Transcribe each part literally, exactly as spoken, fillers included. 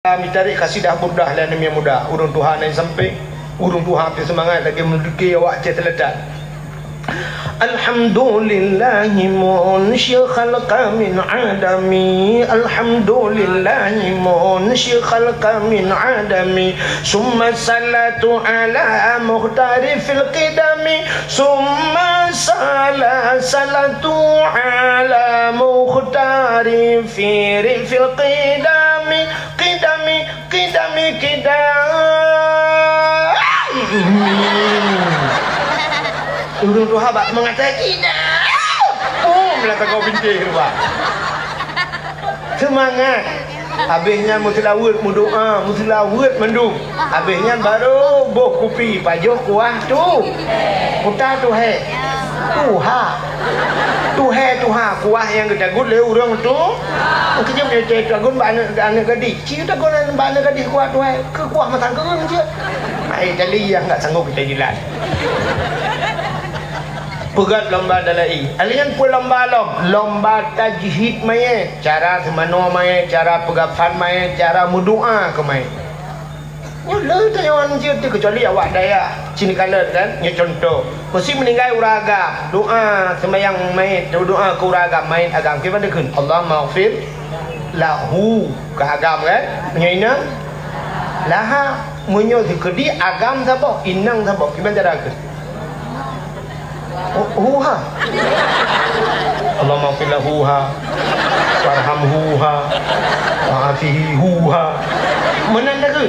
Mitarék kasidah Burdah lé aneuk muda. Ureuëng tuha na sampéng, ureuëng tuha pih seumangat lagée meudeuki awak Aceh Selatan. الحمد لله منشئ الخلق من عدم. الحمد لله منشئ الخلق من عدم. ثم الصلاة على مختار في القدم. ثم الصلاة، صلاة على مختار في، في القدم. قدم، قدم، قدم. Ureuëng tuha bak meukatai, "Kidam!" Bum, lam sagoe bintéh keuluwa. Seumangat. Habéh nyan meuseulaweuet, meudoá, meuseulaweuet mandum. Habéh nyan barô boh kupi, pajoh kuah tu. Kuta tuhée. Tuha. Tuhée tuha, kuah nyang geutagut lé ureuëng tu. Keujeuet nyoe teuh tagun bak aneuk, aneuk gadih. Ci tagun bak aneuk gadih kuah tuhée. Keu kuah mantong keureung jeuet. Hai tali nyang nggak sanggup kita jilat. Peugöt lomba dalai. Alèh nyan peue lomba lom? Lomba tajhid manyét. Cara seumanoe manyét, cara peugafan manyét, cara meudoá keu manyét. Nyoe le tanyoe jeuet teuh, keucuali awak dayah sini kalon kan. Nyoe contoh. Meusi meuninggai ureuëng agam, doá seumayang manyét, doá keu ureuëng agam, manyét agam. Kiban dikheun, "Allahummaghfir lahu." Ka agam kan? Meunyoe inong, laha. Meunyoe sikeudi agam saboh, inong saboh. Kiban cara kheun? Hu-, huha. Allahumma ighfir lahu ha. Warhamhu ha. Wa'afihi hu ha. Meunan dah ke?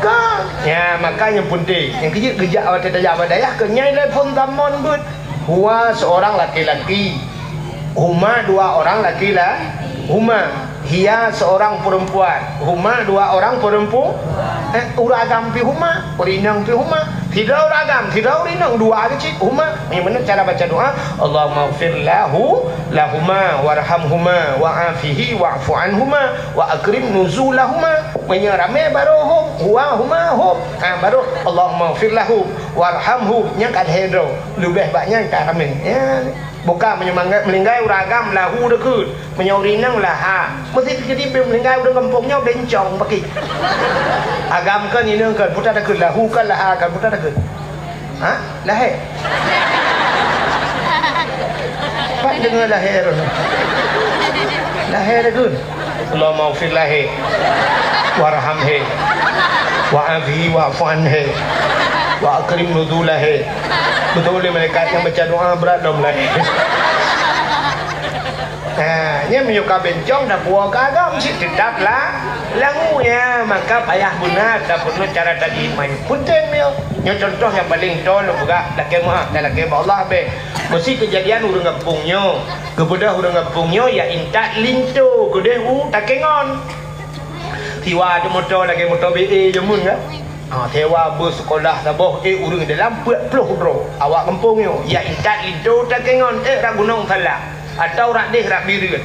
Ka. Ya, makanya penting. Nyang keujeuet geujak watée tajak bak dayah keu nyai lé phon tamon beuet. Huwa seorang laki-laki. Huma dua orang laki la-, huma. Hiya seorang perempuan. Huma dua orang perempu-, eh, ureuëng agam pih huma, ureuëng inong pih huma. Sidroe ureuëng agam, sidroe ureuëng inong, dua keuh cit huma. Nyan meunan cara baca doa, "Allahummaghfir lahu, lahuma, warhamhuma, wa'afihi, wa'fu anhuma, wa akrim nuzulahuma." Meunyoe ramé barô hum, huwa huma hum. Ha, barô, "Allahummaghfir lahu, warhamhu." Nyan ka lhée droe. Leubeh bak nyan ka ramé. Ya. Bukan meunyoe mangga-, meuninggai ureuëng agam lahu dikeue, meunyoe ureuëng inong laha. Meusi keudeh meuninggai ureuëng gampông nyoe bencong paki. Agam kan inong kan puta takheun, lahu kan laha kan puta takheun. Ha? Lahé. Pat deungoe lahé roh. Lahé takheun. Allahumma ighfir lahi, warhamhi, wa'afihi wa'fu anhi, wa akrim nuzulahi. Beutôi lé malaikat nyang baca doa brat lom lahi. Ha, nyan meunyoe ka bencong dan puwoe ka agam cit teutap lah. Lalu ya, maka payah beuna tapeurunoe cara tadi main. Punten mio. Nyoe contoh nyang paling tol peugah lakée meuah dan lakée bak Allah be. Meusi keujadian ureuëng gampông nyoe. Geubeudôh ureuëng gampông nyoe ya intat linto keudeh u Takengon. Siwa teuh moto lagée moto B A jameun kan? Ha, sewa bus sekolah saboh, eh, ureuëng dalam peuet ploh droe. Awak gampông nyoe ya intat linto Takengon, eh, rak Gunong Salah atau rak deh rak Bireuen.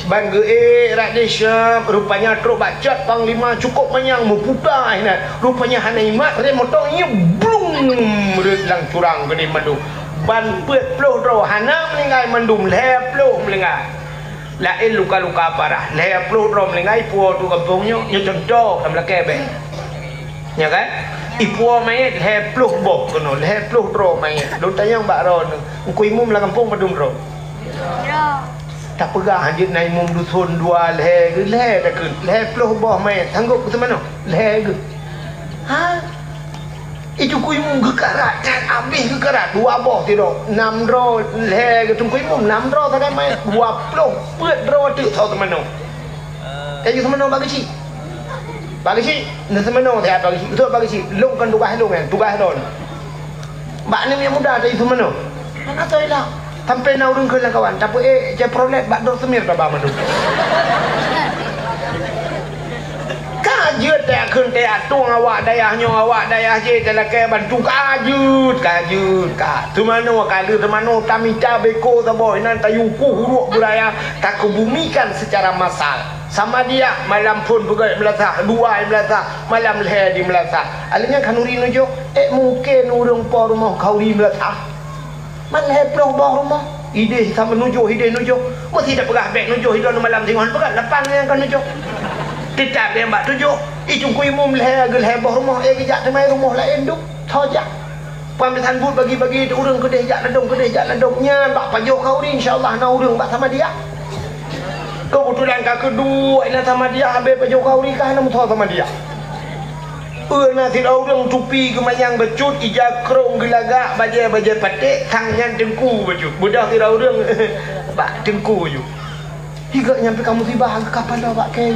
Ban geu-, eh, rak deh siap, rupanya trok bak cot panglima cukôp manyang meuputa inan. Rupanya hana imat rem moto nyoe blung reuet lam curang geude mandum. Ban peuet ploh droe hana meuninggai mandum, lhée ploh meuninggai. Laén luka-luka parah, lhée ploh droe meuninggai ipuwoe tu gampông nyoe, nyoe contoh lam lakée beh. Nya kan? Ipuwoe manyét lhée ploh boh keunoe, lhée ploh droe manyét. Lôn tanyong bak droeneuh, Teungku Imum lam gampông padum droe? Tapeugah hanjeuet na imum duson dua lhée, lhée takheun, lhée ploh boh manyét, sanggob keu teumanoe? Lhée geuh. Ha? Itu Teungku Imum geukarat, that abéh geukarat, dua boh sidroe, nam droe lhée geuh Teungku Imum, nam droe sagai manyét, dua ploh peuet droe teuk soe teumanoe. Taju teumanoe bak geuchik. Bak geuchik, neuteumanoe siat bak geuchik, beutôi bak geuchik, lôn kon tugaih lôn nyan, tugaih droeneuh. Bak aneuk nyang muda taju teumanoe. Hana soe ilak. Sampai na ureuëng kheun lam kawan, tapeuék Chevrolet bak droe seumir taba mandum. Ka jeuet teuh kheun teuh tueng awak dayah nyoe, awak dayah jih talakée bantu ka jeuet, ka jeuet, ka. Teumanoe ka lheueh teumanoe tamita beko saboh inan tayue kueh uruek beuraya takeubumikan secara massal. Sama dia malam phon peugét meulasah, dua meulasah, malam lhée di meulasah. Alèh nyan khanuri nujoh, ék mungken ureuëng po rumoh khanuri meulasah. Man lhée ploh boh rumoh, idéh sama nujoh, idéh nujoh. Meusi tapeugah bék nujoh, idong malam singoh peugah lapan nyang ka nujoh. Teutab nyang bak tujoh, i Teungku Imum lhèe geulhèe boh rumoh, eh, geujak teumai rumoh laén dum, tho jak. Peumisan buet bagi-bagi, ureueng keudeh jak ladôm, keudeh jak ladôm. Nyan bak pajoh khauri, insya Allah na ureueng bak Samadiyah. Keubeutulan ka keuduek na Samadiyah, habéh pajoh khauri ka hana meusoe Samadiyah. Peue na sidroe ureueng tupi geumanyang bacut, ija krông geulagak, bajèe-bajèe paték, sang nyan teungku bacut. Beudôh sidroe ureueng bak teungku ju. Hi geuh nyang pih ka musibah, ka paloe bak kèe.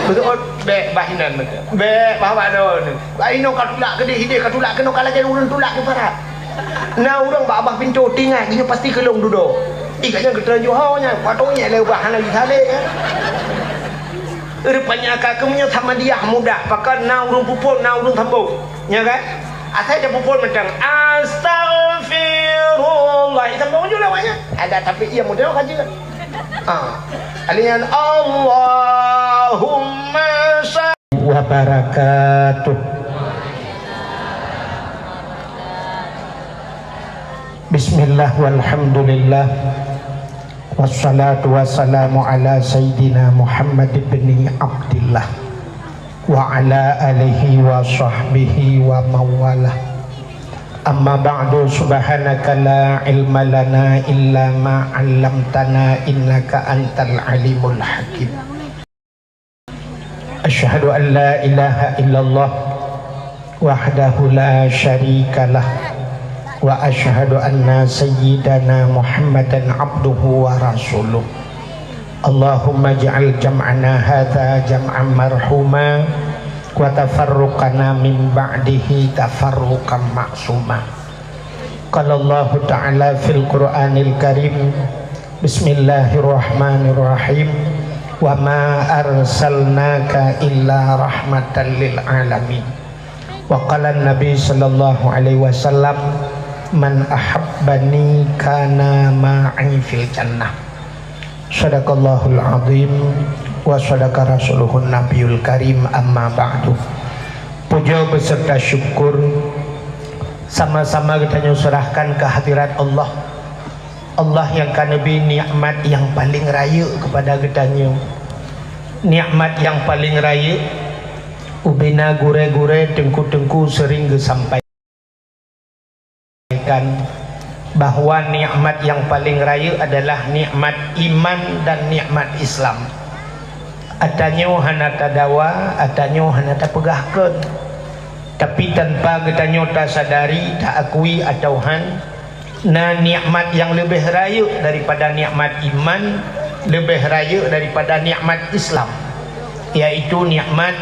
Beutôi, bèk bah inan beutôi. Bèk bah bak droeneuh. Bah inoe ka tulak keudeh, ideh ka tulak keunoe, ka lagèe ureueng tulak di parat. Na ureueng bak babah pintoe, teuingat, nyoe pasti keu lôn dudoe. Ih, ka nyan geutreun juho nyan, watèe nyang lé bah hana jisalek, eh. Rupanya ka keumeunyoe Samadiyah mudah, pakon na ureueng peuphôn, na ureueng sambông. Nya kan? Asai tapeuphôn mantong, "Astaghfirullah." Ih, sambông ju lawak nyan. Ada, tapi iya mudah ka jeuet. Ah. Alèh nyan, Allahumma sa- Wabarakatuh. Bismillah walhamdulillah. Wassalatu wassalamu ala sayyidina Muhammad ibni Abdillah wa ala alihi wa sahbihi wa mawalah. Amma ba'du, subhanaka la ilma lana illa ma 'allamtana innaka antal alimul hakim. Asyhadu an la ilaha illallah wahdahu la syarikalah, wa asyhadu anna sayyidana Muhammadan abduhu wa rasuluh. Allahumma ij'al jam'ana hadza jam'an marhuma, wa tafarruqana min ba'dihi tafarruqan ma'suma. Qala Allahu ta'ala fil Qur'anil Karim, bismillahirrahmanirrahim, "Wa ma arsalnaka illa rahmatan lil alamin." Wa qala Nabi sallallahu alaihi wasallam, "Man ahabbani kana ma'i fil jannah." Sadaqallahul azim wa sadaqa rasuluhun nabiyul karim, amma ba'du. Puja beserta syukur sama-sama geutanyoe serahkan keu hadirat Allah. Allah nyang ka neubri nikmat nyang paleng rayeuk keupada geutanyoe. Nikmat nyang paleng rayeuk, ubena gurée-gurée, teungku-teungku sering geusampaikan bahwa nikmat nyang paleng rayeuk adalah nikmat iman dan nikmat Islam. Atanyoe hana tadawa, atanyoe hana tapeugah kheun. Tapi tanpa geutanyoe tasadari, taakui atawa han, na nikmat nyang leubeh rayeuk daripada nikmat iman, leubeh rayeuk daripada nikmat Islam, yaitu nikmat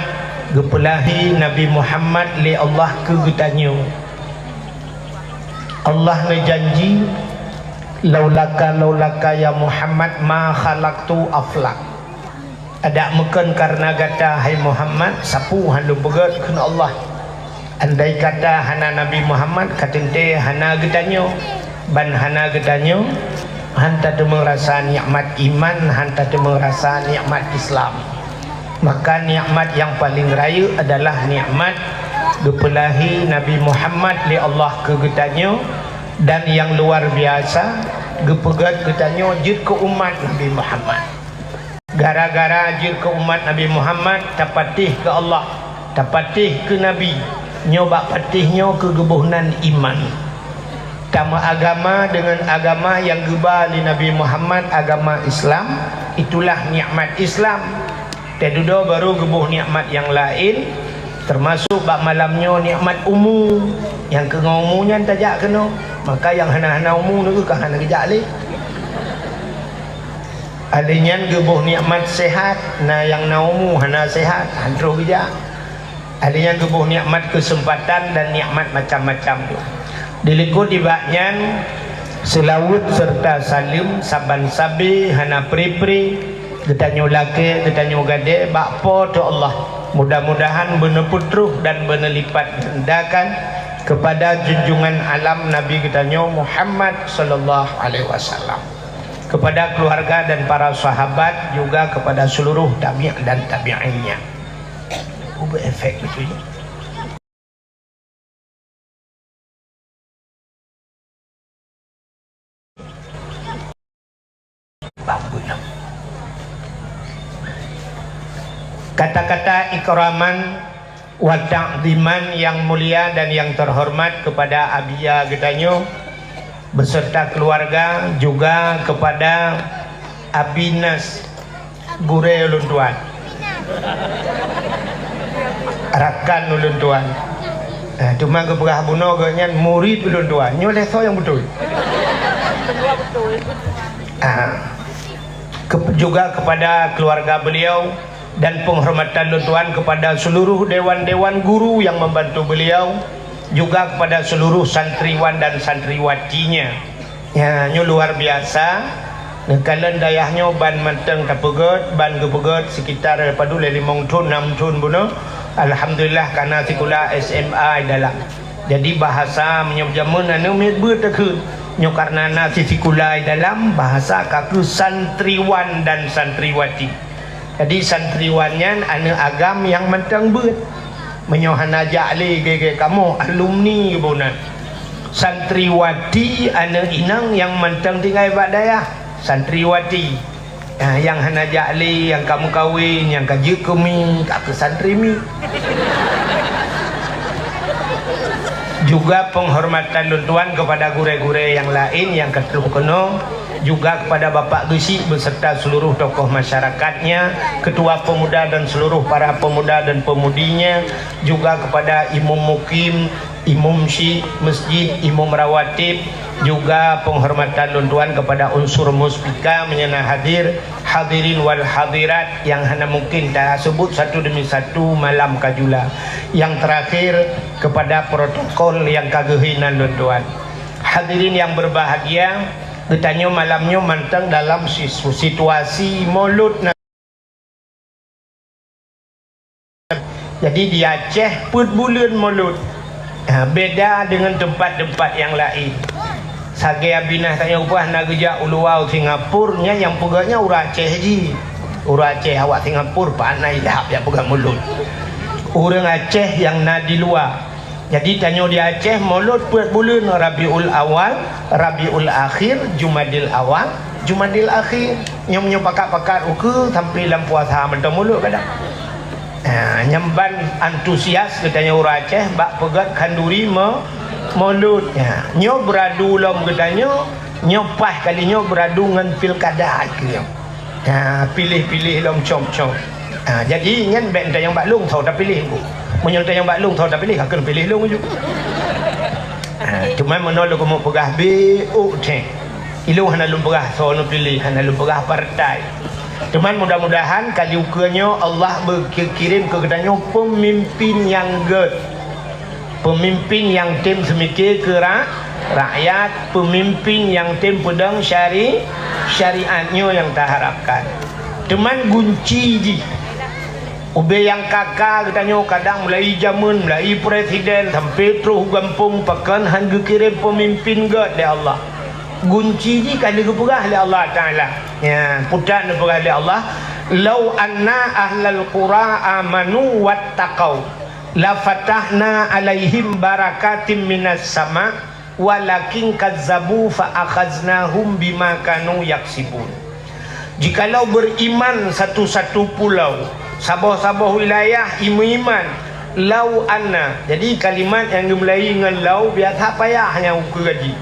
geupeulahé Nabi Muhammad lé Allah keu geutanyoe. Allah neujanji, "Laulaka, laulaka ya Muhammad ma khalaqtu aflak." Adak meukheun kareuna gata, hai Muhammad, sapeue han lôn peugét, kheun Allah. Andai kata hana Nabi Muhammad, ka teuntée hana geutanyoe. Ban hana geutanyoe, han tateumeung rasa nikmat iman, han tateumeung rasa nikmat Islam. Maka nikmat nyang paleng rayeuk adalah nikmat geupeulahé Nabi Muhammad lé Allah keu geutanyoe, dan nyang luar biasa, geupeugét geutanyoe jeuet keu umat Nabi Muhammad. Gara-gara jeuet keu umat Nabi Muhammad, tapatéh keu Allah, tapatéh keu Nabi. Nyoe bak patéh nyoe keu geuboh nan iman. Tameuagama deungon agama nyang geuba lé Nabi Muhammad, agama Islam, itulah nikmat Islam. Teududoe barô geuboh nikmat nyang laén, teumasok bak malam nyoe nikmat umu. Nyang keu ngon umu nyan tajak keunoe, maka nyang hana-hana umu nyoe ka hana geujak lé. Alèh nyan geuboh nikmat seuhat, na nyang na umu hana seuhat, han troh geujak. Alèh nyan geuboh nikmat keuseumpatan dan nikmat macam-macam tu. Dilikot nibak nyan, seulaweuet seureuta saleuem saban sabe hana pre-pre, geutanyoe lakée, geutanyoe gadée bak Po teu Allah. Mudah-mudahan beuneupeutroh dan beuneulipat gandakan keupada junjungan alam Nabi geutanyoe Muhammad sallallahu alaihi wasallam, kepada keluarga dan para sahabat, juga kepada seluruh tabi' dan tabi'innya. Ubé efek beutôi. Bagus. Kata-kata ikraman wa ta'ziman yang mulia dan yang terhormat kepada Abiya geutanyoe beserta keluarga, juga kepada Abi Nas, gurée ulôn tuan, rakan ulôn tuan. Eh, teuma geupeugah bunoe geuh nyan murid ulôn tuan. Nyoe lé soe nyang beutôi. Ah, ke-, juga kepada keluarga beliau dan penghormatan lôn tuan kepada seluruh dewan-dewan guru yang membantu beliau, juga kepada seluruh santriwan dan santriwatinya. Ya, nyoe luar biasa. Neukalon dayah nyoe ban mantong tapeugét, ban geupeugét sekitar padub lé limong thon, nam thon bunoe. Alhamdulillah, kana sikula S M A dalam. Jadi bahasa meunyoe jameun aneuk miet beuet takheun. Nyoe karena na si sikula dalam, bahasa ka keu santriwan dan santriwati. Jadi santriwan nyan aneuk agam nyang mantong beuet. Meunyoe hana jak lé gét-gét kamoe alumni geuboh nan. Santriwati aneuk inong nyang mantong tinggai bak dayah, santriwati. Ah, nyang hana jak lé, nyang ka meukawen, nyang ka jeuet keu mi, ka keu santri mi. Juga penghormatan lôn tuan kepada gurée-gurée nyang laén nyang ka troh keunoe, juga kepada Bapak Geuchik beserta seluruh tokoh masyarakatnya, Ketua Pemuda dan seluruh para pemuda dan pemudinya, juga kepada Imum Mukim, Imum Syik Masjid, Imum Rawatib, juga penghormatan lôn tuan kepada unsur muspika meunyoe na hadir, hadirin wal hadirat yang hana mungkin tasebut satu demi satu malam kajula. Yang terakhir, kepada protokol yang ka geuhina lôn tuan. Hadirin yang berbahagia, geutanyoe malam nyoe mantong dalam sis-, situasi Maulud na-, jadi di Aceh peuet buleuen Maulud. Ha, beda dengan tempat-tempat yang lain. Sagai abinah tanyoe ubah na geujak u luwa u Singapura, nyan nyang peugah nyan ureuëng Aceh jih. Ureuëng Aceh awak Singapura, pat na ilap nyang peugah Maulud. Ureuëng Aceh nyang na di luwa. Jadi tanyoe di Aceh Maulud peuet buleuen, Rabiul Awal, Rabiul Akhir, Jumadil Awal, Jumadil Akhir. Nyoe-nyoe pakat-pakat ukeue sampai lam puasa mantong Maulud kadang. Ha, nyan ban antusias geutanyoe ureuëng Aceh bak peugét khanduri Mau-, Maulud. Ha, nyoe beuradu lom geutanyoe, nyoe paih kali nyoe beuradu ngon pilkada keu nyoe. Ha, piléh-piléh lom com-com. Ha, jadi nyan bék tanyong bak lôn soe tapiléh engku. Meunyoe tanyong bak lôn soe tapiléh, ka keuneuk piléh lôn ju. Ha, cuman meunoe lôn keumeung peugah B O T. Ilôn hana lôn peugah soe neupiléh, hana lôn peugah partai. Cuman mudah-mudahan kali ukeue nyoe Allah beukirém keu geutanyoe peumimpin nyang gét. Peumimpin nyang tem seumike keu ra-, rakyat, peumimpin nyang tem peudong syari-, syariat nyoe nyang taharapkan. Teuma gunci jih, ubé nyang ka-ka geutanyoe kadang mulai jameun, mulai presiden sampai troh u gampông pakon han geukirém peumimpin gét lé Allah. Gunci jih ka lheueh geupeugah lé Allah Taala. Ya, putak neupeugah lé Allah, "Lau anna ahlal qura amanu wattaqau." "Lafatahna 'alaihim barakatim minas sama', walakin kazzabu fa akhaznahum bima kanu yaksibun." Jikalau beriman satu-satu pulau, saboh-saboh wilayah imeuiman, lau anna, jadi kalimat nyang geumulai ngon lau biasa payah nyang ukeue gaji.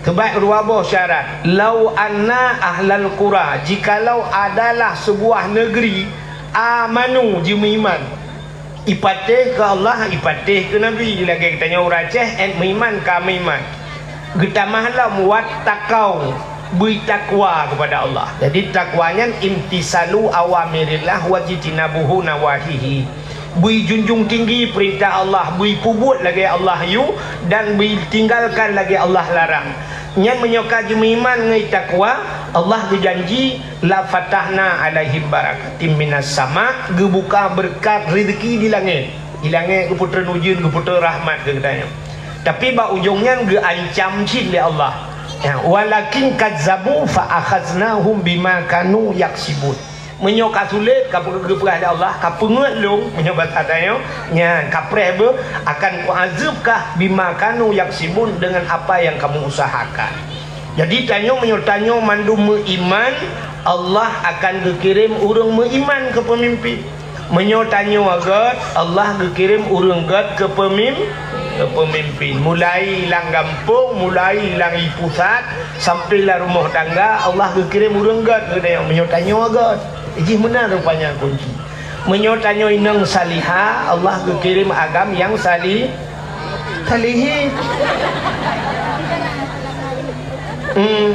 Sebab dua boh syarat, lau anna ahlal qura, jikalau adalah sebuah negeri, amanu, jimeuiman, ipatéh keu Allah, ipatéh keu Nabi, lagée geutanyoe ureuëng Aceh, et meuiman ka meuiman. Geutamah lom wattaqau, beuitakwa keupada Allah. Jadi takwa nyan imtisalu awamirillah wajtinabuhu nawahihi. Beuijunjung tinggi peurintah Allah, beuipubuet lagée Allah yue dan beuitinggalkan lagée Allah larang. Nyan meunyoe ka jimeuiman ngon takwa, Allah geujanji, "La fatahna 'alaihim barakatim minas sama'," geubuka beureukat rezeki di langét. Di langét geupeutreun ujeuen, geupeutreun rahmat keu geutanyoe. Tapi bak ujong nyan geuancam cit lé Allah. Ya, "Walakin kazzabu fa akhaznahum bima kanu yaksibun." Meunyoe ka sulet, ka geupeugah lé Allah, ka peungeuet lôn, meunyoe basa tanyoe, nyan ka preh beuh, akan kuazeub kah bima kanu yaksibun, dengan apa yang kamu usahakan. Jadi tanyoe meunyoe tanyoe mandum meuiman, Allah akan geukirém ureuëng meuiman keu peumimpin. Meunyoe tanyoe gét, Allah geukirém ureuëng gét keu peumim-, keu peumimpin. Mulai lam gampông, mulai lam i pusat, sampai lam rumoh tangga, Allah geukirém ureuëng gét keu tanyoe. Meunyoe tanyoe gét, jih meunan rupanya kunci. Meunyoe tanyoe inong salihah, Allah geukirém agam nyang sali-, salihin. Hmm.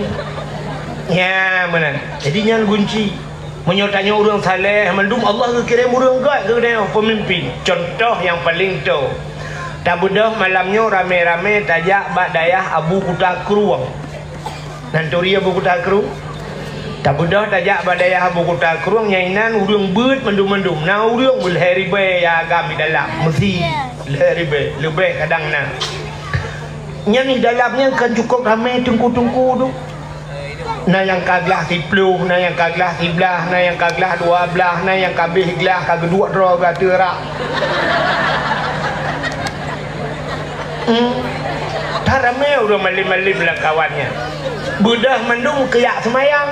Ya, meunan. Jadi nyan kunci. Meunyoe tanyoe ureuëng saleh mandum, Allah geukirém ureuëng gét keu tanyoe peumimpin. Contoh nyang paleng toe, tabeudôh malam nyoe ramé-ramé tajak bak dayah Abu Kuta Krueng. Nan turi Abu Kuta Krueng? Tabeudôh tajak bak dayah Abu Kuta Krueng, nyang inan ureuëng beuet mandum-mandum. Na ureuëng lhée ribée nyang agam di dalam, meusi lhée ribée, leubeh kadang na. Nyan di dalam nyan kan cukôp ramé teungku-teungku tu. Na nyang ka glah siplôh, na nyang ka glah siblaih, na nyang ka glah dua blaih, na nyang ka abéh glah ka geuduek droe gata rak. Hmm. That ramé ureuëng malem-malem lam kawan nyan. Beudôh mandum keu jak seumayang.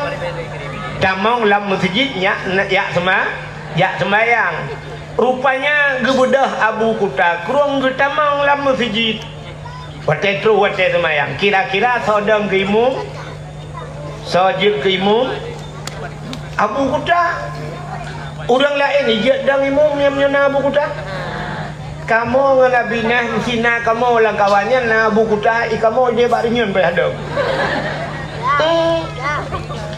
Tamong lam meuseujid nyak, jak seuma-, jak seumayang. Rupanya geubeudôh Abu Kuta Krueng geutamong lam meuseujid. Watée troh watée seumayang, kira-kira soe dong keu imum? Soe jeuet keu imum? Abu Kuta. Ureuëng laén ijeuet dong imum nyang meunyoe na Abu Kuta? Kamoe ngon Abi Nah meusi na kamoe lam kawan nyan na Abu Kuta, i kamoe jih bak reunyeun payah dong. Hmm.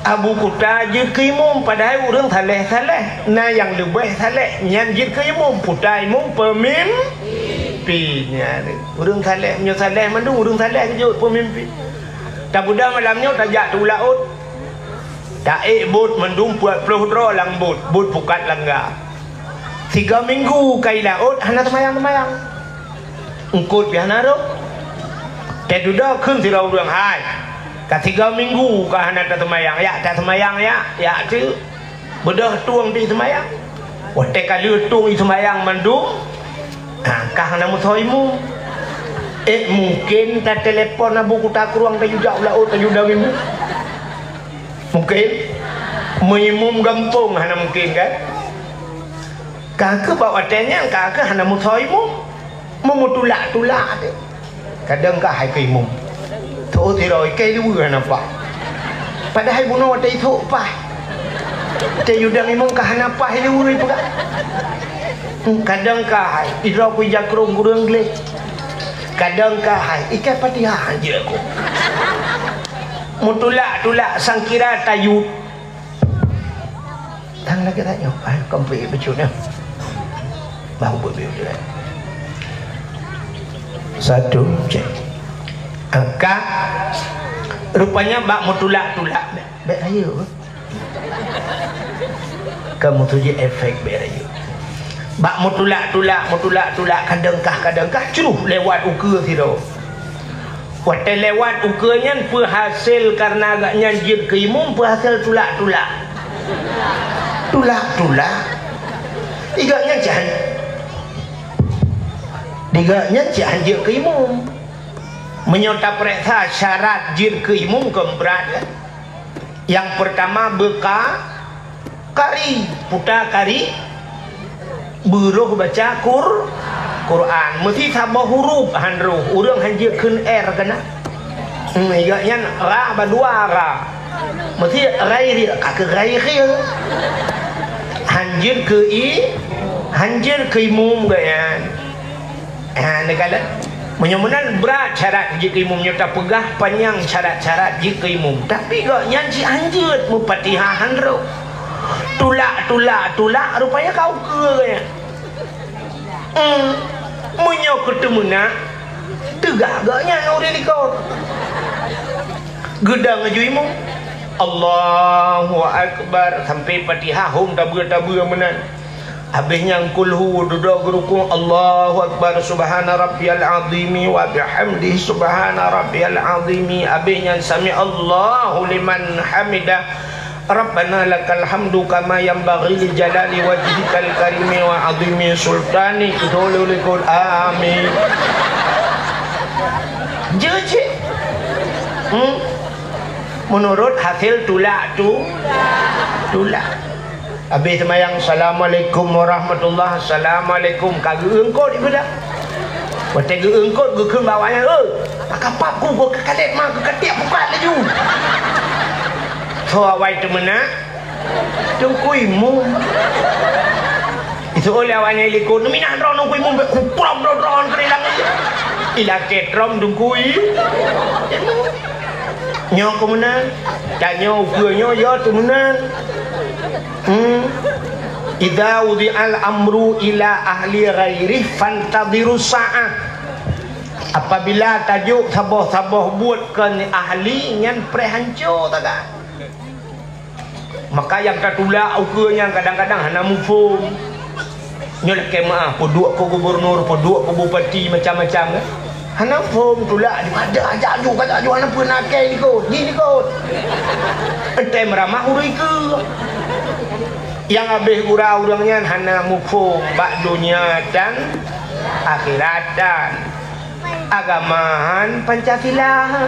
Abu Kuta jeuet keu imum, padahai ureuëng saleh-saleh. Na nyang leubeh saleh, nyan jeuet keu imum. Kuta imum peumimpin. Nyan. Ureuëng saleh, meunyoe saleh mandum, ureuëng saleh jeuet peumimpin. Tabeudôh malam nyoe tajak u laôt. Taék bot mandum peuet ploh droe lam bot, bot pukat langga. Tiga minggu ka i laôt hana teumayang-teumayang. Eungkot pih hana rhot. Teududoe kheun sidroe ureuëng, "Hai, ka tiga minggu ka hana tateumayang, jak tateumayang jak, jak teuk." Beudôh tueng pih seumayang. Watée ka lheueh tueng i seumayang mandum, ha, ka hana meusoe imum. Eh, mungken tatelepon Abu Kuta Krueng tajak u laôt tajak dong imum? Mungken? Meuimum gampông hana mungken, kan? Ka keuh bak watée nyan, ka keuh hana meusoe imum. Meumutulak-tulak teuh. Kadang ka hai keu imum. Tho sidroe ikai luweue hana paih. Padahai bunoe watée ithok paih. Teu yudang imum ka hana paih luweue ipeugah. Hmm, kadang ka hai, idroe ku ijakrong gureueng gleh. Kadang ka hai, ikai Fatihah hanjeuet ku. Meutulak-tulak sangkira tayut. Tang lagée tanyoe, ai, komplit bacut nyoe. Bah ubit-ubit tu, eh. Satu, cek. Angkat. Rupanya bak meutulak-tulak, bèk, bèk rayeuk. Ka meutujih efek bèk rayeuk. Bak meutulak-tulak, meutulak-tulak, kadang kah, kadang kah, cruh lewat ukeue sidroe. Watée lewat ukeue nyan, peuhasil kareuna gobnyan jeuet keu imum, peuhasil tulak-tulak. Tulak-tulak. Di gobnyan cit han, di gobnyan cit han jeuet keu imum. Meunyoe tapareksa syarat jeuet keu imum kon brat, kan? Nyang peurtama beuka, kari, puta kari, beuroh baca Qur-, Quran. Meusi saboh huruf han roh, ureuëng han jeuet kheun R keunan. Hmm, gobnyan ra ba dua ra. Meusi ghairi, ka keu ghairi. Han jeuet keu i, han jeuet keu imum gobnyan. Ha, neukalon. Meunyoe meunan brat syarat jeuet keu imum, nyoe tapeugah panyang syarat-syarat jeuet keu imum. Tapi gobnyan cit han jeuet meufatihah han roh. Tulak, tulak, tulak, rupanya ka ukeue gobnyan. Hmm. Meunyoe keu teumeunak, teugah gobnyan ureuëng likot. Geudong laju imum. Allahu Akbar. Sampai Fatihah hom tabeue-tabeue meunan. Habéh nyan kulhu dudoe geurukuk, Allahu Akbar, subhana rabbiyal azimi wa bihamdihi, subhana rabbiyal azimi. Habéh nyan sami Allahu liman hamidah, Rabbana lakal hamdu kama yanbaghi li jalali wajhikal karimi wa azimi sultanik. Amin. Jeuet cit. Hmm? Meunurot hasil tulak tu, tulak. Habéh seumayang, "Assalamualaikum warahmatullah, assalamualaikum." Ka geueungkot ibadah. Watée geueungkot, geukheun bak awaknyan, "Oi, pakapap ku, ku ka kalét ma, ku ka tiek pukat laju." Soe awai teumeunak? Teungku Imum. Iseuôt lé awaknyan i likot, "Neuminah droe Teungku Imum, bèk kuprom droe-droe keu di langét." Ilakée trom Teungku I-, Imum. Nyoe keuh meunan. Tanyoe ukeue nyoe, yo teuh meunan. Hmm. "Idza wudi'al amru ila ahli ghairih fantadhirus sa'ah." Apabila tajok saboh-saboh buet keu ahli, nyan preh hanco sagai. Maka nyang tatulak ukeue nyan kadang-kadang hana muphom. Nyoe lakée meu'ah, peuduek keu gubernur, peuduek keu bupati, macam-macam, kan? Hana phom tulak, ada ajak ju, ajak ju, hana peue na kée likot, jih likot. Entée meuramah ureuëng keue. Nyang habéh gura ureuëng nyan hana muphom bak donya dan akhiratan. Agama han Pancasila.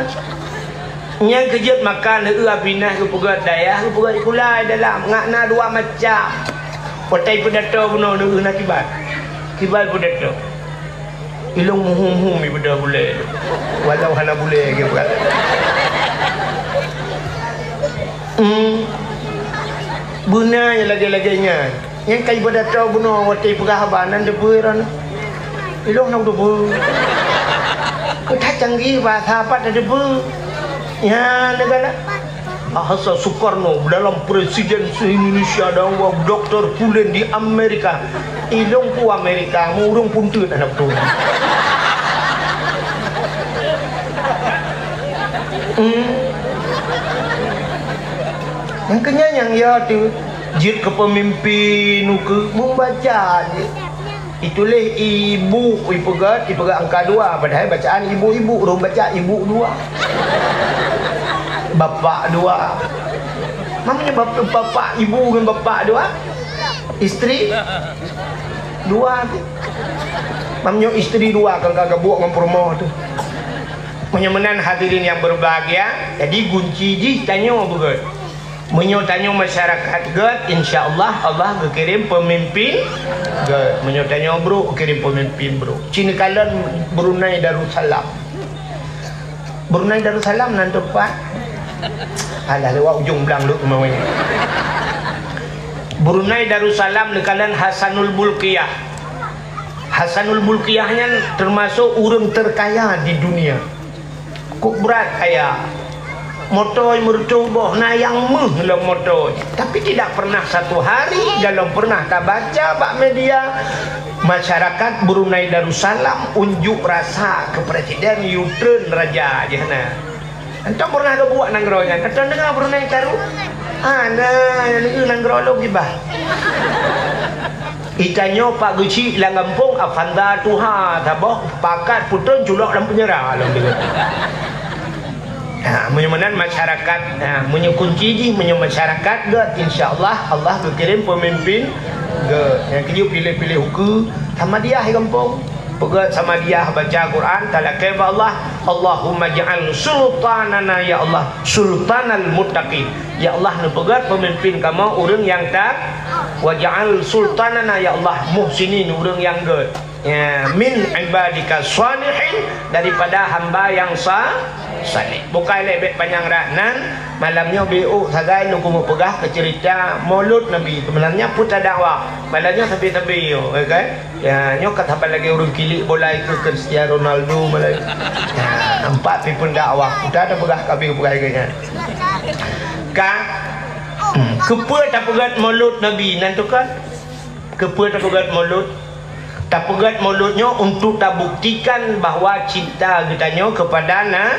Nyang keujeuet makan, heu, Abinah geupeugah dayah, geupeugah sikula dalam, ngak na dua macam. Watée peudato bunoe, heu, na kiban. Kiban peudato. Ilong muhum-hum ibadah bulée. Walau hana bulée, gitu kan. Hmm. Beuna nyang lagée-lagée nyan. Nyang ka ibadat droe bunoe watée peugah haba nan deubeu ron. Ilong na deubeu. Keu that canggih bahasa pat na deubeu. Nyan deugana. Bahasa Soekarno dalam presiden se-Indonesia dan wa doktor Pulen di Amerika. Ilong ku Amerika, mu ureuëng pun teut anak tu. Hmm. Nyang keunyan nyang ya tu. Jeuet keu peumimpin ukeue, membaca jeuet. Ituléh ibu, ipeugét, ipeugét angka dua, padahai bacaan ibu-ibu, ureuëng baca ibu dua. Bapak dua. Maknanya bap-, bapak, ibu ngon bapak dua, isteri dua tu. Maknanya isteri dua kan ka gabuk ngon peurumoh tu. Meunyoe meunan hadirin yang berbahagia, jadi gunci jih tanyoe beugét. Meunyoe tanyoe masyarakat gét, insya Allah, Allah geukirém peumimpin gét. Meunyoe tanyoe brok, geukirém peumimpin brok. Ci neukalon Brunei Darussalam. Brunei Darussalam nan teumpat. Alah, lewat ujong blang lok mawé. Brunei Darussalam neukalon Hasanul Bolkiah. Hasanul Bolkiah nyan teumasok ureuëng teukaya di dunia. Kok brat kaya. Moto meureutoh boh na nyang méuh lom moto. Tapi tidak pernah satu hari galom pernah tabaca bak media masyarakat Brunei Darussalam unjuk rasa keu presiden, U-turn raja jih na. Entah pernah geubuat nanggroe nyan. Entah deungoe Brunei Darussalam. Hana, nanggroe lom gibah. Itanyoe pak geuchik lam gampông Avanda tuha saboh pakat putôn culok lam peunjara lom deungon. Ha, meunyoe meunan masyarakat, ha, meunyoe kunci jih, meunyoe masyarakat gét, insya Allah, Allah geukirém peumimpin gét. Nyang keujeuet piléh-piléh ukeue, Samadiyah di gampông. Peugét Samadiyah baca Quran, talakée bak Allah, "Allahumma ja'al sultanana ya Allah, sultanal muttaqin." Ya Allah, neupeugét peumimpin kamoe ureuëng nyang ta-, "Waj'al sultanana ya Allah, muhsinin, ureuëng nyang gét." Ya, "Min ibadika shalihin," daripada hamba nyang sa-, saleh. Bukai lé bék panyang rat nan, malam nyoe bék sagai lôn keumeung peugah keu cerita Maulud Nabi. Seubeunarnya peue tadakwah. Malam nyoe sabe-sabe nyoe, ya kan? Ya, nyoe ka saban lagée ureuëng kilik bola itu Cristiano Ronaldo malam. Ya, nampak pi pun dakwah. Udah ada peugah kabi peugah ke nyan. Ka, hmm, keupeue tapeugét Maulud Nabi nan tu kan? Keupeue tapeugét Maulud? Tapeugét Maulud nyoe untuk tabuktikan bahwa cinta geutanyoe kepada na-,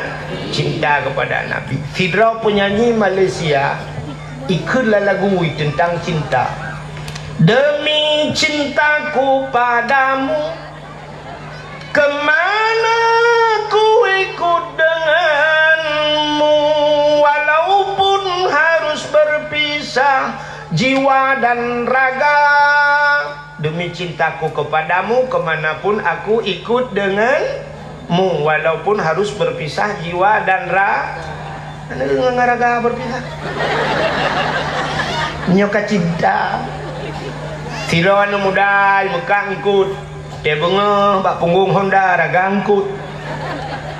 cinta kepada Nabi. Sidroe penyanyi Malaysia ikheun lam lagu tentang cinta. Demi cintaku padamu, kemana ku ikut denganmu, walaupun harus berpisah jiwa dan raga. Demi cintaku kepadamu, kemanapun aku ikut dengan mu, walaupun harus berpisah jiwa dan ra-, ngon raga berpisah. Nyoe ka cinta. Sidroe aneuk muda i Meukah eungkot, watèe beungoh bak punggong honda raga eungkot.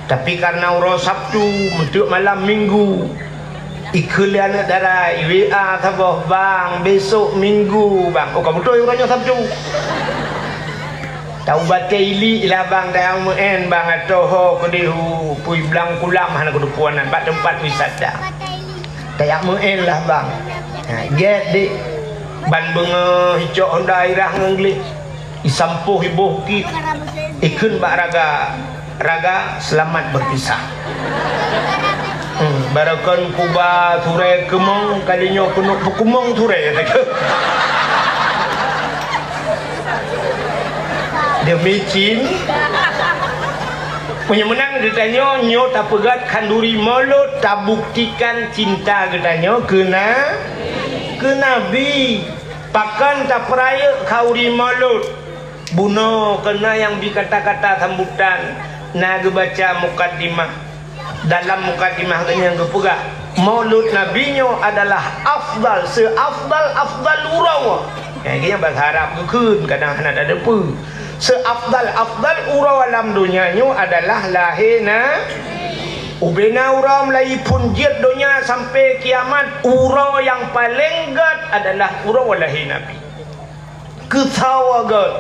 Tapi kareuna uroe Sabtu, meuteuk malam Minggu, ikheun lé aneuk dara, i-WA saboh, "Bang, besok Minggu, Bang." Oh, ka beutôi uroe nyoe Sabtu. Taubat keu ilik lah, Bang, tajak meu'en, Bang, ateueh ho keudéh u Pui Blang Kulam, hana kuteupeu nan, bak teumpat wisata. Tajak meu'en lah, Bang. Ha, gèt, Dek. Ban beungoh icok honda irah ngon gleh. Isampôh iboh kit. Ikheun bak raga, "Raga, selamat berpisah." Hmm, baroekon kuba surèe keumong, kali nyoe keuneuk peukeumong surèe. Demi cin. Meunyoe meunan geutanyoe, nyoe tapeugèt khanduri Molot, tabuktikan cinta geutanyoe keu na-, keu Nabi. Pakon tapeurayeuk khanduri Molot? Bunoe keunan nyang bri kata-kata sambutan, na geubaca mukadimah. Dalam mukadimah geuh nyan geupeugah, Maulud Nabi nyoe adalah afdal, seafdal-afdal uroe. Nyang geuh nyan bahasa Arab geukheun, kadang hana tateupeue. Seafdal-afdal uroe alam donya nyoe adalah lahé Na-, ubena uroe mulai phon jeuet donya sampai kiamat, uroe nyang paleng gèt adalah uroe lahé Nabi. Keu sawa gèt?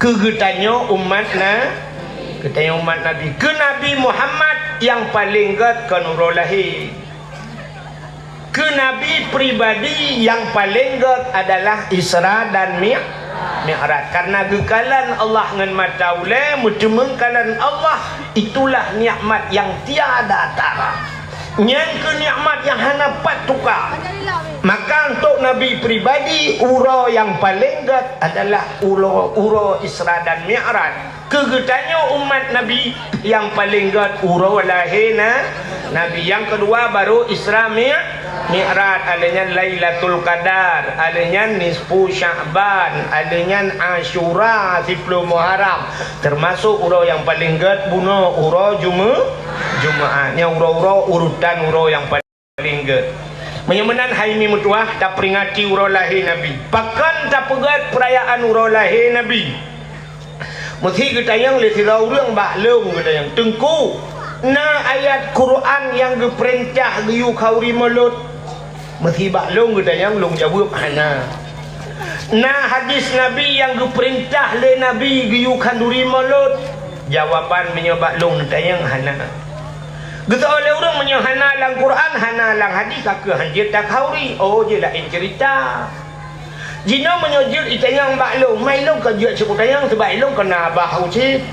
Keu geutanyoe umat Na-, geutanyoe umat Nabi. Keu Nabi Muhammad nyang paleng gèt kon uroe lahé. Keu Nabi pribadi nyang paleng gèt adalah Isra dan Mi-, Mi'raj. Karena geukalon Allah ngon mata ulèe, meuteumeukalon Allah, itulah nikmat nyang tiada tara. Nyan keuh nikmat nyang hana pat tuka. Maka untuk Nabi pribadi, uroe nyang paleng gèt adalah uroe, uroe Isra dan Mi'raj. Keu geutanyoe umat Nabi, nyang paleng gèt uroe lahé Na-, Nabi. Nyang keudua baru Isra Mi-, Mi'raj, alèh nyan Lailatul Qadar, alèh nyan nisfu Sya'ban, alèh nyan Asyura, siploh Muharram. Teumasok uroe nyang paleng gèt bunoe uroe Jume-, Jumaat. Nyan uroe-uroe urutan uroe nyang paleng gèt. Meunyoe meunan hai mi meutuwah, taperingati uroe lahé Nabi. Pakon tapeugèt peurayaan uroe lahé Nabi? Meusi geutanyong lé sidroe ureueng bak lôn, geutanyong, "Teungku, na ayat Quran nyang geupeurintah geuyue khanduri Maulud?" Meusi bak lôn geutanyong, lôn jaweueb, "Hana." "Na hadis Nabi nyang geupeurintah lé Nabi geuyue khanduri Maulud?" Jawaban meunyoe bak lôn neutanyong, "Hana." Geuseuôt lé ureueng, "Meunyoe hana lam Quran, hana lam hadis, ka keuh hanjeuet takhanduri." Oh, jih laén ceurita. Jinoe meunyoe jeuet itanyong bak lôn, mai lôn ka jeuet cit kutanyong, sabab lôn ka na babah cit.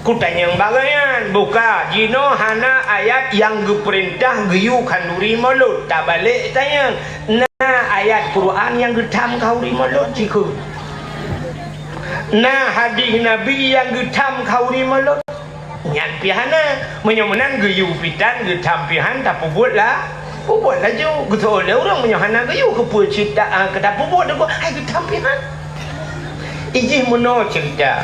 Kutanyong bak gobnyan, buka, jinoe hana ayat nyang geupeurintah geuyue khanduri Maulud. Tabalek itanyong, na ayat Quran nyang geutham khanduri Maulud, cikheun? Na hadis Nabi nyang geutham khanduri Maulud? Nyan pih hana. Meunyoe meunan geuyue pih tan, geutham pih han, tapeubuet la-, peubuet laju. Geuseuôt lé ureueng, "Meunyoe hana geuyue, keupeue cit ta-, ah, keu tapeubuet?" Teungku, "Hai geutham pih han." Ijih meunoe ceurita.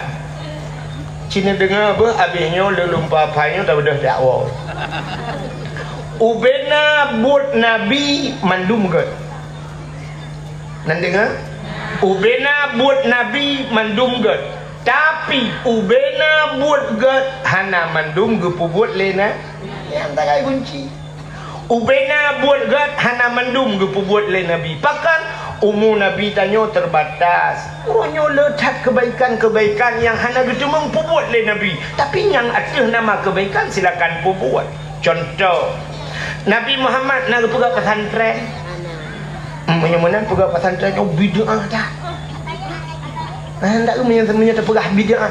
Ci neudeungoe beuh, abéh nyoe lôn lumpa phai nyoe tabeudôh dakwoe. Ubena buet Nabi mandum gèt. Neudeungoe? Ubena buet Nabi mandum gèt. Tapi, ubena buet gèt hana mandum geupeubuet lé Na-, nyan sagai kunci. Ubena buet gèt hana mandum geupeubuet lé Nabi. Pakon? Umu Nabi tanyoe teubatas. Uroe nyoe le that keubaikan-keubaikan nyang hana geuteumeung peubuet lé Nabi. Tapi nyang ateueh nama keubaikan silakan peubuet. Cuntoh, Nabi Muhammad na geupeugah pesantren? Hmm, meunyoe meunan peugah pesantren nyoe bid'ah that. Nah, ndak meunyoe, meunyoe teupeugah bid'ah.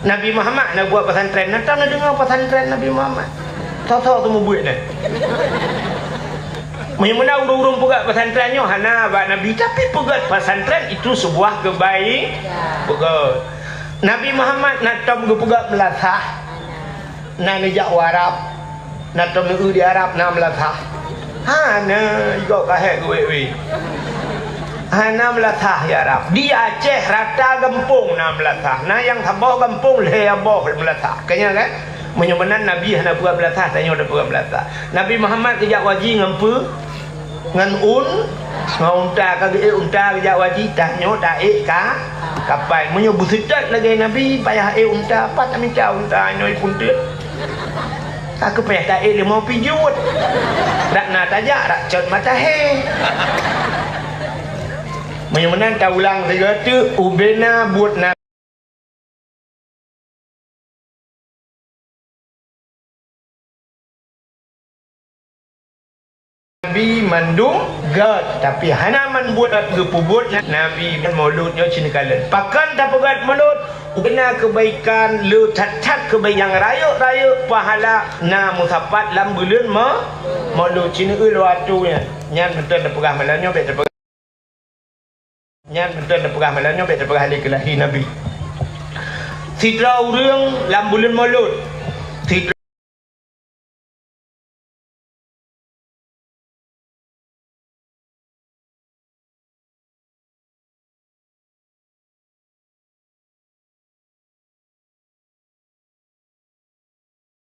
Nabi Muhammad na buet pesantren, na tahu na deungoe pesantren Nabi Muhammad? Soe-soe teumeubuet nyan? Meunyoe meunan ureueng-ureueng peugah pesantren nyoe hana bak Nabi, tapi peugah pesantren itu sebuah kebaik-, peugah. Nabi Muhammad na tom geupeugah meulasah. Na neujak u Arab, na tom neueu di Arab na meulasah. Hana, igok kahé geuwé-wé. Hana meulasah di Arab. Di Aceh rata gampông na meulasah. Na nyang saboh gampông lhèe boh meulasah. Ka nyan kan? Meunyoe meunan Nabi hana peugah meulasah, tanyoe tapeugah meulasah. Nabi Muhammad geujak u haji ngon peue? Ngon un-, Ngon unta ka geuék unta geujak u haji, tanyoe taék ka kapai. Meunyoe beuseutôt lagèe Nabi payah ék unta, pat tamita unta nyoe punteut. Ka keuh payah taék leumo pijôt. Rak na tajak, rak cot mata he. Meunyoe meunan taulang sigoe teuk, ubena buet na Nabi mandum gèt, tapi hana man buet geupeubeuet Nabi. Maulud nyoe cit neukalon. Pakon tapeugèt maulud? Ubena keubaikan, le that-that keubaikan nyang rayeuk-rayeuk pahala na meusapat lam buleuen ma-, maulud. Cit neueu lôn atô nyan. Nyan mantong tapeugah malam nyoe, bèk tapeugah. Nyan mantong tapeugah malam nyoe, bèk tapeugah lé keu lahé Nabi. Sidroe ureueng lam buleuen Maulud, sidroe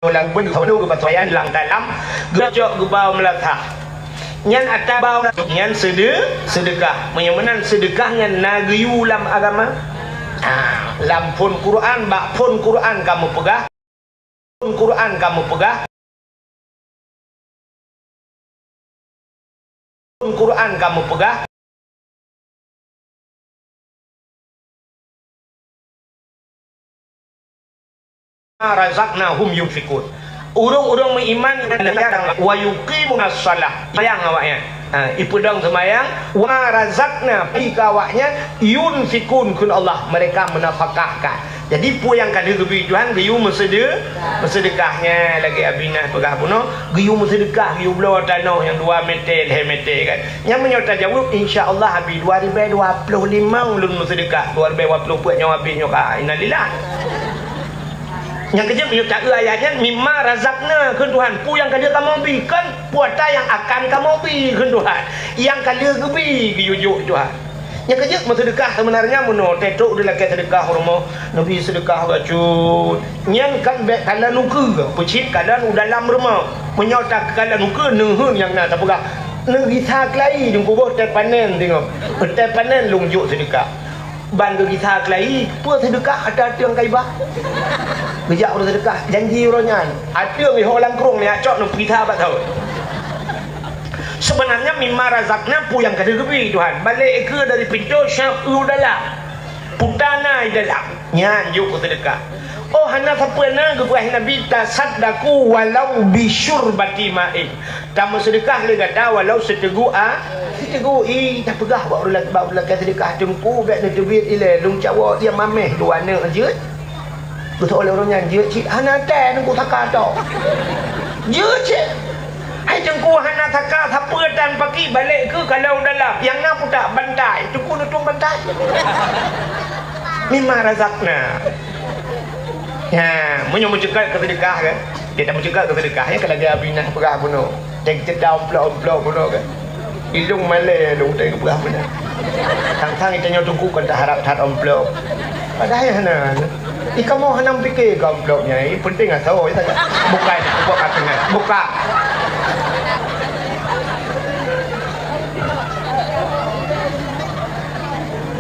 Lam buleuen Maulud geupasoyan lam dalam geucok geubau meulasah. Nyan ata bau nyan seude-, seudeukah. Meunyoe meunan seudeukah nyan na geuyue lam agama. Ah, lam phon Quran, bak phon Quran kamoe peugah. Phon Quran kamoe peugah. Quran kamoe peugah, "Razaqnahum yunfiqun." Ureueng-ureueng meuiman, "Wa yuqimunas shalah." Seumayang awaknyan. Ha, ipeudong seumayang, "Wa razaqna," pi keu awaknyan, "yunfiqun," kheun Allah, mereka menafkahkan. Jadi, peue nyang ka lheueh geubri Tuhan, geuyue meuseude-, meuseudeukah nyan lagèe Abinah peugah bunoe, geuyue meuseudeukah, geuyue bloe tanoh nyang dua meter, lhèe meter kan. Nyan meunyoe tajaweueb, insya Allah habéh dua ribèe dua ploh limong lôn meuseudeukah, dua ribèe dua ploh peuet nyoe habéh nyoe ka, innalillah. Nyang keujeuet meunyoe taeu ayat nyan, "Mimma razaqna," kheun Tuhan, peue nyang ka lheueh kamoe bi, kon peue ata nyang akan kamoe bi, kheun Tuhan. Nyang ka lheueh geubri, geuyue jok Tuhan. Nyang keujeuet meuseudeukah seubeunarnya meunoe, teutrok dilakèe seudeukah u rumoh, neubri seudeukah bacut. Nyan kan bèk kalon ukeue, peucit kalon u dalam rumoh. Meunyoe takalon ukeue, neuheun nyang na tapeugah, neugisa keulayi, deungon kuboh teuh panen singoh. Teuh panen lôn jok seudeukah. Ban geugisa keulayi, peue seudeukah ata ateueng ka iba. Geujak ureueng seudeukah, janji uroe nyan. Ateueng iho lam krueng, neujak cok, neupeugisa bak saut. Seubeunarnya mimma razaqna peue nyang ka lheueh geubri Tuhan. Balek ikeue dari pintoe, siap u dalam. Puta na i dalam. Nyan jok keu seudeukah. Oh, hana sapeue na geupeugah Nabi, "Tasaddaqu walau bi syurbati ma'in." Tameuseudeukah lé gata walau siteugok a-, siteugok ie. Tapeugah bak ureueng la-, bak ureueng lakèe seudeukah, "Teungku, bèk neuteubiet ilèe, lôn cawok ie mamèh dua aneuk jeuet." Geuseuôt lé ureueng nyan, "Jeuet cit." "Hana tée, Teungku, saka tok." "Jeuet cit." "Hai Teungku, hana saka sapeue tan paki, balek keuh kalau dalam. Nyang na putak bantai, Teungku neutueng bantai." Mimma razaqna. Ya, meunyoe meuceukat keu seudeukah kan? Kita meuceukat keu seudeukah, ya, kan lagèe Abinah peugah bunoe. Teng ceudam amplop-amplop bunoe kan? Ilong malèe lôn teupeugah meunan. Sang-sang geutanyoe teungku kon taharap that amplop. Padahai hana. Ih, kamoe hana meupiké keu amplop nyan. Ih, penting asoe saja. Bukai dikeubok ka teungoh. Buka.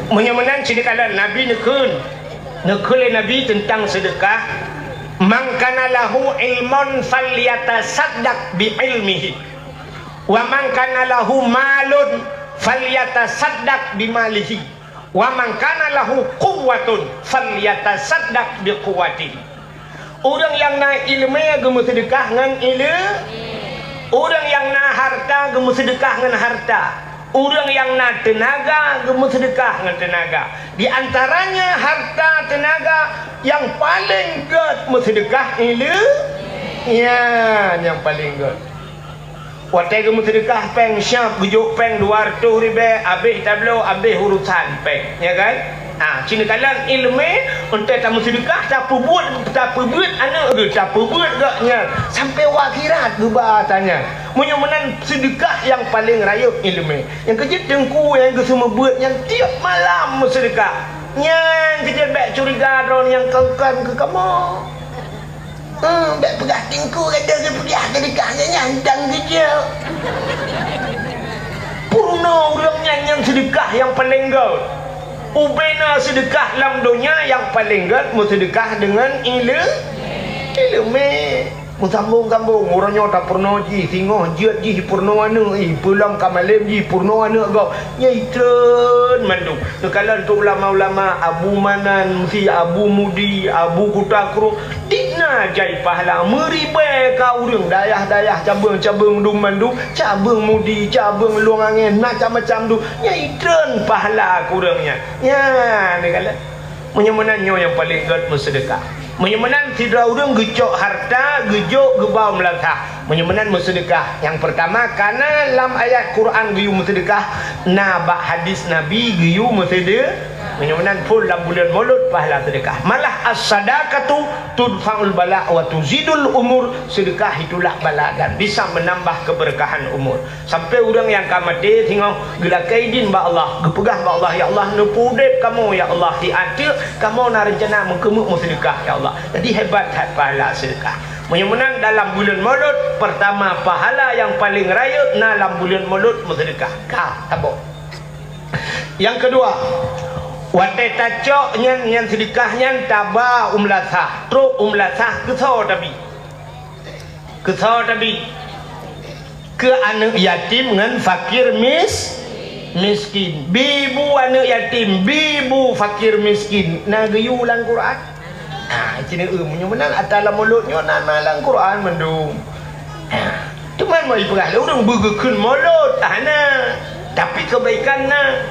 Meunyoe meunan, sini kalon Nabi neukheun. Neukheun lé Nabi teuntang seudeukah, "Man kana lahu ilmun falyatasaddaq bi ilmihi, wa man kana lahu malun falyatasaddaq bi malihi, wa man kana lahu quwwatun falyatasaddaq bi quwwatihi." Ureueng nyang na ileumé geumeuseudeukah ngon ileu-, ureueng nyang na hareuta geumeuseudeukah ngon hareuta. Ureueng nyang na teunaga geumeuseudeukah ngon teunaga. Di antaranya harta teunaga nyang paleng gèt meuseudeukah ileu-, nyan nyang paleng gèt. Watèe geumeuseudeukah péng siab, geujok péng dua reutôh ribèe, abéh tabloe, abéh urosan péng, ya kan? Ah, sini kalon ileumé, watèe tameuseudeukah, tapeubeuet, tapeubeuet aneuk geuh, tapeubeuet gobnyan, sampoe u akhirat geuba ata nyan. Meunyoe meunan seudeukah nyang paleng rayeuk ileumé. Nyang keujeuet teungku nyang geuseumeubeuet nyan tiep malam meuseudeukah. Nyang keujeuet bèk curiga droe nyang kon-kon keu kamoe. Hmm, bèk peugah teungku gata geupeugah seudeukah nyan nyang dang geujok. Peurunoe ureuëng nyan nyang seudeukah nyang paleng gét. Ubena seudeukah lam donya nyang paleng gét meuseudeukah deungon ile-, ileumé. Meusambong-sambong, uroe nyoe tapeurunoe jih, singoh jeuet jih peurunoe aneuëk, ih, peulom ka malem jih peurunoe aneuëk gob. Nyan itreun mandum. Neukalon tu ulama-ulama, Abu Manan, si Abu Mudi, Abu Kuta Krueng, dikna jai pahala meuribée ka ureuëng dayah-dayah cabeueng-cabeueng dum mandum, cabeueng Mudi, cabeueng Lueng Angén, macam-macam dum. Nyan itreun pahala keu ureuëng nyan. Nyan, neukalon. Meunyoe meunan nyoe nyang paleng gét meuseudeukah. Meunyoe meunan sidroe ureuëng geucok hareuta, geujok geuba u meulasah. Meunyoe meunan meuseudeukah. Nyang peurtama, kana lam ayat Quran geuyue meuseudeukah, na bak hadis Nabi geuyue meuseude-, meunyoe meunan phon lam buleuen Molot pahala seudeukah. Malah as-sadaqatu tudfa'ul bala wa tuzidul umur, seudeukah itulak bala dan bisa meunambah keubeureukahan umur. Sampoe ureuëng nyang ka maté singoh geulakée idin bak Allah, geupeugah bak Allah, "Ya Allah, neupeuudeb kamoe, ya Allah, di ateueh kamoe na reuncana meukeumeuk meuseudeukah, ya Allah." Jadi, hebat that pahala seudeukah. Meunyoe meunan dalam buleuen Molot, peurtama pahala nyang paleng rayeuk na lam buleuen Molot meuseudeukah. Ka, saboh. Nyang keudua, watée tacok nyan, nyan seudeukah nyan taba u meulasah, trok u meulasah keusoe tabi. Keusoe tabi. Keu aneuëk yatim ngon fakir mis-, miskin. Bi bu aneuëk yatim, bi bu fakir miskin. Na geuyue lam Quran? Ha, ci neueu, meunyoe meunan atra lam Molot nyoe na, na lam Quran mandum. Ha, teuma mau ipeugah lé ureuëng beugeukheun Molot, hana. Tapi keubaikan na.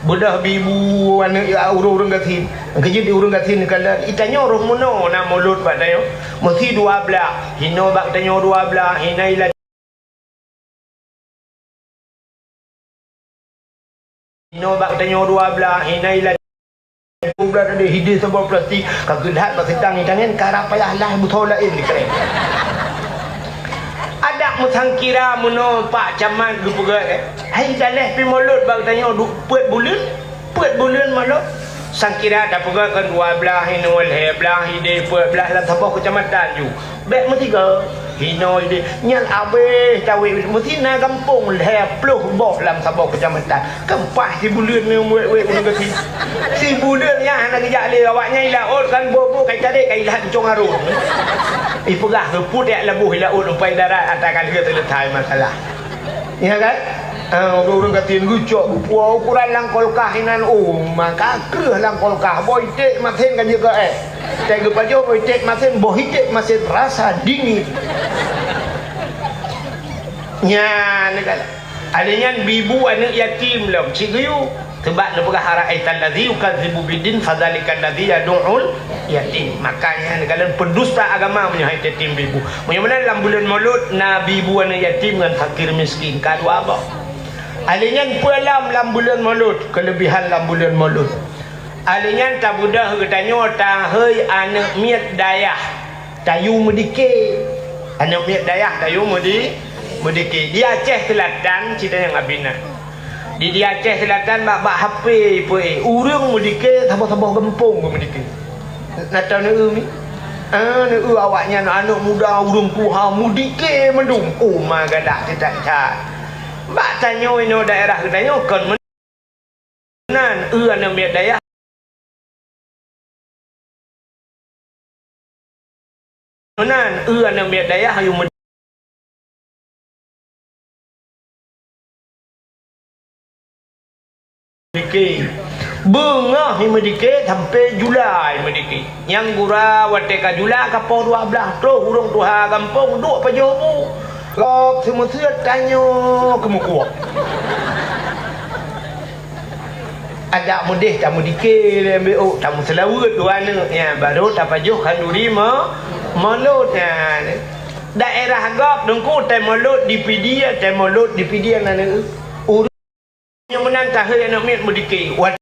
Beudôh bi bu aneuëk ya ureuëng-ureuëng gasien. Keujeuet di ureuëng gasien neukalon, "Ih, tanyoe roh meunoe na Molot bak tanyoe. Meusi dua blaih, hinoe bak tanyoe dua blaih, hinoe ilan." Hinoe bak tanyoe dua blaih, hinoe ilan. Dua blaih tadi hideh saboh plastik, ka geulhat bak sitang itangen, ka rap payah lah beusoe laén dikrém. Adak meusangkira meunoe Pak Camat geupeugah, eh, "Hai, daleh pi Molot bak tanyoe du-, peuet buleuen, peuet buleuen Molot." Sangkira tapeugah kan dua blaih, hinoe lhée blaih, hideh peuet blaih lam saboh keucamatan ju. Bék meusigoe, hinoe ideh, nyan abéh cawét, meusi na gampông lhée ploh boh lam saboh keucamatan. Kan paih sibuleuen nyoe wék-wék ureuëng gasien. Sibuleuen nyan hana geujak lé awaknyan i laôt kan boh-boh kai cadek kai lhah cong arôn. Ipeugah geuputéh laboh i laôt umpai darat ata ka lheueh seuleusai masalah. Ya kan? Ah, ureuëng-ureuëng gasien geucok geupuwoe ukuran lam kulkas inan, oh, maka kreueh lam kulkas, boh iték masen ka jeuet keu éh. Teuh geupajoh boh iték masen, boh iték masen rasa dingin. Nyan kan. Ada nyan bibu aneuëk yatim lom, cit geuyue. Sebab neupeugah, "Ara'aital ladzi yukadzibu biddin, fadzalikal ladzi yadu'ul yatim." Makanya neukalon pendusta agama meunyoe hai yatim bibu. Meunyoe meunan lam buleuen Molot na bibu aneuëk yatim ngon fakir miskin, ka dua boh. Alèh nyan peue lom lam buleuen Molot, keulebihan lam buleuen Molot. Alèh nyan tabeudôh geutanyoe tahôi aneuëk miet dayah tayue meudike. Aneuëk miet dayah tayue meudi-, meudike. Di Aceh Selatan, cit nyang abina. Di, di Aceh Selatan bak, bak hapé peue, ureuëng meudike saboh-saboh gampông meudike. Na tahu neueu mi? Ah, neueu awaknyan aneuëk muda, ureuëng tuha meudike mandum. Oh, ma galak that-that. Bak tanyoe inoe daerah geutanyoe kon meunan, eu aneuëk miet dayah. Meunan, eu aneuëk miet dayah ayue meudike. Beungoh i meudike sampoe jula i meudike. Nyang gura watée ka jula ka poh dua blaih troh ureuëng tuha gampông duek pajoh bu. Gob seumeuseuet tanyoe keumeukuok. Adak meudeh tameudike lé M B O, tameuseulaweuet dua aneuëk nyan, barô tapajoh khanduri mo-, molot nyan. Daerah gob Teungku, tai molot di Pidie, tai molot di Pidie na aneuëk. Ureuëng nyang meunan tahôi aneuëk miet meudike. Wat-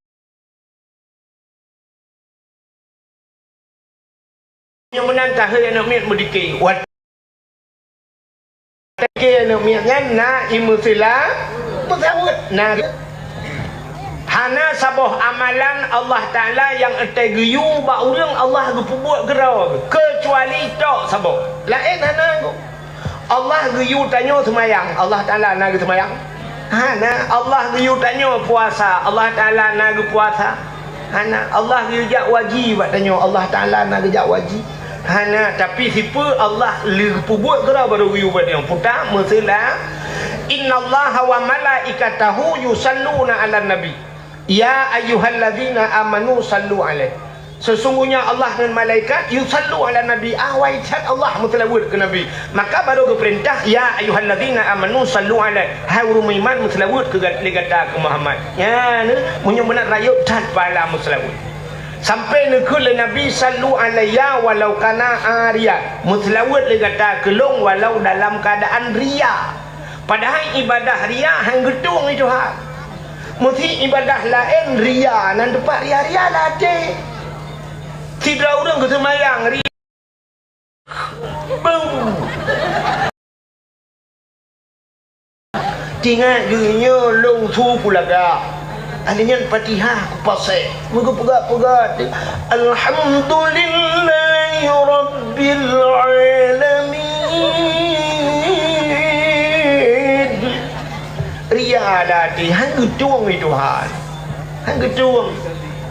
Nyang meunan tahôi aneuëk miet meudike. Watée aneuëk miet nyan na i meusila, peusaweuet na. Hana saboh amalan Allah Taala nyang watée geuyue bak ureuëng Allah geupeubuet keudroe, keucuali tok saboh. Laén hana. Allah geuyue tanyoe seumayang, Allah Taala na geuseumayang? Hana, Allah geuyue tanyoe puasa, Allah Taala na geupuasa. Hana, Allah geuyue jak waji bak tanyoe, Allah Taala na geujak waji. Hana, tapi sipeue Allah lé geupeubuet keudroe barô geuyue bak tanyoe. Puta meuseula, "Innallaha wa malaikatahu yusalluna 'alan nabi. Ya ayyuhalladzina amanu sallu 'alaihi." Sesungguhnya Allah ngon malaikat yusallu 'alan nabi, awai that Allah meuseulaweuet keu Nabi. Maka barô geupeurintah, "Ya ayyuhalladzina amanu sallu 'alaihi." Hai ureuëng meuiman, meuseulaweuet keu gat-, lé gata keu Muhammad. Nyan, meunyoe meunan rayeuk that pahala meuseulaweuet. Sampai neukheun lé Nabi, "Sallu 'alayya walau kana 'ariyan." Meuseulaweuet lé gata keu lôn walau dalam keuadaan ria. Padahai ibadah ria han geutueng lé Tuhan. Meusi ibadah laén ria, nan teumpat ria-ria lam até. Sidroe ureuëng geuseumayang ri-, beu. Tingat geuh nyoe lôn su kulagak. Ahli nyan Fatihah kupaséh. Meugeupeugat-peugat. Alhamdulillahi rabbil alamin. Ria lam até, han geutueng lé Tuhan. Han geutueng.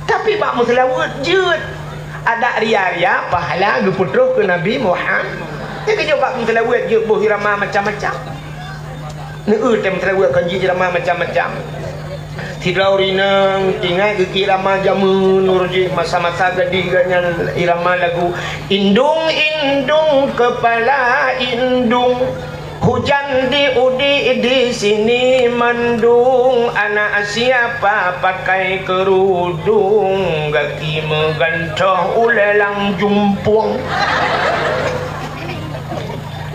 Tapi bak meuseulaweuet jeuet. Adak ria-ria, pahala geupeutroh keu Nabi Muhammad. Nyan keuh jeuet bak meuseulaweuet jeuet boh irama macam-macam. Neueu tém seulaweuet kon jeuet irama macam-macam. Sidroe ureuëng inong ingat geuki irama jameun, ureuëng jih masa-masa gadih geuh nyan irama lagu, "Indung-indung kepala indung, hujan di udi di sini mendung, anak siapa pakai kerudung, gaki meugantoh ulée lam jumpuang."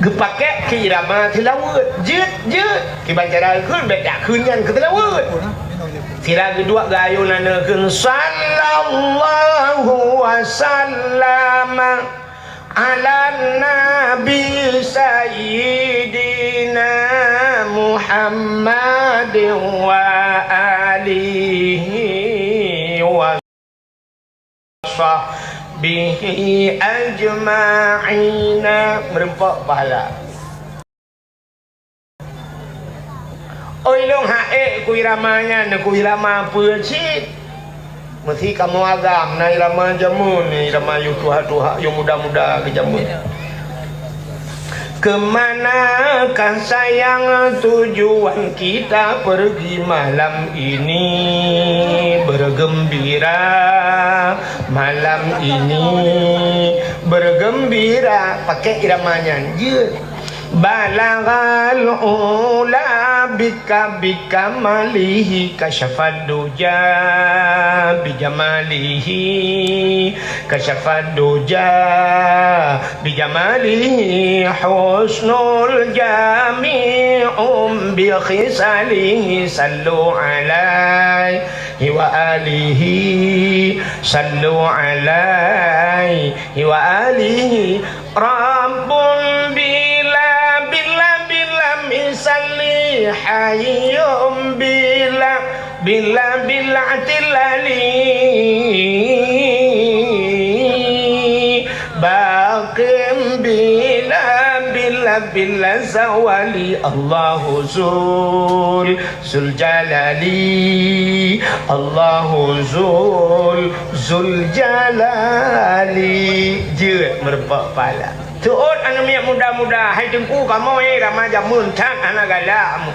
Geupakék keu irama seulaweuet. Jeuet, jeuet. Kiban cara kheun, bék dak kheun nyan keu seulaweuet. Sira geuduek geuayôn aneuk kheun, "Sallallahu wa sallama 'alan nabi sayyidina Muhammadin wa alihi wa sahbihi ajma'ina." Meureumpok pahala. Oi lôn hak ék keu irama nyan, keu irama peue cit? Meusi kamoe agam na irama jameun, irama yôh tuha-tuha, yôh muda-muda keu jameun. Kemanakah sayang tujuan kita pergi malam ini? Bergembira malam ini, bergembira. Pakék irama nyan jeuet. Balaghal ula bika bikamalihi, kasyafad duja bijamalihi, kasyafad duja bijamalihi, husnul jami'un bi khisalihi, sallu alaihi wa alihi, sallu alaihi wa alihi. Rabbun bila, bila, bila misalli, hayyun bila, bila, bila tilali, baqim bila, bila, bila zawali. Allahu zul, zul jalali. Allahu zul, zul jalali. Jeuet meureumpok pahala. Seuôt aneuk miet muda-muda, hai teungku kamoe, eh, rama jameun that hana galak mu.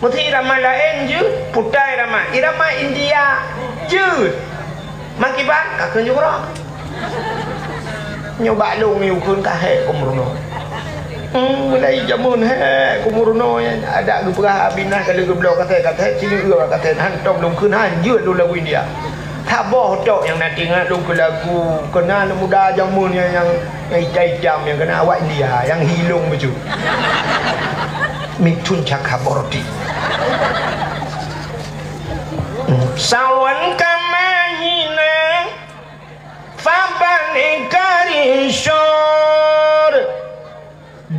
Meusti irama laén jeuet, puta irama, irama India jeuet. Makiban ka keu jurang. Nyoe bak lôn nyoe kheun ka hék keu meurunoe. Hmm, mulai jameun hék keu meurunoe, adak geupeugah Abinah ka lheueh geubloe kasét-kasét, sinoe eu kasét, hantom lôn kheun han jeuet lôn lagu India. Saboh tok nyang na teuingat lôn keu lagu, keu na aneuk muda jameun nyan nyang, nyang itam-itam nyang keunan awak India, nyang hi ilong bacut. Mithun Chakraborty. Sawan ka mahina, faban ikarishor.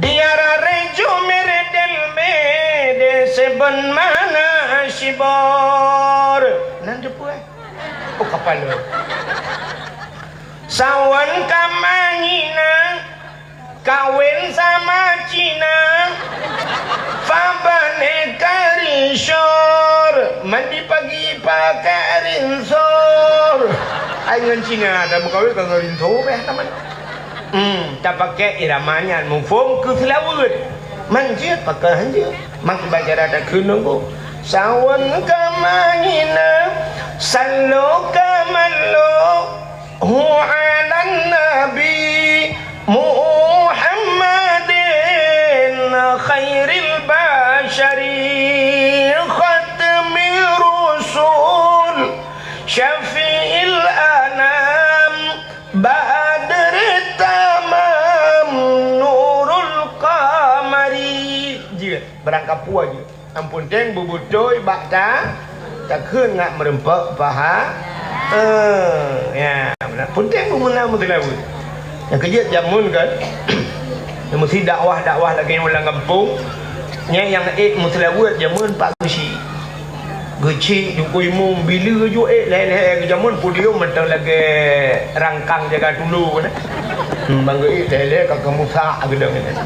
Diara reju meredel mede seben mana shibor. Nan teupeue? Oh, kapal tu. Sawan ka mahina, kawin sama Cina. Abang e karisor, mandi pagi pakai rinsor. Ai ngon Cina, dah meukawen ka ngon rinso beh teman. Hmm, tapakai irama nyan muphom keu seulaweuet. Man jeuet pakai han jeuet. Mak baca rata keuneuk. Sawan ka mahina, sallo ka mallo. Hu 'alan nabi Muhammadin khairil basyari khatmir rusul syafi'il anam badri tamam nurul qamari. Jeuet, barangkapeue jeuet. Ampun teng beubeutôi bak ta, takheun ngat meureumpok paha. Eh, ya, pun teng beumeunang meuteulaweue. Nyang keujeuet jameun kan, nyang meusi dakwah-dakwah lagèe nyoe lam gampông, nyan nyang ék meuteulaweue jameun Pak Geuchik. Geuchik, Teungku Imum, bila ju ék lhèe-lhèe jameun podium mantong lagèe rangkang jaga tulu kan. Hmm, bang geuék lhèe-lhèe ka keumusak geudong nyan.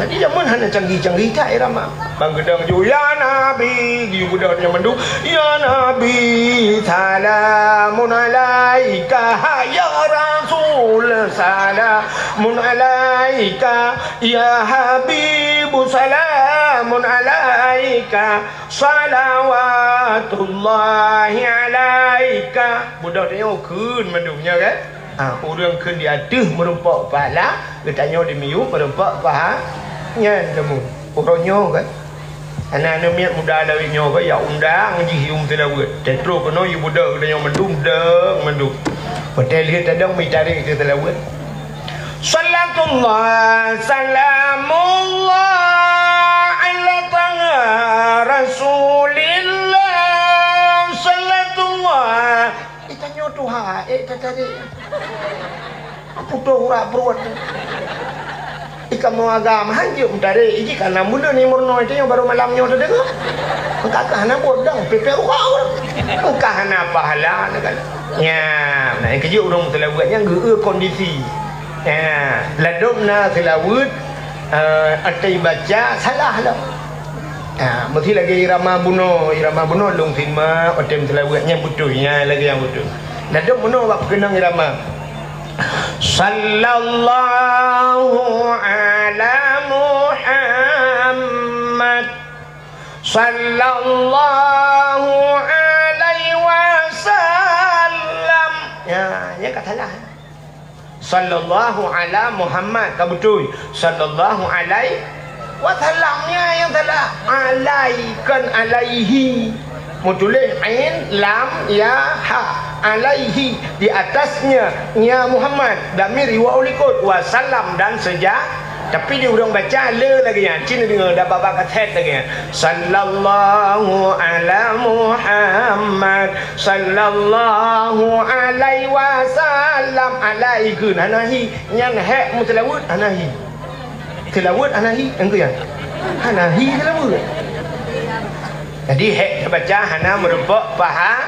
Jadi jameun hana canggih-canggih that irama. Bang geudong ju, "Ya Nabi," geuyue beudôh nyan mandum, "Ya Nabi, salamun alaika, ya Rasul, salamun alaika, ya Habibu, salamun alaika, salawatullahi alaika." Beudôh nyoe kheun mandum nyoe kan? Ah, ureueng kheun di ateueh meurumpok pahala, geutanyoe di miyueb meurumpok paha-, nyan teuma. Uroe nyoe kan? Hana aneuk miet muda lawét nyoe kan, ya undang jih yum seulaweuet. Teutro keunoe yue beudôh geutanyoe mandum, deueng mandum. Watèe lheueh tadong meutarek keu seulaweuet. Salatullah, salamullah, ala taha Rasulillah. Salatullah, Itanyoe tuha, ék tatarek. Putôh urat pruet. Ikamoe agam hanjeuet meutarek, iji ka nam buleuen imeurunoe itanyoe barô malam nyoe tadeungoe. Engka ka hana buet dang, pepek urat. Engka hana pahala, na kan. Nya, na nyang keujeuet ureueng meuteulaweuet nyan geu-eu kondisi. Nya, ladôm na seulaweuet, eh, atai baca salah lom. Ha, meusi lagèe irama bunoe, irama bunoe lôn simak watèe meuteulaweuet nyan beutôi, nyan lagèe nyang beutôi. Ladôm bunoe bak peukeunong irama. Sallallahu ala Muhammad. Sallallahu alaihi wasallam. Ya, nyan ka salah. Sallallahu ala Muhammad, ka beutôi. Sallallahu alaihi wasallam, nyan nyang salah. Alai, kon alaihi. Meutuléh ain, lam, ya, ha. Alaihi, di atasnya, ya Muhammad. Damir iwoe u likot, wasallam, dan seja-, Tapi di ureueng baca le lagèe nyan, cit neudeungoe, dak bak-bak kaset lagèe nyan. Sallallahu ala Muhammad, sallallahu alaihi wasallam, alaihi kheun, hana hi. Nyan hék meuseulaweuet, hana hi. Seulaweuet hana hi, engkeu nyan. Hana hi seulaweuet. Jadi, hék tabaca hana meurumpok paha,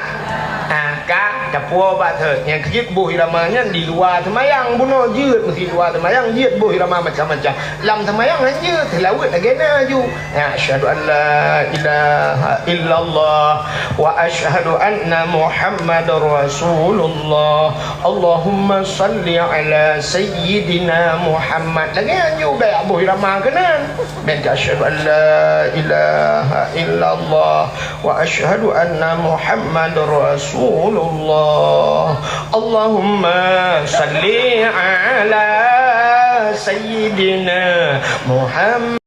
ah, ka tapuwoe bak thot. Nyang keujeuet boh irama nyan di luwa seumayang bunoe jeuet, meusi luwa seumayang jeuet boh irama macam-macam. Lam seumayang han jeuet, seulaweuet lagèe na ju. Ya, asyhadu an la ilaha illallah wa asyhadu anna Muhammadar Rasulullah. Allahumma salli ala sayyidina Muhammad. Lagèe nyan ju bèk boh irama keunan. Bèk asyhadu an la ilaha illallah wa asyhadu anna Muhammadar Rasulullah. Allahumma salli ala sayyidina Muhammad.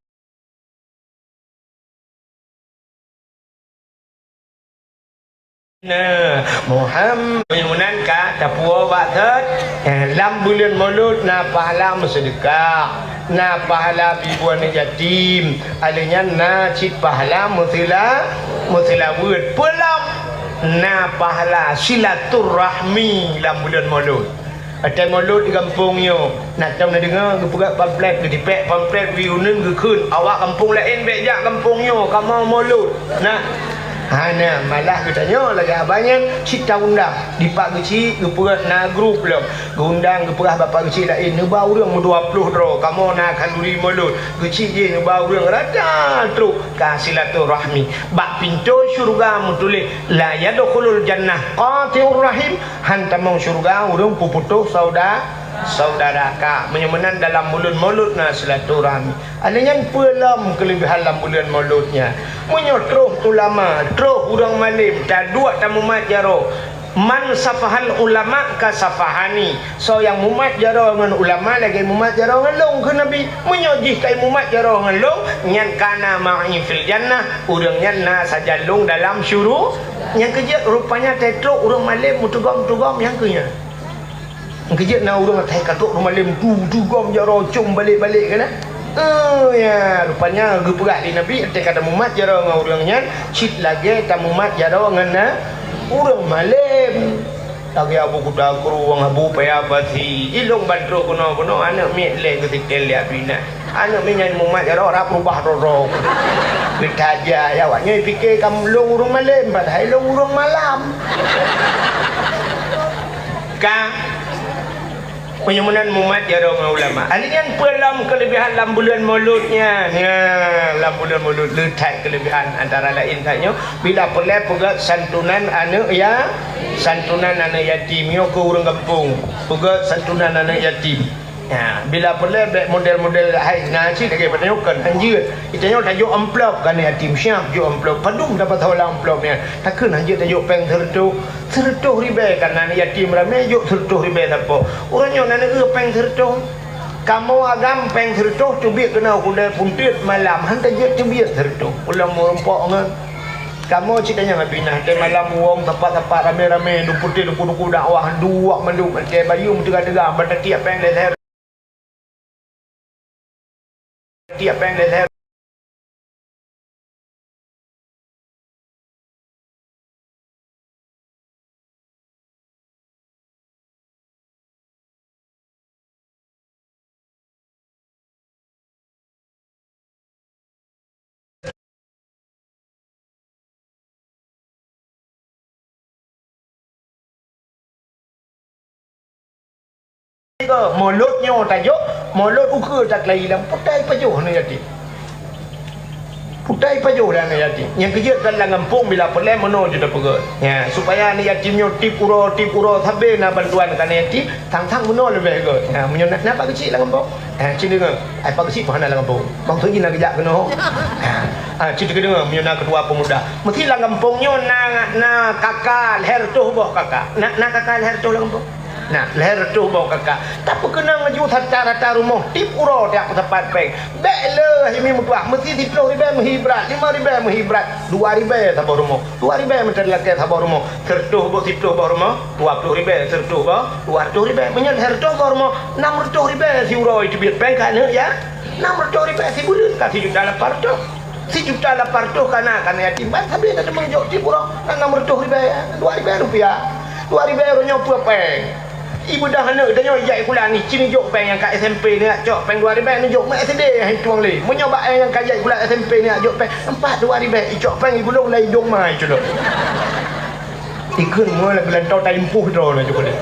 Nah, Muhammad. Meunan ka tapuwoe bak thot. Eh, lam buleuen Molot na pahala meuseudeukah, na pahala bri buet aneuk yatim, alèh nyan na cit pahala meuseula-, meuseulaweuet. Peue lom? Na pahala silaturahmi lam buleuen Molot. Watèe Molot di gampông nyoe, na tom neudeungoe geupeugah pamflet, geutipék pamflet, geuyue uneun geukheun, awak gampông laén bèk jak gampông nyoe, kamoe Molot. Na, Hana, malah geutanyoe lagèe abah nyan cit taundang. Dipat geuchik geupeugah na grup lom. Geuundang geupeugah bapak geuchik laén, neuba ureueng meudua ploh droe, kamoe na khanduri mulod. Geuchik jih neuba ureueng rata trok ka silaturahmi. Bak pintoe syeuruga meutuléh, "La yadkhulul jannah qati'ur rahim," han tamong syeuruga ureueng peuputôh sauda-, saudara. Ka, meunyoe meunan dalam buleuen Maulud na silaturahmi. Alèh nyan peue lom keuleubihan lam buleuen Maulud nyan? Meunyoe troh ulama, troh ureueng malém, taduek tamumat jaroe, "Man safahal ulama ka safahani." Soe nyang mumat jaroe ngon ulama lagèe mumat jaroe ngon lôn, kheun Nabi. Meunyoe jih ka mumat jaroe ngon lôn, nyan kana ma'i fil jannah, ureueng nyan na sajan lôn dalam syuru-, nyang keujeuet rupanya teutrok ureueng malém meutugom-tugom nyang keu nyan. Nyang keujeuet na ureueng atai ka trok ureueng malém tu, tugom jaroe com balek-balek kan, eh? Eh, ya, rupanya geupeugah lé Nabi, atai ka tamumat jaroe ngon ureueng nyan, cit lagèe tamumat jaroe ngon na ureueng malém. Lagèe Abu Kuta Krueng, Abu Paya Pasi, ilong ban trok keunoe-keunoe, aneuk miet lé geusitel lé Abina. Aneuk miet nyan mumat jaroe rab rubah roro. Geutaja, ya, awak nyoe pike ka lôn ureueng malém, padahai lôn ureueng malam. Ka. Meunyoe meunan mumat jaroe ngon ulama. Alèh nyan peue lom keuleubihan lam buleuen Maulud nyan? Ya, lam buleuen Maulud le that keuleubihan, antara laén that nyoe, bila peureulèe peugèt santunan aneuk ya-, santunan aneuk yatim, nyoe keu ureueng gampông. Peugèt santunan aneuk yatim. Ya, bila peureulèe bèk model-model hai na cit lagèe pada nyoe kan, hanjeuet. Geutanyoe tajok amplop keu aneuk yatim, siap jok amplop. Padum dapat saboh lam amplop nyan. Takheun hanjeuet tajok péng sireutôh. Sireutôh ribèe, kareuna aneuk yatim ramè, jok sireutôh ribèe sapo. Uroe nyoe na neueu péng sireutôh. Kamoe agam péng sireutôh teubiet keunoe keudè puntiet malam, han tajeuet teubiet sireutôh. Ulôn meurumpok ngon kamoe cit nyang Abina, watèe malam uwong sapat-sapat ramè-ramè, dum puntiet duku-duku dakwah, duek mandum, watèe bayeue meuteuga-teuga, ban tatiek péng lhèe Tiep péng lé lhèe. Mulod nyoe tajok, mulod ukeue takeulayi lam putai pajoh aneuk yatim. Putai pajoh lam aneuk yatim. Nyang keujeuet kan lam gampông bila peureulèe meunoe jeuet tapeugah. Nya, supaya aneuk yatim nyoe tiep uroe, tiep uroe sabe na bantuan keu aneuk yatim, sang-sang meunoe leubeh göt. Nya, meunyoe na, na pak keuchik lam gampông. Eh, cit deungoe, ai pak keuchik pih hana lam gampông. Maksud jih na geujak keunoe. Ah, ah, cit keudeungoe, meunyoe na keutua peumuda. Meusti lam gampông nyoe na, na kaka lhèe reutôh boh kaka. Na, na kaka lhèe reutôh lam gampông? Na, lhèe reutôh boh kaka. Tapeukeunong laju rata-rata rumoh, tiep uroe tajak peusapat péng. Bèk le himi meutuah, meusti siplôh ribèe meuhi brat, limong ribèe meuhi brat, dua ribèe saboh rumoh. Dua ribèe mantong lakèe saboh rumoh, sireutôh boh siplôh boh rumoh, dua plôh ribèe sireutôh boh, dua reutôh ribèe. Meunyoe lhèe reutôh boh rumoh, nam reutôh ribèe siuroe teubiet péng keu aneuk ya-, nam reutôh ribèe sibuleuen ka sijuta lapan reutôh. Sijuta lapan reutôh ka na keu aneuk yatim. Ban sabe na teuma jok tiep uroe, na nam reutôh ribèe, dua ribèe rupiah. Dua ribèe uroe nyoe peue péng? Ibeudoh aneuk tanyoe ijak sikula ni, ci neujok péng nyang ka S M P, neujak cok péng dua ribèe, neujok mak S D nyang tueng lé. Meunyoe bak nyang ka jak sikula S M P neujak jok péng empat dua ribèe, icok péng igulong lam idong ma iculok. Ikheun meunyoe lam geulantau taimpuh droe na cukôp lé.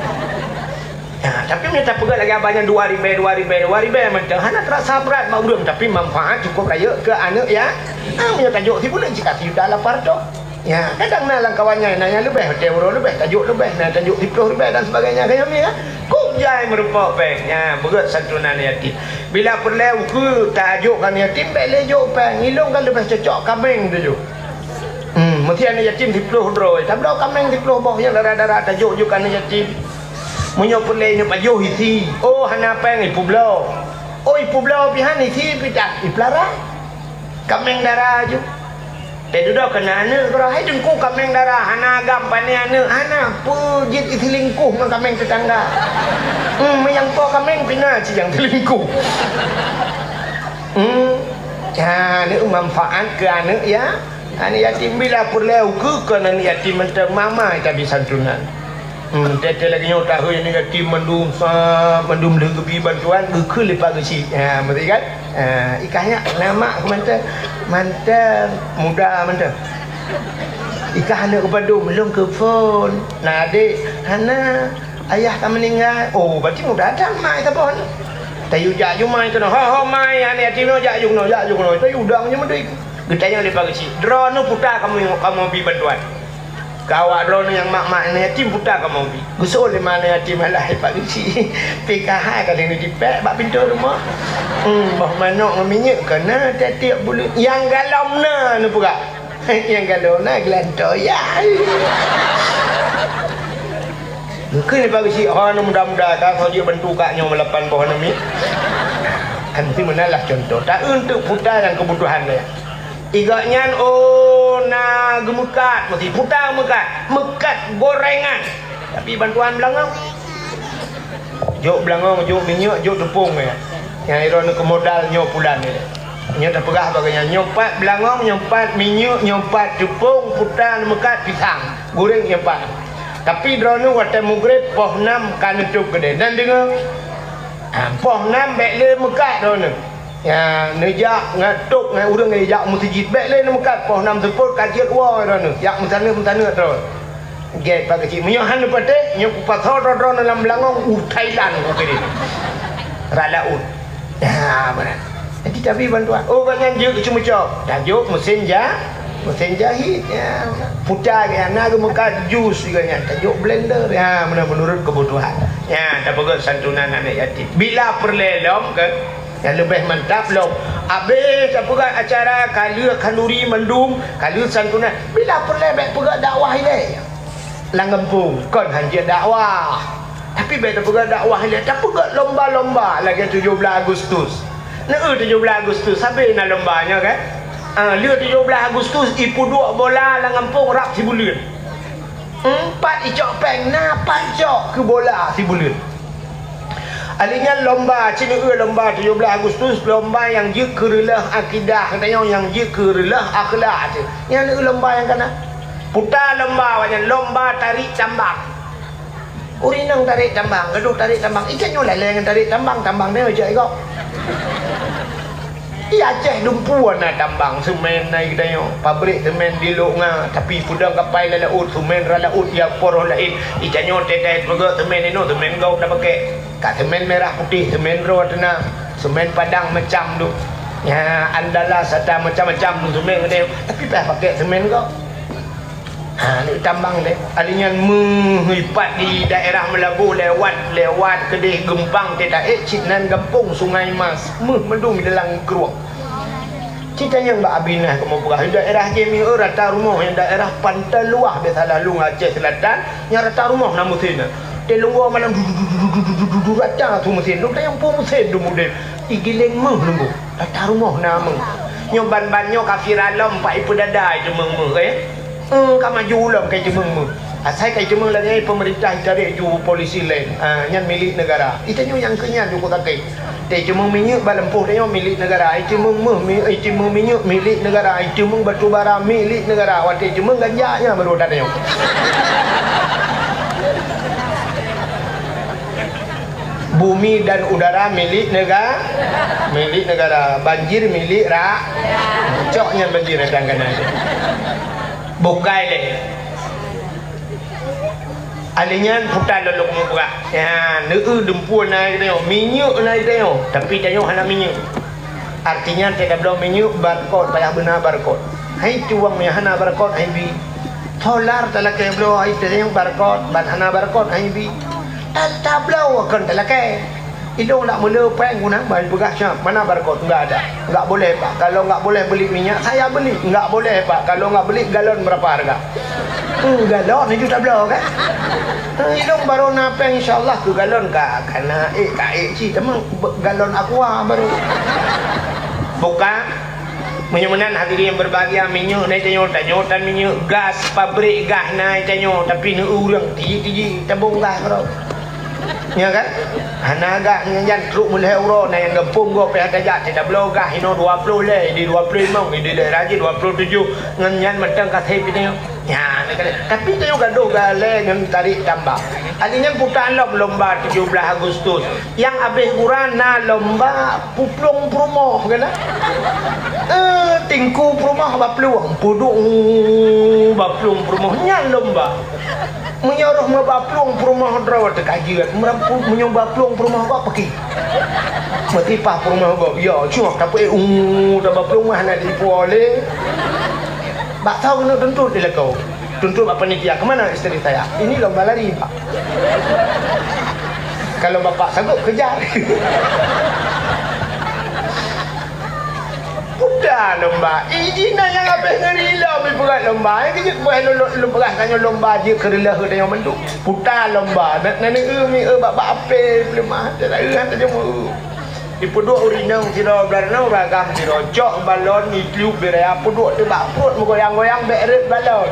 Ya, tapi meunyoe tapeugah lagèe abah nyan dua ribèe, dua ribèe, dua ribèe mantong hana teurasa brat bak ureueng, tapi manfaat cukup rayeuk keu aneuk ya. Ah, meunyoe tajok sibuleuen cit ka sijuta lapan reutôh. Ya, kadang na lam kawan nyan, na nyang leubeh, watèe uroe leubeh, tajok leubeh, na tajok siplôh ribèe dan sebagainya, keu nyan, ya. Kok jai meurumpok péng, ya, beugöt santunan yatim. Bila peureulèe ukeue tajok keu aneuk yatim, bèk lé jok péng, ilong kan leubeh cocok kaméng tajok. Hmm, meusti aneuk yatim siplôh droe, tabloe kaméng siplôh boh nyang dara-dara tajok jok keu aneuk yatim. Meunyoe peureulèe nyoe pajoh isi, oh, hana péng, ipeubloe. Oh, ipeubloe pih han isi, pih that, ipeulara. Kaméng dara jok. Teududoe keu na aneuk keudroe, hai Teungku, kaméng dara hana agam pané aneuk, hana peue jeuet iseulingkuh ngon kaméng teutangga. Hmm, meunyo po kaméng pih na cit nyang seulingkuh. Hmm, ya, aneuk manfaat keu aneuk ya. Aneuk yatim bila peureulèe ukeue keu aneuk yatim mantong mama tabi santunan. Hmm, teuntèe lagèe nyoe tahun nyoe yatim mandum sa, mandum lheueh geubi bantuan, geukheun lé pak geuchik. Ha, beutôi kan? Ha, i kah nyak na mak mantong, mantong muda mantong. Ikah aneuk keu padum, lôn keu phôn. Na adék, hana. Ayah ka meuninggai. Oh, berarti muda that mai saboh aneuk. Tayue jak ju mai keunoe. Ho, ho, mai, aneuk yatim nyoe jak ju keunoe, jak ju keunoe. Tayue udang nyoe meudui. Geutanyong lé Pak Geuchik, "Droeneuh peue ta kamoe, kamoe bi bantuan?" Keu awak droeneuh nyang mak-mak aneuk yatim peue ta kamoe bi? Geuseuôt lé ma aneuk yatim, "Alah, Pak Geuchik, P K H ka lheueh neutipék bak pintoe rumoh. Hmm, boh manok ngon minyeuk ka na tiep-tiep buleuen. Nyang galom na neupeugah." Nyang galom na geulantoe, ya. Mungken Pak Geuchik, "Ha, aneuk muda-muda ka, soe jeuet bantu kak nyoe meulapan boh aneuk miet." Kan meunan lah contoh. Ta eunteuk peue ta nyang keubutuhan lé. Igak nyan, oh, na geumeukat, meusti peue ta meukat. Meukat gorengan. Tapi bantuan beulangong. Jok beulangong, jok minyeuk, jok teupông, ya. Nyang droeneuh keu modal nyoe pulan nyoe. Nyoe tapeugah bak geuh nyan, nyoe pat beulangong, nyoe pat minyeuk, nyoe pat teupông, peue ta neumeukat, pisang goreng nyoe pat. Tapi droeneuh watèe mugreb poh nam ka neutôp keudè. Dan deungoe, ah, poh nam bèk lé meukat droeneuh. Ya, neujak ngon tôp ngon ureueng jak meuseujid. Bèk lé neumeukat, poh nam seupôt ka jeuet woe droeneuh. Jak meusaneut-meusaneut droe. Gét Pak Geuchik. Meunyoe hana patéh, nyoe kupasoe droe-droe lam beulangong u Thailand kukirim. Rot laôt. Ya, meunan. Jadi tabi bantuan. Oh, gobnyan jeuet keu ceumeucok. Tajok meusén ja-, meusén jahit. Ya, peue ta gobnyan, na geumeukat jus gobnyan. Tajok blender. Ya, meunan meunurot keubutuhan. Ya, tapeugöt santunan aneuk yatim. Bila peureulèe lom keu Nyang leubeh mantap lom. Abéh tapeugöt acara ka lheueh khanduri mandum, ka lheueh santunan. Bila peureulèe bèk peugöt dakwah ilèe lam gampông, kon hanjeuet dakwah. Tapi bèk tapeugöt dakwah ilèe, tapeugöt lomba-lomba lagèe tujoh blaih Agustus. Neu tujoh blaih Agustus, sabe na lomba nyoe kan? Ah, lheueh tujoh blaih Agustus, ipeuduek bola lam gampông rab sibuleuen. Empat icok péng, na pat cok keu bola sibuleuen. Alèh nyan lomba, ci neu lomba tujoh blaih Agustus, lomba nyang jeuet keu reuloh akidah geutanyoe, nyang jeuet keu reuloh akhlak teuh. Nyan neu lomba nyang kana. Peue ta lomba awak nyan, lomba tarék tambang. Ureueng inong tarék tambang, gadôh tarék tambang. Itanyoe lalèe ngon tarék tambang, tambang nyoe jak igop. Di Aceh dumpeue na tambang seumén na geutanyoe, pabrik seumén di Lhok Nga, tapi peudong kapai lam laôt, seumén rot laôt, ya poroh laén. Itanyoe teutai peugöt seumén inoe, seumén gob tapakèk. Ka seumén mirah putéh, seumén droe teuna, seumén Padang macam tu. Ya, andalas ata macam-macam tu seumén geutanyoe, tapi payah pakèk seumén gob. Ha, neutambang deh. Alèh nyan meuh ipat di daerah Meulaboh lewat, lewat keudeh geumpang teuh taék cit nan gampông Sungai Mas. Meuh mandum dalam krueng. Ci tanyong bak Abinah kamoe peugah, daerah jih meuh rata rumoh nyang daerah Pantai Luwah biasa lalu Aceh Selatan, nyang rata rumoh na meusén. Teuh lôn woe malam du, du, du, rata su meusén. Lôn tanyong peue meusén dum udeb. Igiléng meuh lôn woe. Rata rumoh na meuh. Nyoe ban-ban nyoe ka viral lom, pat ipeudada iteumeung meuh, eh. Hmm, ka maju lom ka iteumeung meuh. Asai ka iteumeung lagèe peumeurintah itarek ju polisi laén. Ah, nyan milék neugara. Itanyoe nyang keu nyan ju sakét. Teuh iteumeung minyeuk bak lampôh tanyoe milék neugara. Iteumeung meuh, mi-, iteumeung minyeuk milék neugara. Iteumeung batu bara milék neugara. Watèe iteumeung ganja nyan baru tanyoe. Bumi dan udara milik nega-, milik negara. Banjir milik ra-, cok nyan banjir datang keunan. Bukai lé. Alèh nyan puta lôn lôn muprah. Ya, neu dumpeue na tanyoe, minyeuk na tanyoe, tapi tanyoe hana minyeuk. Artinya, teutabloe minyeuk barcode, payah beuna barcode. Hai tuwang nyang hana barcode, hai bi. Solar talakèe bloe, hai teunyang barcode, ban hana barcode, hai bi. Teutabloe kon talakèe. Ilong nak meuleu péng guna ban peugah siap, mana barcode? Enggak ada. Enggak boleh, Pak. Kalau enggak boleh beli minyak, saya beli. Enggak boleh, Pak. Kalau enggak beli, galon berapa harga? Hmm, galon itu tabloe kan? Hmm, ilong baru na péng, insya Allah keu galon ka, ka na ék, ka ék cit, teuma galon aqua baru. Buka. Meunyoe meunan hadirin yang berbahagia, minyeuk na tanyoe, tanyoe tan minyeuk, gas, pabrik gas na tanyoe, tapi neu ureueng tiji-tiji tabong gas keudroe. Nya kan? Hana gas nyan jan trok meulhèe uroe na nyang gampông gob payah tajak, teutabloe gas inoe dua ploh lhèe, di dua ploh limong, di daerah jih dua ploh tujoh, ngon nyan mantong ka sép tanyoe. Nyan, tapi tanyoe gadoh galak ngon tarék tambah. Hari nyan puta lom lomba tujoh blaih Agustus. Nyang abéh gura na lomba puplueng peurumoh, kan? Eh, tingku peurumoh baplueng, puduk, uh, baplueng peurumoh, nyan lomba. Meunyoe roh meubaplueng peurumoh droe teuka jeuet, meunyoe baplueng peurumoh gob peuki. Meutipah peurumoh gob, ya, cuma tapi, uh, tabaplueng mah na dipuwoe lé. Bak saboh keuneuk tuntut di lakoe. Tuntut bak panitia, "Kemana istri saya?" "Ini lomba lari, Pak." "Kalau bapak sanggup, kejar." Puta lomba. Iji na nyang abéh ngeri lom ipeugah lomba. Ai keuneuk buah lom, lom, lom peugah tanyoe lomba jeuet keu reuloh tanyoe mandum. Puta lomba. Na, na neueu-eu bak, bak apé peuleumah. Teuka eu hana tajeuet meu. Ipeuduek ureueng inong sidroe, blah na ureueng agam sidroe, cok balon, itiup beu raya, peuduek teubak pruet meugoyang-goyang bék rhot balon.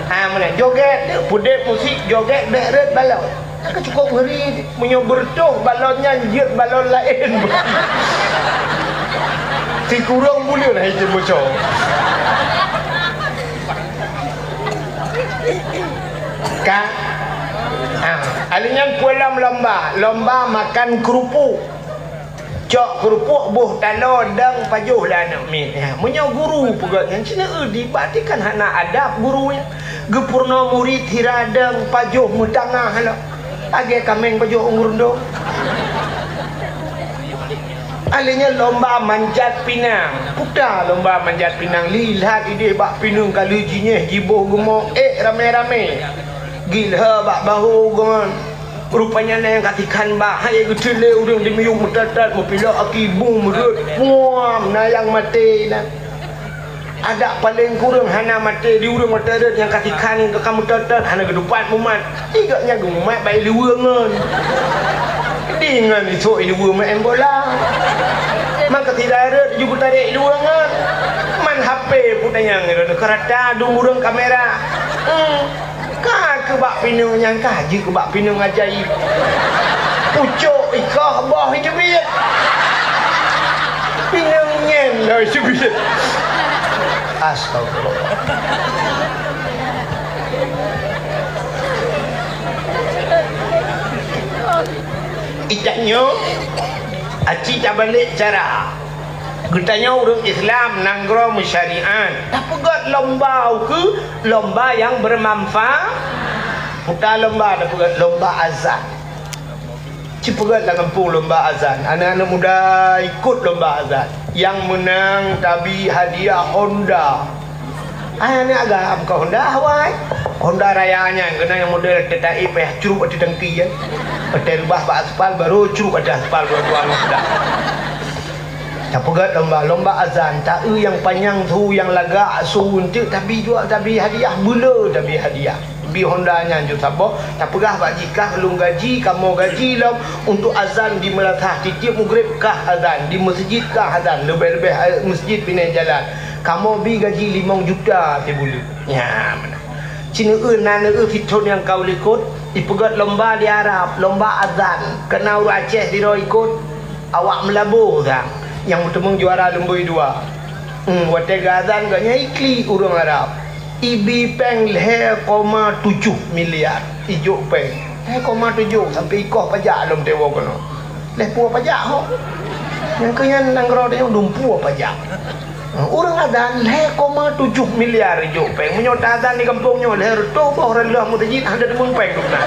Ha, meunan, joget, peudeh musik, joget, bék rhot balon. Ka cukôp ngeri, meunyoe beureutoh balon nyan jeuet balon laén. Sikureueng buleuen hai jeuet meucok. Ka? Ha, alèh nyan peue lom lomba, lomba makan keurupuk. Cok keurupuk boh taloe dang pajoh lé aneuk miet. Ya, meunyoe guru peugah nyan, "Cina eu dibat kan hana adab guru nyan. Geupeurunoe murit hira dang pajoh meutangah lom. Lagèe kaméng pajoh ureueng dong." Alèh nyan lomba manjat pinang. Puta lomba manjat pinang. Lilhat idéh bak pineung ka lheueh jinyéh jiboh geumo ék ramé-ramé. Gilhé bak bahô geuh. Rupanya na nyang ka tikhan bah, hai geuteulé ureueng di miyueb meutot-tot, meupilok aki bung meureuet, puam, na nyang maté na. Adak paleng kureueng hana maté di ureueng meutot-tot nyang ka tikhan ka meutot-tot, hana geutupat mumat. Di gobnyan geumumat bak iluweue ngon. Di ngon isok iluweue maén bola. Man ka sira rhot ju geutarek iluweue ngon. Man H P pun tanyang ngon keurata dum ureueng kamera. Hmm. Ka keu bak pineung nyang ka jeuet keu bak pineung ajaéb. Pucok ikoh boh iteubiet. Pineung nyan lom iteubiet. Astagfirullah. Itanyoe, aci tabalek cara. Geutanyoe ureueng Islam nanggroe meusyariat, tapeugöt lomba ukeue lomba nyang beumanfaat. Puta lomba tapeugöt lomba azan. Cipeugöt lam gampông lomba azan. Aneuk-aneuk muda ikot lomba azan. Nyang meunang tabi hadiah Honda. Ai aneuk agam keu Honda awai. Honda Raya nyan keunan nyang model teutai payah crup ateueh tangki nyan. Watèe reubah bak aspal baru crup ateueh aspal dua-dua ngon Honda. Tapeugöt lomba, lomba azan, taeu nyang panyang su, nyang lagak su, enteuk tabi jual, tabi hadiah, beuleu tabi hadiah. Bi Honda nyan ju saboh, tapeugah bak jih, "Kah lôn gaji, kamoe gaji lom untuk azan di meulasah, tiep-tiep meugreb kah azan, di meuseujid kah azan, leubeh-leubeh, eh, meuseujid binéh jalan. Kamoe bi gaji limong juta sibuleuen." Nyan meunan. Ci neueu na neueu sithon nyang ka u likot, ipeugöt lomba di Arab, lomba azan. Keunan ureueng Aceh sidroe ikot, awak Meulaboh sang, nyang meuteumeung juara lumboi dua. Hmm, watèe geuazan gobnyan iklik ureueng Arab. Ibi péng lhèe koma tujoh miliar ijok péng. Lhèe koma tujoh sampoe ikoh pajak lom teuwoe keunoe. Lhèe pue pajak ho. Nyang keu nyan nanggroe tanyoe dum pue pajak. Ureueng azan lhèe koma tujoh miliar ijok péng. Meunyoe taazan di gampông nyoe lhèe reutôh boh reuloh meuseujid hana teumeung péng dum na.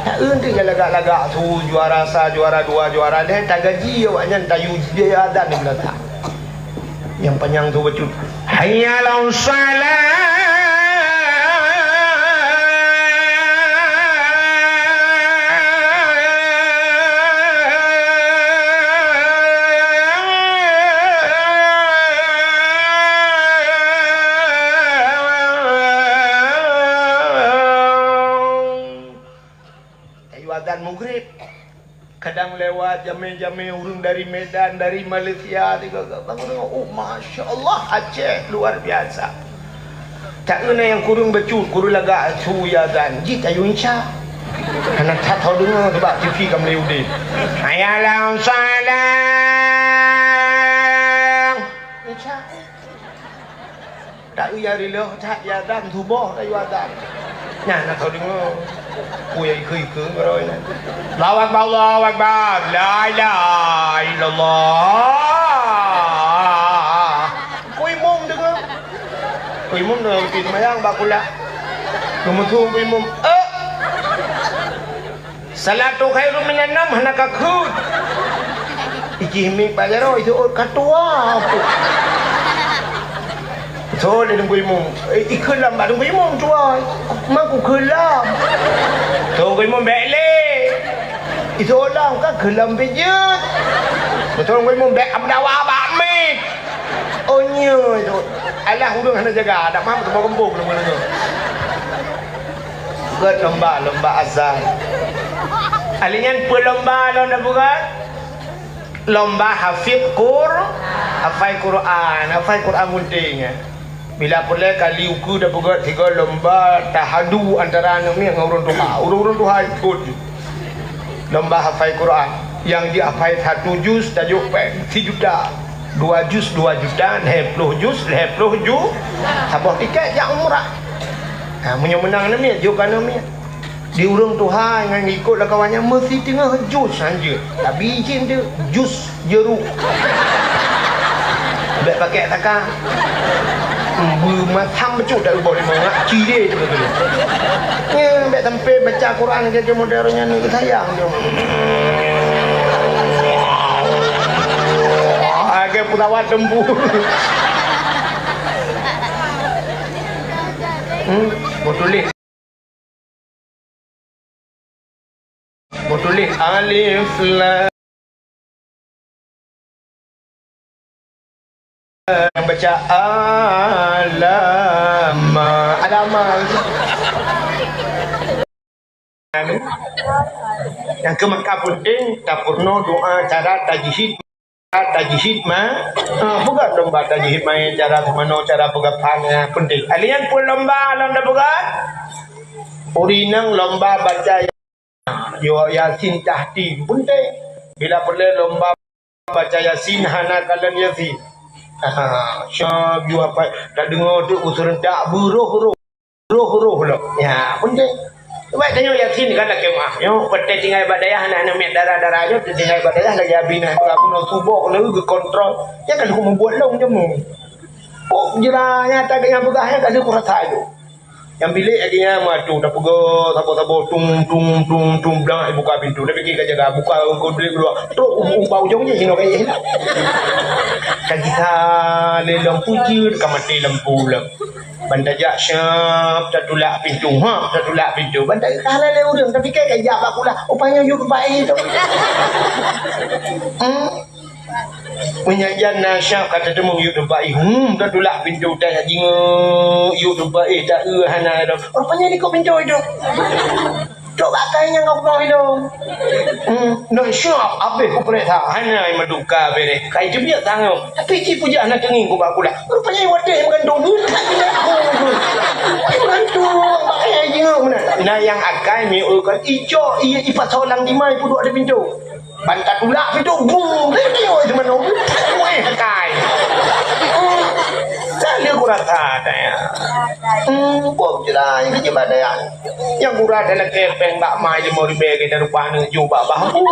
Taeu enteuk nyang lagak-lagak su, juara sa, juara dua, juara lhèe, tagaji awaknyan tayue jiazan di meunasah. Nyang panyang su bacut, "Hayya 'alas shalah." Tayue azan mugrib. Kadang lewat jamé-jamé ureueng dari Medan, dari Malaysia, tiga, tiga, bang ureueng, "Oh, masya Allah, Aceh luar biasa." Taeu na nyang kureueng bacut, kureueng lagak su azan, jih tayue insya. Hana that ho deungoe, sabab T V ka meuleueh udeb. "Hayya 'alas shalah." Insya. Tapi ya riloh that ya dan suboh dah ya dan. Nyan na tau deungoe. Ku ya ikeu-ikeu ngeuroi nyan. Allahu Akbar, Allahu Akbar. La ilaha illallah. Ku imum deungoe. Ku imum deungoe, ku imum deungoe, ku imum. Eh. Salatu khairun minan naum hana ka kheun. Ijih miet bak jaroe, ijih ôt ka tuha. Tho lé Teungku Imum. Eh, ikheun lam bak Teungku Imum tuha. Mang ku kheun lam. Teungku Imum bèk lé. Ijih ôt lam ka kheun lam pih jeuet. Teungku Imum bèk meudawa bak miet. Oh, nyoe tu. Alah, ureueng hana jaga, dak mampu teumpat gampông lom nyoe. Peugöt lomba, lomba azan. Ahli nyan peue lomba lôn na peugöt? Lomba hafiz Qur-, hafai Quran, hafai Quran bunting. Bila peureulèe kali ukeue da peugöt sigoe lomba tahadu antara aneuk miet ngon ureueng tuha. Ureueng-ureueng tuha ikot. Lomba hafai Quran. Nyang jihafai satu juz tajok pèng sijuta. Dua juz dua juta, lhèe ploh juz lhèe ploh ju-, saboh tikèt jak umrah. Ha, meunyoe meunang aneuk miet, jok keu aneuk miet. Di ureueng tuha ngon ikot lam kawan nyan meusti teungoh juz hanjeuet. Tapi ijin teuk juz jeuruk. Bèk pakèk saka. Beumasam bacut dak ubah limong ngak cire tu betul. Nyan bèk sampai baca Quran lagèe modern nyan ni sayang tu. Lagèe pesawat tempur. Hmm, mau tulis. Beutuléh alif lam. Baca alama. Alama. Nyang keu maka penting, tapeurunoe doa cara tajhid. Tajhid ma-, ha, peugah lomba tajhid main cara seumanoe, cara peugah pan, ha, penting. Alèh nyan peue lomba lôn tapeugah? Ureueng inong lomba baca ya-, yo Yasin tahtim, penting. Bila peureulèe lomba baca Yasin, hana kalon Yasin. Ha, siap jua apa, tadeungoe tu usul tak beurôh-rôh. Roh-roh lom. Ya, pun deh. Baik tanyoe Yasin kan lagèe mah. Nyoe peureulèe tinggai bak dayah, aneuk-aneuk miet dara-dara nyoe tinggai bak dayah lagèe Abinah. Geubunoe suboh lé geukontrol. Nyan ka lheueh mubuet lom jameun. Oh, jira nyan, tak ada nyang peugah nyan ka lheueh kurasa ju. Nyang bilék lagèe nyan meuatu tapeugah saboh-saboh tung, tung, tung, tung, blang, buka pintu. Tapi ka jaga buka keu duek keuluwa. Trok u, u, bak ujong jih sinoe kayèe lah. Ka gisa lé lampu jeuet, ka maté lampu lom. Ban tajak siap tatulak pintu, ha, tatulak pintu. Ban tajak ka hana lé ureueng, tapike ka jak bak kulah. Rupanya yue bae tu. Hmm. Meunyo jan na siap ka tateumeung yue bae, hmm, tatulak pintu, tajak jingeuk yue bae, ta eu hana dah. Rupanya di kok pintu itu. Trok bak kai nyang ka pulang ilong. Hmm, nyoe syok habéh kupeuriksa. Hana ai meuduka beureh. Kai teubiet tangoh. Tapi cit peujeuet hana teungieng kubak kulah. Rupanya watèe meugantung buet. Meugantung. Pakai ai jingok meunan. Na nyang akai miôh kon icok, i, ipasoe lam dimai peuduek di pintoe. Ban tatulak pintoe, bum, dia, dia, dia, mana? Weh, kai. Hmm, tak ada kurasa, tanya. Hmm, kok jelas, ini je badai. Nyang gura dalam kepeng bak mai lima ribèe kita rupa aneuk ju bak bahu.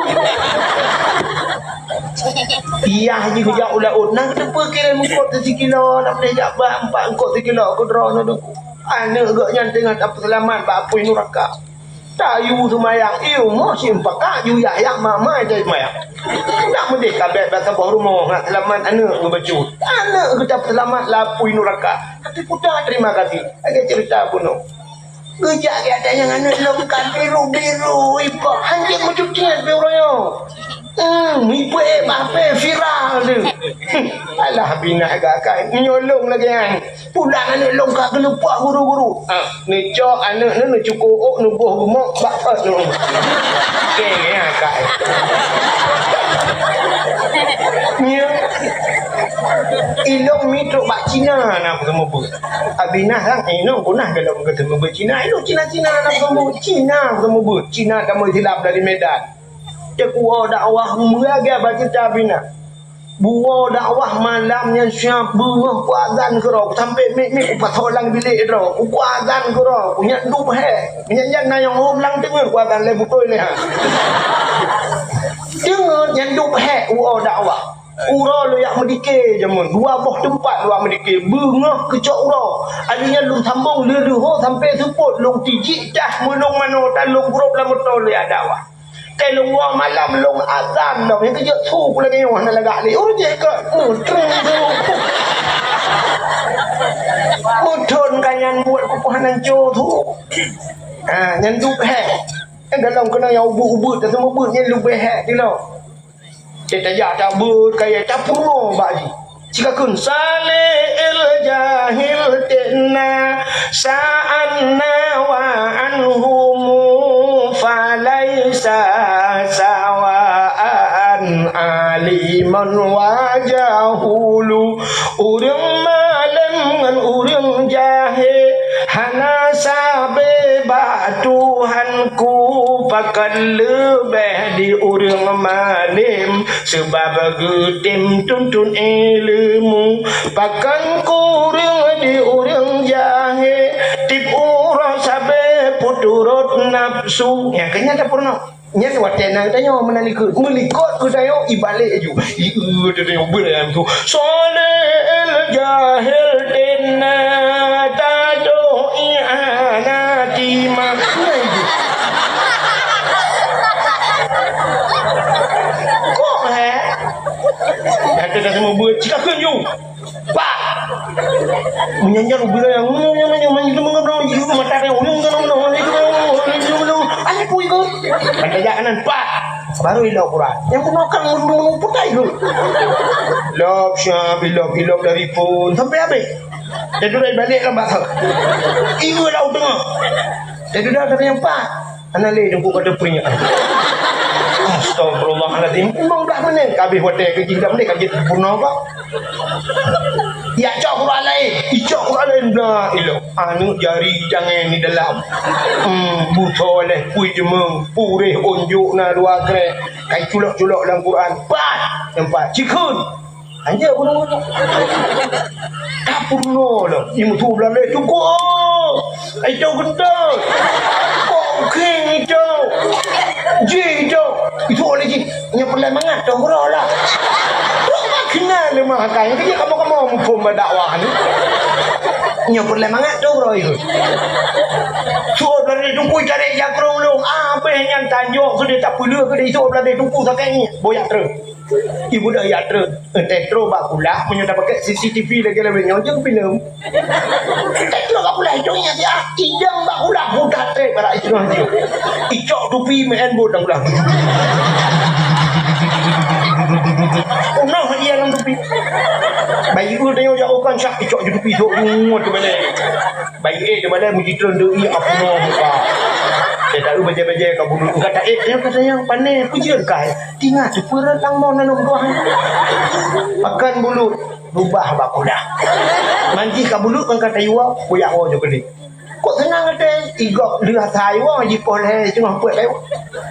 Iyah ji geujak u laôt, nang teupeu kirém eungkôt sikilo, nak boleh jak bak empat eungkôt sikilo keu droeneuh. Aneuk geuh nyan teungoh tapeuseulamat bak apui nuraka. Tayu seumayang, ié moh simpaka ju yah-yah mama jai seumayang. Nak meudeh kabeh bak saboh rumoh ngat seulamat aneuk geuh bacut. Aneuk geuh tapeuseulamat lam apui nuraka. Tapi puta terima kasih. Lagèe cerita bunoe. Geujak geuh ada nyang aneuk lôn ka biru-biru, ipok hanjeuet meucuti pih uroe nyoe. Hmm, ipok eh, bah peh viral tu. Alah, binah gak kai. Meunyoe lôn lagèe nyan. Pulang aneuk lôn ka geuleupak guru-guru. Ah, neucok aneuk nyoe, neucukôk ôk, neuboh geumoe, bak ot nyoe. Keng, ya, kai. Nyoe. Ilôn mitrok bak Cina na peuteumeubeut. Abinah sang inong gunah galom geuteumeubeut Cina. Ilôn Cina-Cina na peuteumeubeut. Cina peuteumeubeut. Cina tameusilap dari Medan. Teukuwoe dakwah meuraga bak kita Abinah. Buwoe dakwah malam nyan siap beungoh kuazan keudroe, sampai mik-mik kupasoe lam bilék droe, kuazan keudroe, kunyan dup hék. Nyan, nyan na nyang hom lam teungeut kuazan lé beutôi lé ha. Teungeut nyan dup hék uroe dakwah. Uroe lôn jak meudike jameun, dua boh teumpat lôn jak meudike, beungoh keucok uroe. Akhirnya lôn sambong lheuh-lheuh ho sampai seupôt, lôn tijik cah meulông manoe tan lôn grob lam moto lôn jak dakwah. Teuh lôn woe malam lôn azan dong, nyang keujeuet su ku lagèe nyoe hana lagak lé. Oh, jeh ka meutreng su. Meuthon ka nyan buet kupoh hana co su. Ha, nyan dup hék. Nyang galom keunoe nyang ubeut-ubeut, taseumeubeuet nyan leubeh hék tilok. Teuh tajak tabeuet kayèe tapeurunoe bak jih. Cikakheun Saleh el Jahil teuh na sa'anna wa anhumu falaisa sawaan aliman wa jahulu. Ureueng malém ngon ureueng jahé hana sabe bak Tuhanku, pakon leubeh di ureueng malém. Seubab geutem tuntut ileumèe, pakon kureueng di ureueng jahé, tiep uroe sabe peuturot nafsu. Nyang keu nyan tapeurunoe. Nyan watèe na geutanyoe meunan likot. Meulikot geutanyoe ibalek laju. Ieu geutanyoe beurang tu. Saleh el Jahil teuh na tado iana tima. Nah, itu. Kok, eh? Kata dah semua buat cakap keu you. Pak. Meunyan-nyan ubila yang mata dia unyung kan. Ada pun itu. Kata jangan, Pak. Baru ilok Quran. Yang pun akan menurun putai tu. Lop siap ilop ilop dari pun sampai habis. Dia duduk balik lah bahasa. Ibu lah tengah. Dia duduk kata yang Pak. Hana lé teungku ka teupeuingat. Astagfirullahalazim. Limong blah menit ka habéh watèe keu jih, dah menit ka jeuet peurunoe kah. Yak cok Quran laén, icok Quran laén blah ilok. Aneuk jari tangai ni dalam. Hmm, buto leh pui jeumeung, puréh unjok na dua krek. Kai culok-culok lam Quran. Pat, nyang pat. Cikheun. Anjak gunong-gunong. Ka peurunoe lom. Imeuteupeue beulangé, "Teungku, oh, ai cok geuntôi. Kok keng ai cok. Jih ai cok." Itu oleh jih. Nyoe peureulèe mangat, cok uroe lah. Kok mak keunan lé mah akai. Keu kamoe-kamoe muphom bak dakwah ni. Nyoe peureulèe mangat, cok uroe itu. Suot beulangé teungku cari jakrong lom. Abéh nyan tanjong keudéh tapeuleueh keudéh suot beulangé teungku sakét ngieng. Boyak treun. Ibu dah yak treun. Entah treun bak kulah, meunyoe dah pakai C C T V lagi lebih nyoe je filem. Entah treun bak kulah, itu ingat ya. Idang bak kulah, budak trek barak itu aja. Icok tupi main bot dalam kulah. Oh, nah, iya dalam tupi. Bayi ibu tengok jauh kan, syak icok je tupi, dok jumur tu balik. Bayi eh, dia balik, muji treun doi, apa noh, muka. Dia tahu bajai-bajai kat bulu. Enggak tak eh, dia kata yang panen, pujian kai. Tingat tu peureuet lam mon aneuk buah. Makan bulut, rubah bak kuda. Manjih ka bulut kan ka tayue, kuyak woe jok keudéh. Kok seunang até, igop leuh asai woe jipoh lhèe teungoh peuet lewat.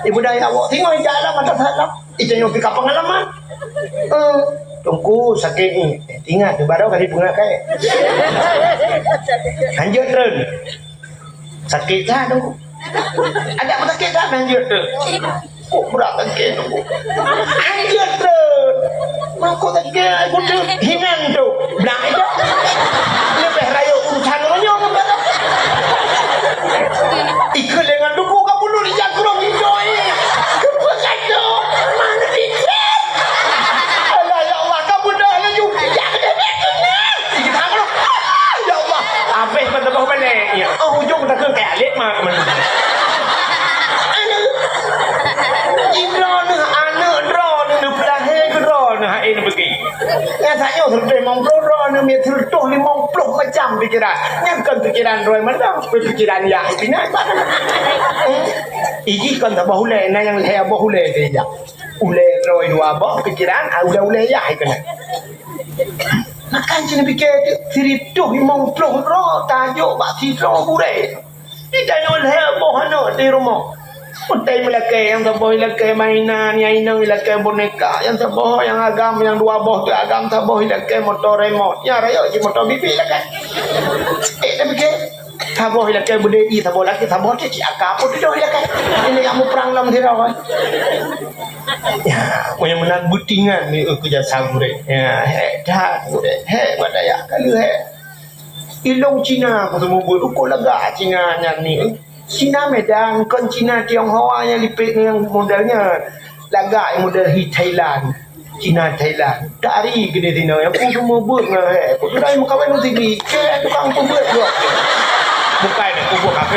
Ibu daya woe singoh jalan mata salam. Itu yang pika pengalaman. Eh, tungku sakét ni. Eh, ingat tu baru kali pungat kai. Lanjut terus. Sakét dah tu. Ada apa sakét dah lanjut tu. Kok berat sakét tu. Lanjut tu. Mangkok sakét aku tu hinan tu. Belah itu. Lebih raya urusan orang nyoh. Ikut dengan duku kamu dulu di jakrong hijau ini. Kepekat tu. Mana dikit? Alah, ya Allah, kamu dah laju. Ya, ya, ya, ya. Ikut aku. Ya Allah, habis pada bawah balik. Ya, oh, hujung tak ke kayak alit mah. Aneuk, jih droeneuh aneuk droeneuh, neupeulahé keu droeneuh, hai neubeuki. Nyang tanyoe seratus limong puluh droeneuh, miet seratus limong puluh macam pikiran. Nyan kon pikiran droe mantong, pikiran yah ipinan. Hmm. Ijih kon saboh ulèe, na nyang lhèe boh ulèe teuh ijak. Ulèe droe dua boh pikiran, ah, ulèe-ulèe yah ipinan. Makan cit neupike, sirituh limong ploh droe tajok bak sidroe gurèe. Di tanyoe lhèe boh aneuk di rumoh. Utai meulakée, nyang saboh ilakée mainan, nyang inong ilakée boneka, nyang saboh nyang agam, nyang dua boh teuh agam, saboh ilakée moto remote. Nyang rayeuk jih moto bibi ilakée. Eh, tapi ke? Saboh ilakée beudé i, saboh lagée, saboh cit, cit aka pun tujoh ilakée. Ini kamu perang lam sirah. Ya, meunyoe meunan beutingan ni, eh, keujasa gurée. Ya, hé, that gurée. Hé, badaya ka lheueh hé. Ilong Cina, kuteumeubeuet, uko lagak Cina nyan ni, eh. Cina Medan, kon Cina Tionghoa nyang lipek nyang model nyan. Lagak model hi Thailand. Cina Thailand. Tari keudeh sinoe, nyang kuteumeubeuet ngon hé. Kuteurai meukawen u sigi. Kée tukang peubeuet gob. Bukai dah peubeuet apa.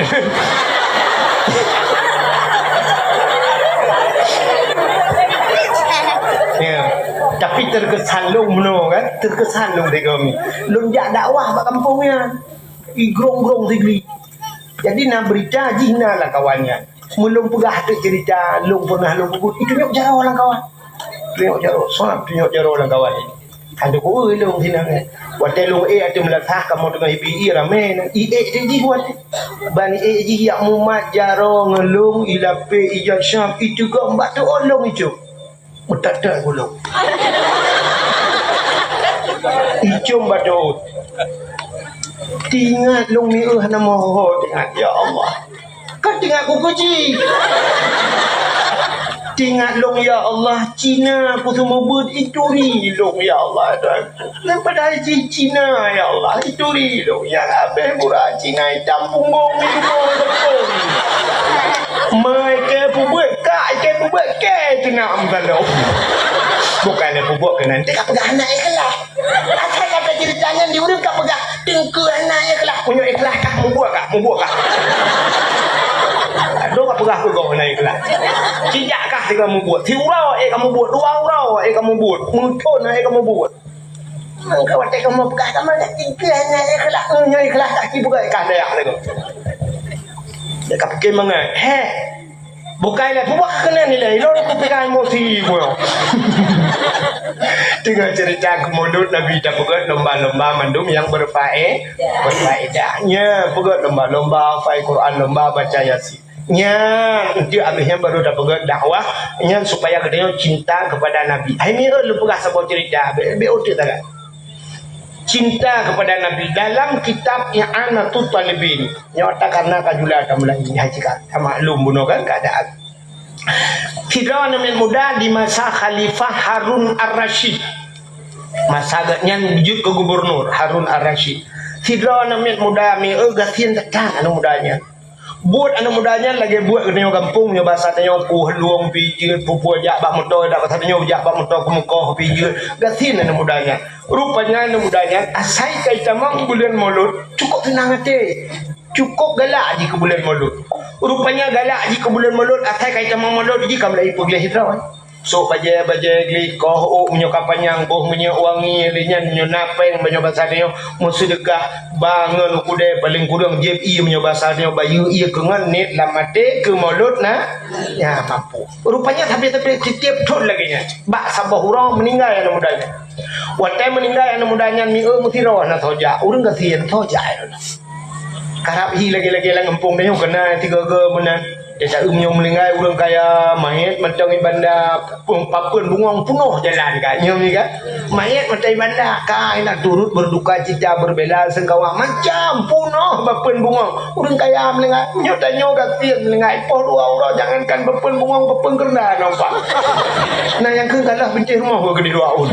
Ya. Tapi terkesan lôn meunoe kan, terkesan lôn teuka mi. Lôn jak dakwah bak kampung nyan. Igrong-grong sigli. Jadi na berita jih na lam kawan nyan. Meulôn peugah teuk cerita lôn pernah lôn peubuet. Itunyok jaroe lam kawan. Tunyok jaroe, sab tunyok jaroe lam kawan nyan. Ada ku lôn sinan. Watée lôn ék ateueh meulasah kamoe teungoh ibi-i ramé na. I ék teuk jih watée. Ban i ék jih yak mumat jaroe ngon lôn, ilapée ija syam, iteugoe bak teuôt lôn icok. Meutat-tat gulong. Icong batot. Tingat lôn mieuh hana moho tingat, ya Allah. Kan tingat kuku cit. Tingat lôn, ya Allah, Cina kuseumeubeuet ituri lôn, ya Allah. Lôn padahai jih Cina, ya Allah, ituri lôn. Ya Rabbi, burak Cina itam punggong di rumah depan. Mai ke peubuet kak, ke peubuet ke teunak meugalom. Bukan le peubuet keunan, teuka peugah hana ikhlas. Asai kata cerita nyan di ureueng ka peugah, teungku hana ikhlas. Punya ikhlas kah, mubuet kah, mubuet kah. Aduh, ka peugah keu goh hana ikhlas. Sijak kah teuka mubuet. Siuroe, eh, ka mubuet. Dua uroe, eh, ka mubuet. Meuthon, eh, ka mubuet. Mangka watée kamoe peugah, kamoe dak tingkeuh nyan ikhlas, eh, nyan ikhlas, tak kipeugah ikhlas dayak lagoe. Dak ka pike mangat, heh. Bukai lah, buah keunan nilai, lôn kupeugah emosi, boh. Teungoh cerita keu Maulud Nabi, tapeugah lomba-lomba mandum nyang berfae-, berfaedah. Nya, peugah lomba-lomba hafai Quran, lomba baca Yasin. Nyan, untuk habéh nyan baru tapeugah dakwah, nyan supaya geutanyoe cinta kepada Nabi. Hai mieu lôn peugah saboh cerita, be-, be-, uteuk taga. Cinta kepada Nabi. Dalam kitab I'anatut Talibin, nyoe takarna ka jula tamulai, hai cika, tamaklum bunoe kan keadaan. Sidroe aneuk muda di masa Khalifah Harun Ar-Rasyid. Masa geuh nyan jeuet keu gubernur, Harun Ar-Rasyid. Sidroe aneuk muda mieu gasien that aneuk muda nyan. Buet aneuk muda nyan lagée buet geutanyoe gampông, nyoe basa tanyoe puh lueng pih jeuet, pupu jak bak moto, dak basa tanyoe jak bak moto keumeukoh pih jeuet. Gasien aneuk muda nyan. Rupanya aneuk muda nyan asai ka itamong buleuen Maulud, cukôp seunang até. Cukôp galak jih keu buleuen Maulud. Rupanya galak jih keu buleuen Maulud, asai ka itamong Maulud jih ka mulai peugleh sidroe. Sôk bajée-bajée gleh, koh ôk meunyoe ka panyang, boh minyeuk wangi, lheueh nyan meunyoe na péng, meunyoe basa tanyoe meuseudeukah, ba ngon u keudè paleng kureueng jieb ié meunyoe basa tanyoe bayeue ié keu ngon niet lam até keu Maulud na, ya, mampu. Rupanya sabe-sabe sitiep thon lagée nyan. Bak saboh uroe meuninggai aneuk muda nyan. Watée meuninggai aneuk muda nyan mieu meusidroe na soe jak, ureueng gasien soe jak. Karab hi lagée-lagée lam gampông tanyoe keunan tiga-tiga meunan. Desa Eum nyoe meuninggai ureueng kaya, manyét mantong i banda, papeuen bungong punoh jalan ka. Nyoe mi kan? Manyét mantong i banda, ka inan turut berduka cita, berbela sungkawa, macam punoh papeuen bungong. Ureueng kaya meuninggai, nyoe tanyoe gasien meuninggai, poh dua uroe jangankan papeuen bungong, papeuen keureuda nampak. Nah, nyang keu galah bintéh rumoh geuh di luwa un.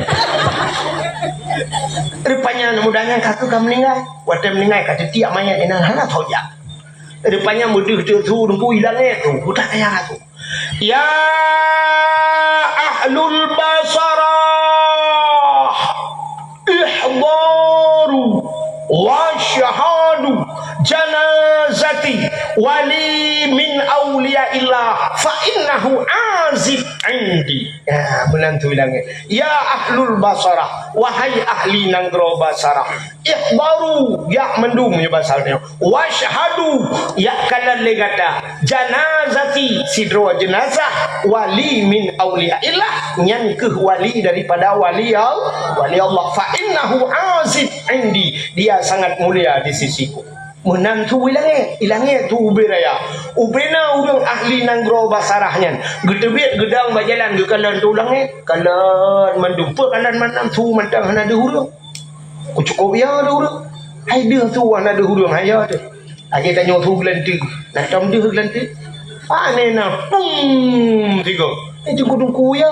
Rupanya aneuk muda nyan ka keuh ka meuninggai. Watée meuninggai ka teutiek manyét inan hana soe jak. Rupanya meudeuh teuk su teungku i langét tu, buta kaya tu. Ya ahlul Basarah, ihdaru wa syahadu janazati wali min auliyaillah fa innahu aziz indi. Ya, meunan tu i langét. Ya ahlul Basarah, wahai ahli nanggroe Basarah. Ihdaru, jak mandum nyoe basa nyoe. Wasyhadu, jak kalon lé gata. Janazati, sidroe jeunazah wali min auliyaillah, nyan keuh wali daripada wali Al-, wali Allah. Fa innahu aziz indi, dia sangat mulia di sisiku. Meunan su i langét, i langét su ubé raya. Ubé na ureuëng ahli nanggroe Basarah nyan. Geuteubiet geudong bak jalan geukalon su langét, kalon mandum. Peue kalon mantong su mantong hana deuh ureuëng. Ku cukôp ya deuh ureuëng. Hai deuh su hana deuh ureuëng, hai ya deuh. Lagée tanyoe su geulanteue, na tom deuh geulanteue. Pane na, pum, tiga. Eh, teungku-teungku ya.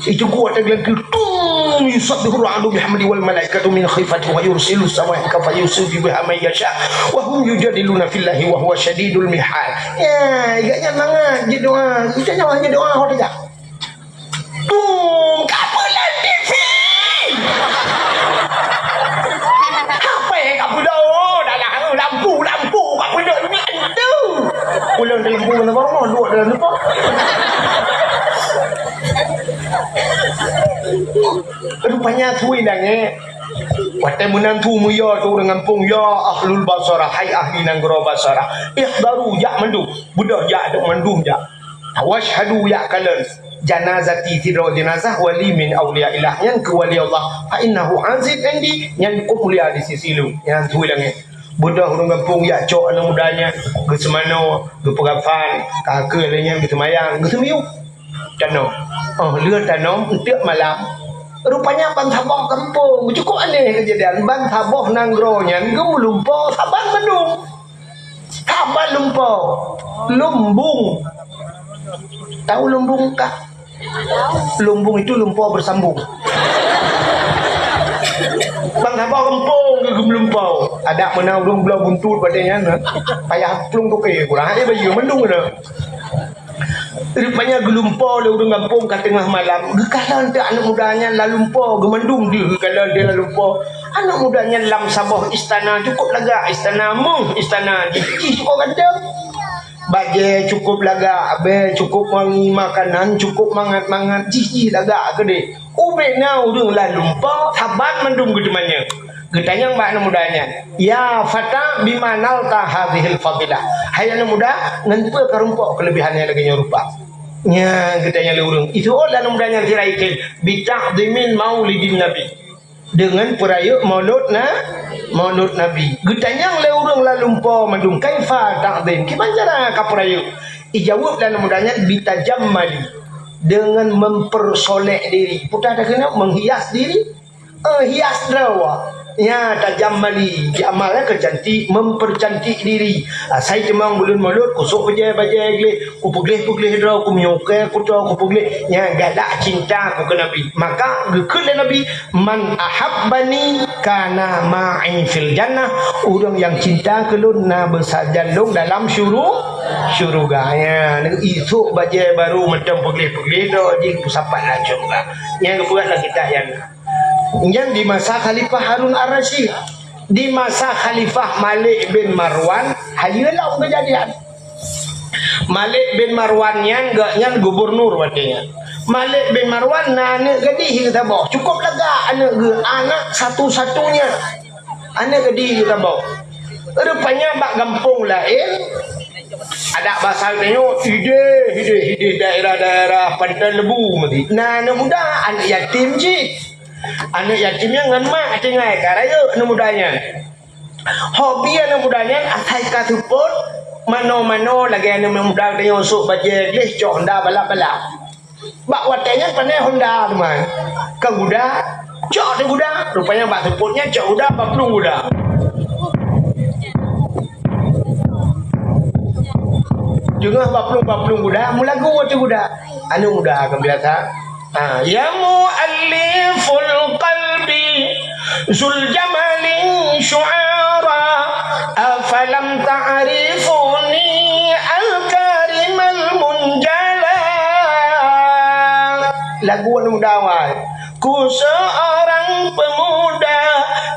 Itu kuat lagi, tum, yusabbihu ar-ra'du bihamdi wal malaikatu min khifatihi wa yursilu sawa'iqa fa yusibu biha man yasha wa hum yujadiluna fillahi wa huwa syadidul mihal. Ya, agaknya mangat je doa. Kita nyawa je doa ho teuga. Tum, ka peulan T V. Apa yang ka peulan? Oh, dah lah, lampu, lampu, ka peulan ni tu. Pulang dalam bulan apa rumah, dua dalam lupa. Rupanya su i langét. Watée meunan su meuyo su ureuëng gampông, ya ahlul Basarah, hai ahli nanggroe Basarah. Ihdaru, jak mandum, beudôh jak dok mandum jak. Washhadu, jak kalon janazati, sidroe jenazah wali min auliyaillah, nyan keu wali Allah. Fa innahu aziz indi, nyan keu mulia di sisi lôn. Nyan su i langét. Beudôh ureuëng gampông jak cok aneuëk muda nyan, geuseumanoe, geupeukafan, ka keu lheueh nyan geuseumayang, geuseumiyueb. Tanom. Oh, lheueh tanom, eunteuk malam. Rupanya ban saboh gampông, cukup aneh keujadian, ban saboh nanggroe nyan geumeulumpo saban mandum. Saban lumpo. Lumbung. Tahu lumbung kah? Lumbung itu lumpo bersambung. Ban saboh gampông geumeulumpo. Adak meunan ureuëng bloe buntut padé nyan, ha? Payah plueng toke kurang. Hai bayeue mandum keunoe. Rupanya geulumpo lé ureuëng gampông ka teungoh malam. Geukalon teuh aneuëk muda nyan lam lumpo, geumandum deuh geukalon deuh lam lumpo. Aneuëk muda nyan lam saboh istana, cukup lagak istana, meuh istana jih, jih cukup ganteng. Bajée cukup lagak, abée cukup wangi, makanan cukup mangat-mangat, jih-jih lagak keudeh. Ubé na ureuëng lam lumpo, saban mandum geuteumanyong. Geutanyong bak aneuëk muda nyan, "Ya fata, bima nalta hadzihil fadilah?" Hai aneuëk muda, ngon peue ka rumpok keuleubihan nyang lagée nyoe rupa? Nyan geutanyong lé ureuëng. Itu oh lé aneuëk muda nyan sira item, "Bita'dhimil maulidin nabi." Deungon peurayeuk maulud na, maulud Nabi. Geutanyong lé ureuëng lam lumpo mandum, "Kaifa ta'dhim?" Kiban cara ka peurayeuk? Ijaweueb lé aneuëk muda nyan, "Bitajammali." Deungon mempersolek diri. Peue teuh keunoe menghias diri. Eh, hias droe. Ya, tajammali. Jamal, eh, keu cantik, mempercantik diri. Asai teuma buleuen Maulud, kusok bajée-bajée gleh, kupeugleh-peugleh droe, kumiokée kuto, kupeugleh. Ya, galak cinta ku keu Nabi. Maka geukheun lé Nabi, "Man ahabbani kana ma'i fil jannah." Ureuëng nyang cinta keu lôn na beusajan lôn dalam syuru-, syuruga. Ya, isok bajée barô mantong peugleh-peugleh droe jih peusapat lam syuruga. Nyang geupeugah lam kitab nyan. Nyan di masa Khalifah Harun Ar-Rasyid. Di masa Khalifah Malik bin Marwan, hayeue lom keujadian. Malik bin Marwan nyan, gobnyan gubunur watée nyan. Malik bin Marwan na aneuëk gadih geuh saboh, cukup lagak aneuëk geuh, anak satu-satunya. Aneuëk gadih geuh saboh. Rupanya bak gampông laén, adak basa tanyoe, ideh, ideh, ideh daerah-daerah Pantai Lebu meuti. Na aneuëk muda, aneuëk yatim cit. Aneuëk yatim nyan ngon mak tinggai ka rayeuk aneuëk muda nyan. Hobi aneuëk muda nyan asai ka seupôt manoe-manoe lagée aneuëk muda tanyoe, sok bajée gleh, cok honda balap-balap. Bak watée nyan pané honda teuma. Ka guda, cok teuh guda. Rupanya bak seupôt nyan cok guda, baplueng guda. Teungoh baplueng-baplueng guda, meulagu watée guda. Aneuëk muda ka biasa. Ha, ya mualliful qalbi zul jamali syu'ara, afalam ta'rifuni al-karimal munjala. Lagu aneuëk muda awai. Ku seorang pemuda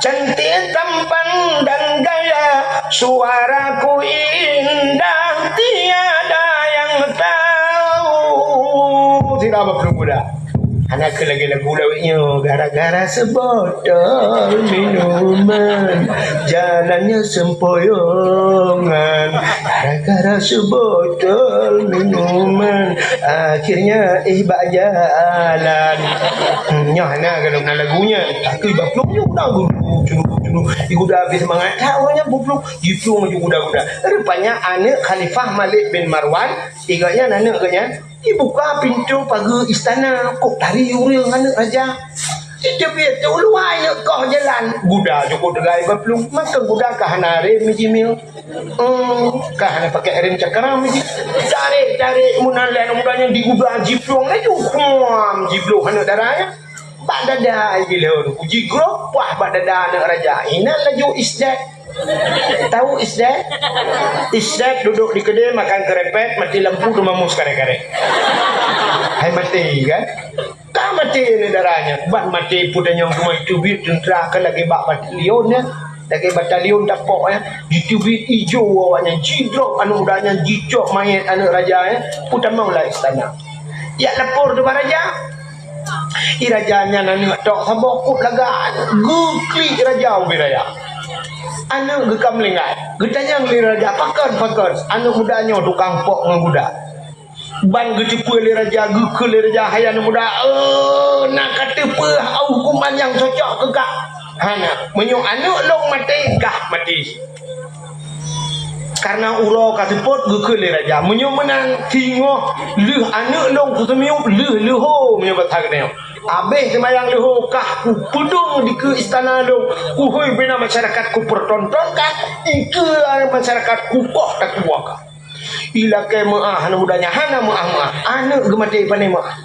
cantik tampan dan gaya, suaraku indah tiada yang tahu. Tidak apa pemuda. Hana keu lagée lagu lawét nyoe, gara-gara seubotol minuman, jalannya sempoyongan. Gara-gara seubotol minuman, akhirnya éh bak jalan. Hmm, nyoe hana galom na lagu nyan. Tapi bak plueng nyoe udah guru, guru, guru. Iguda habéh seumangat. Tak, ureuëng nyan buplueng, jiplueng laju guda-guda. Rupanya aneuk Khalifah Malik bin Marwan, igaknyan aneuk geuhnyan, ibuka pintoe pageue istana, kok tari ureuëng aneuk raja. Jiteubiet teuh luwai neuk koh jalan. Guda jukuk teugai bak plueng, maka guda ka hana rem jimieng. Hmm, ka hana pakai rem cakram ji. Tarék-tarék meunan lé aneuk muda nyan diguda jiplueng laju. Huam, jibloh aneuk dara nyan. Bak dada jilhon, jigroh, puah bak dada aneuk raja. Inan laju isdat. Tahu isdat? Isdat duduk di keudè makan kerepet, mati lampu teuma mus karek-karek. Hai mati kan? Ka maté ni dara nyan, ban maté peue tanyong teuma jiteubiet teuntra ka lagée bak batalion nyan, lagée batalion tapok nyan, jiteubiet ijo awak nyan, jidrop aneuk muda nyan, jicok manyét aneuk raja nyan, peutamong lam istana. Jak lapor keu raja. I raja nyan aneuk tok saboh kut lagak, geuklik raja ubé raya. Aneuk geukam linggai, geutanyong lé raja, "Pakon, pakon?" "Aneuk muda nyoe tukang pok ngon guda." Ban geuteupeue lé raja, geukheun lé raja, "Hai aneuk muda, eh, na kateupeue huköman nyang cocok keu kah?" "Hana, meunyoe aneuk lôn maté, kah maté." Karena uroe ka seupôt, geukheun lé raja, "Meunyoe meunan, singoh lheueh aneuk lôn kuseumiyueb, lheueh leuho meunyoe basa geutanyoe. Abéh seumayang leuho kah kupeudong dikeue istana lôn, kuhôi bina masyarakat, kupeurtonton kah, dikeue masyarakat, kukoh takue kah." Ilakée meuáh aneuk muda nyan hana meuáh-meuáh. Aneuk geumaté pané meuáh.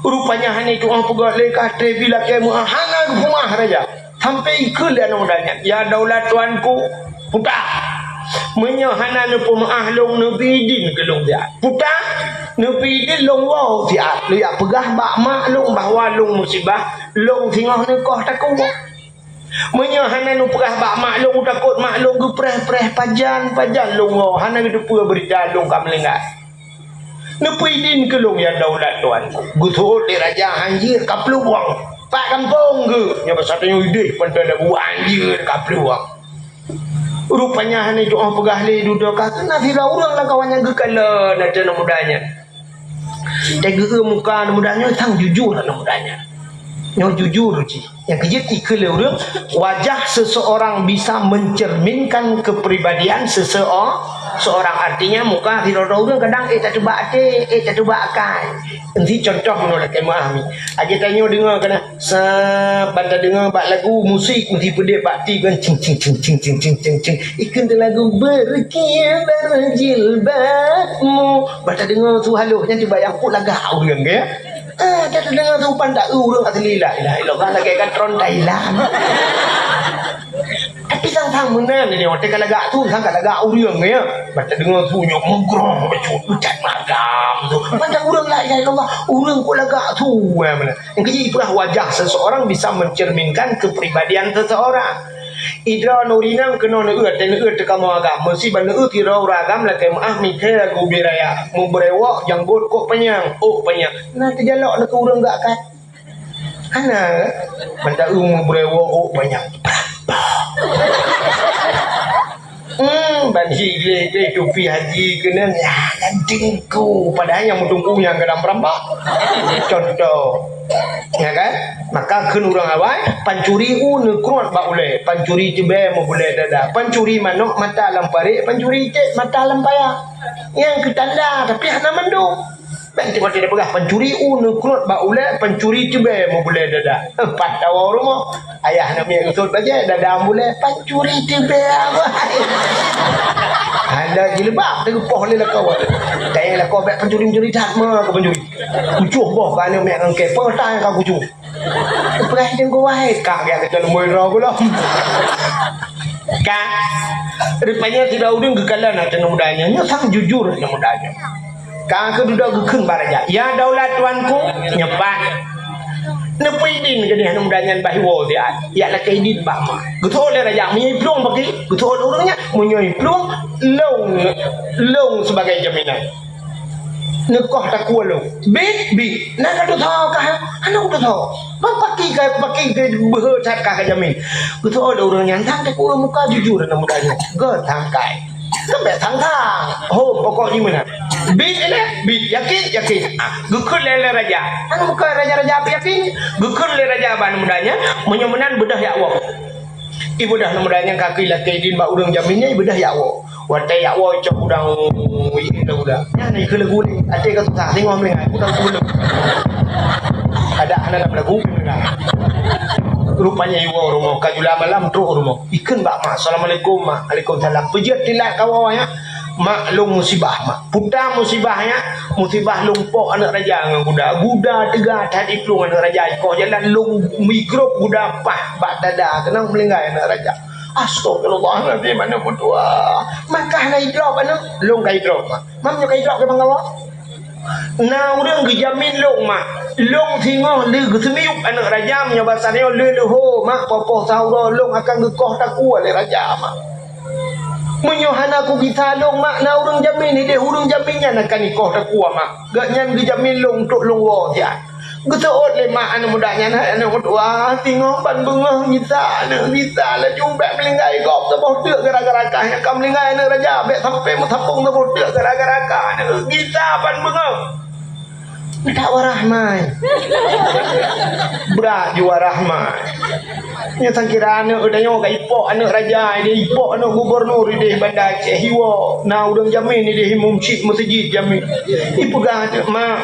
Rupanya hana tu'oh peugah lé ka treb ilakée meuáh hana geupeumeuáh raja. Sampai ikheun lé aneuk muda nyan, "Ya daulat tuanku, puta. Meunyoe hana neupeumeuáh lôn, neubri idin keu lôn siat. Puta, neubri idin lôn woe siat. Lôn jak peugah bak mak lôn bahwa lôn musibah, lôn singoh neukoh takue." Meunyoe hana neupeugah bak mak lôn, takot mak lôn geupreh-preh pajan-pajan lôn woe, hana geuteupeue beurita lôn ka meuninggai. Neupeuidin keu lôn ya daulat tuan. Geuseuôt lé raja hanjeuet ka plueng. Pat gampông geuh, nyoe basa tanyoe ideh pantai lagu hanjeuet ka plueng. Rupanya hana jeuet peugah lé dudoe ka keunan sidroe ureuëng lam kawan nyang geukalon ateueh aneuk muda nyan. Teugeue muka aneuk muda nyoe sang jujur aneuk muda nyan. Nyoe jujur cit. Nyang keujeuet ikheun lé ureuëng, wajah seseorang bisa mencerminkan kepribadian seseo-, seorang. Artinya muka sidroe ureuëng kadang ék tateuba até, ék tateuba akai. Enti contoh meunurot lakée meuáh mi. Lagée tanyoe deungoe keunan. Sa ban tadeungoe bak lagu musik meusipeudeh bak ti kan cing cing cing cing cing cing cing cing. Ikheun teuh lagu berkibar jilbabmu. Ban tadeungoe su halôh nyan tiba nyang pun lagak ureuëng ya. Ah, tadeungoe su pan ta ureuëng asli la ilaha illallah lagée kan tron Thailand. Tapi sang-sang meunan ni watée ka lagak su sang ka lagak ureuëng ya. Ban tadeungoe su nyoe mugroh bacut ucat magam tu. Ban ta ureuëng la ilaha illallah ureuëng kok lagak su ya mana. Nyang keujeuet ipeugah wajah seseorang bisa mencerminkan kepribadian seseorang. Idroe nuri nang keunoe neueu, teuh neueu teukamoe agam. Meusi ban neueu sidroe ureuëng agam lakée meuáh mikhée lagu ubé raya, meubrewok janggot kok panyang, ôk panyang. Na teujalok neukeu ureuëng gak kat. Hana, ban ta eu meubrewok ôk panyang. Hmm, ban hi gleh-gleh tupi haji keuneung, ya, kan teungku. Padahai nyang meuteungku nyang gadang peurambak. Contoh. Ya kan? Maka kheun ureuëng awai, pancuri u neukruet bak ulée, pancuri ceubée meubulée dada, pancuri manok mata lam parék, pancuri iték mata lam paya. Nyang keutanda, tapi hana mandum. Ban tiba-tiba peugah pancuri u neukruet bak ulée, pancuri ceubée meubulée dada. Eh, pat tawoe rumoh. Ayah aneuk miet geusut bajée, dada ambulée, pancuri tibée awai. Hana jilbab teupoh lé lakoe. Tayang lakoe bék pancuri-pancuri that ma keu pancuri. Tujoh boh ka aneuk miet ngon kée, peue tang ka kucu. Peugah teungku wahai, ka gaya kata lemoi roh gulom. Ka, rupanya sidroe ureuëng geukalon ateueh aneuk muda nyan, nyoe sang jujur aneuk muda nyan. Ka keududoe geukheun bak raja, "Ya daulat tuanku, nyoe pat." Neupeuidin keudeh aneuk muda nyan bah iwoe siat, jak lakée idin bak ma. Geuseuôt lé raja, "Meunyoe iplueng bagi," geuseuôt lé ureuëng nyan, "meunyoe iplueng, lôn, lôn sibagai jaminan." Neukoh takue lôn. Bit, bit. Na ka tutoe kah? Hana kututoe. Bang paki ka, paki ka beuhe that kah ka jamin. Geuteuôt lé ureuëng nyan, sang takue muka jujur aneuk muda nyoe. Geutangkai. Keumbet sang-sang. Ho, pokok jih meunan. Bit ilée, bit. Yakin, yakin. Ah, geukheun lé, lé raja. Aneuk muka raja-raja pih yakin. Geukheun lé raja bak aneuk muda nyan, meunyoe meunan beudôh jak woe. Ibeudôh aneuk muda nyan ka keu lakée idin bak ureuëng jamin nyan, ibeudôh jak woe. Watée jak woe cok udang, wih lé udang. Nyan ikheun lagu ni, até ka susah, singoh meuninggai, udang peuleuk. Adak hana lam lagu meuninggai. Rupanya iwoe rumoh, ka jula malam trok rumoh. Ikheun bak mak, "Assalamualaikum, Mak." "Waalaikumsalam." "Peujeuet tilat kawoe, ya?" "Mak, lôn musibah, Mak." "Peue musibah nyan?" "Musibah lôn pok aneuk raja ngon guda. Guda teuga that iplueng aneuk raja, ikoh jalan lôn migrop guda paih bak dada, keunong meuninggai aneuk raja." "Astagfirullahalazim, aneuk meutuah. Mak ka hana idrop aneuk?" "Lôn ka idrop, Mak." "Mak, nyoe ka idrop keu bangga, Mak?" "Na ureuëng geujamin lôn, Mak. Lôn singoh lé geuseumiyueb aneuk raja, meunyoe basa nyoe lé leuho, Mak, poh-poh sahur lôn akan geukoh takue lé raja, Mak." "Meunyoe hana kugisa lôn, Mak, na ureuëng jamin, ideh ureuëng jamin nyan akan ikoh takue, Mak. Gobnyan geujamin lôn trok lôn woe siat." Geuseuôt lé mak aneuk muda nyan, "Hai aneuk meutuah, singoh ban beungoh gisa aneuk, gisa laju bék meuninggai gob saboh teuk gara-gara kah nyang ka meuninggai aneuk raja, bék sampoe meusapong saboh teuk gara-gara kah aneuk, gisa ban beungoh." That warah mai. Brat ju warah mai. Nyoe sang kira aneuk geutanyoe ka ipok aneuk raja, ideh ipok aneuk gubernur, ideh Banda Aceh iwoe. Na ureuëng jamin, ideh imum syik meuseujid jamin. Ipeugah aneuk, "Mak,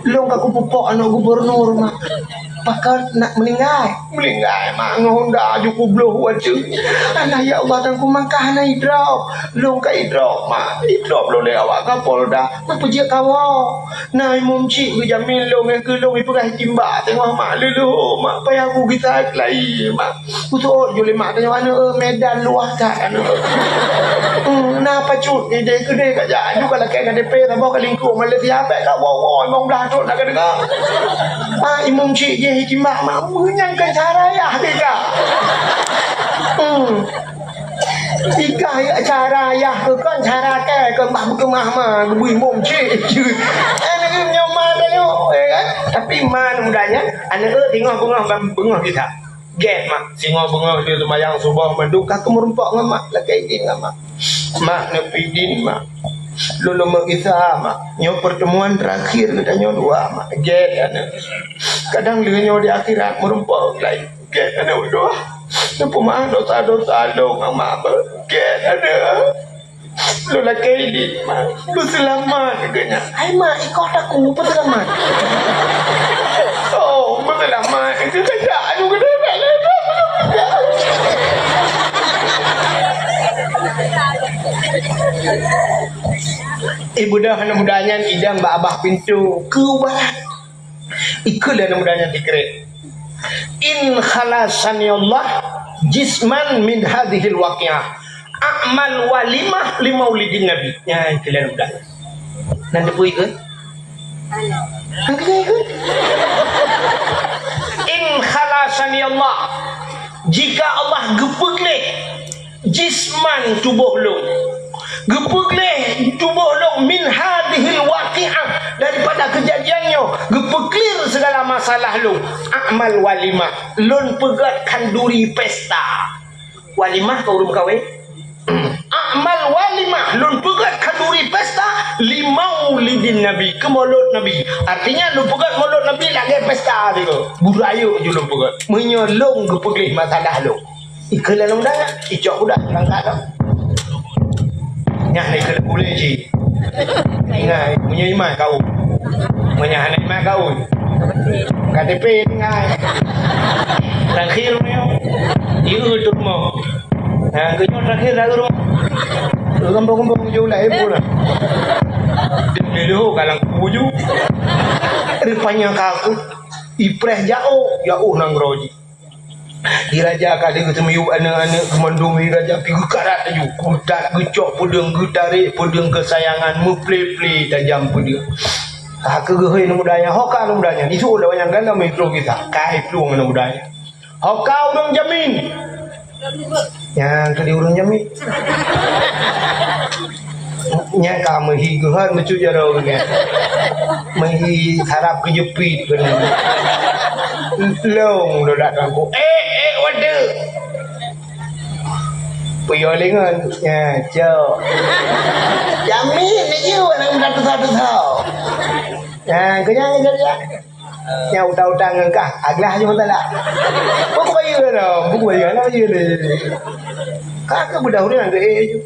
lôn ka kupupok aneuk gubernur, Mak. Pakon nak meuninggai?" "Meuninggai, Mak, ngon honda ju kubloh watée." "Alah, ya Allah, dan ku mangkah hana idrop." "Lôn ka idrop, Mak. Idrop lôn lé awak Kapolda. Mak peujeuet kawoe." Na imum syik geujamin lôn, nyang keu lôn ipeugah timbak teungoh mak leuloh, mak payah kugisa keulayi, mak. Kuseuôt ju lé mak tanyoe aneuk, Medan luwah that aneuk. Hmm, na pacut ideh keudeh ka jak aju ka lakée K T P saboh ka lingkuek Malaysia, bék ka woe-woe limong blaih thon na ka deungoe. Ah, imum syik jih timbak mak, meunyan kan cara yah teuka. Hmm. Ika cara yah keu kon cara kée keu bah beukeumah ma geubri mum cit. Eh, nyoe ma tanyoe, ya kan? Tapi ma muda nyan, aneuk singoh beungoh ban beungoh gisa. Gét mak, singoh beungoh dia seumayang suboh mandum ka keumeurumpok ngon mak, lakée idin ngon mak. Mak, neupidin mak. Lôn lôn meugisa mak. Nyoe pertemuan terakhir geutanyoe dua mak. Gét aneuk. Kadang lheueh nyoe di akhirat meurumpok laén. Gét aneuk ulôn. Neupeumaáh dosa-dosa lôn ngon mak beuh. Gét aneuk. Lôn lakée idin mak. Beuseulamat keu nyan. Hai mak, ikoh taku beuseulamat. Oh, beuseulamat. Itu saja. Aduh, gede bak lé. Ibudah aneuk muda nyan idang bak abah pintoe keu barat. Ikheun lé aneuk muda nyan sikrek. "In khalasani Allah jisman min hadhil waqiah, a'mal walimah li maulidin Nabi." Nyan ikheun lé aneuk muda nyan. Nan teupeu ikheun? Nan teupeu ikheun? "In khalasani Allah, jika Allah geupeugleh jisman tuboh lôn, geupeugleh tuboh lôn min hadhil waqiah, daripada kejadian nyoe, geupeuclear segala masalah lôn, a'mal walimah, lôn peugét khanduri pesta." Walimah keu ureuëng meukawen. "A'mal walimah, lôn peugét khanduri pesta, li maulidin Nabi, keu maulud Nabi." Artinya, lôn peugét maulud Nabi lagée pesta teuh. Beurayeuk ju lôn peugét. Meunyoe lôn geupeugleh masalah lôn. Ikheun lé aneuk muda nyan, icok kuda, bangkat lom. Nyan ikheun lé gulé cit. Ingat, meunyoe iman kaum. Meunyoe hana iman kaum. K T P tinggai. Terakhir meunyoe. Ieu tu rumoh. Ha, geunyoe terakhir dah rumoh. Gampông-gampông jauh lah, ibu lah. Dia dulu kalang kuju. Rupanya ka aku. Ipreh jauh, jauh nanggroe jih. Di raja ka deuh teumiyueb aneuk-aneuk keumandum di raja pi geukarat laju. Kutat geucok peudeueng, geutarek peudeueng keusayangan, meuple-ple tajam peudeueng. Ka keugeuhôi aneuk muda nyan, ho ka aneuk muda nyan, disuet lé awak nyan galom iplueng gisa, ka iplueng aneuk muda nyan. Ho ka ureuëng jamin. Nyang keu di ureuëng jamin. Nyang ka meuhi geuhon meucut jaroe geuh. Meuhi sarap keujeupit keunoe. Long dolat rangkok. Eh, eh, waduh. Puyôh lingon. Ya, cok. Jamin ni je orang muda tusa-tusa. Ya, kenyang je dia. Nyang utang-utang ngon kah, aglah je masalah. Buku bayeue dah, buku bayeue, alah bayeue lé. Ka ke budak ureueng geuék ju.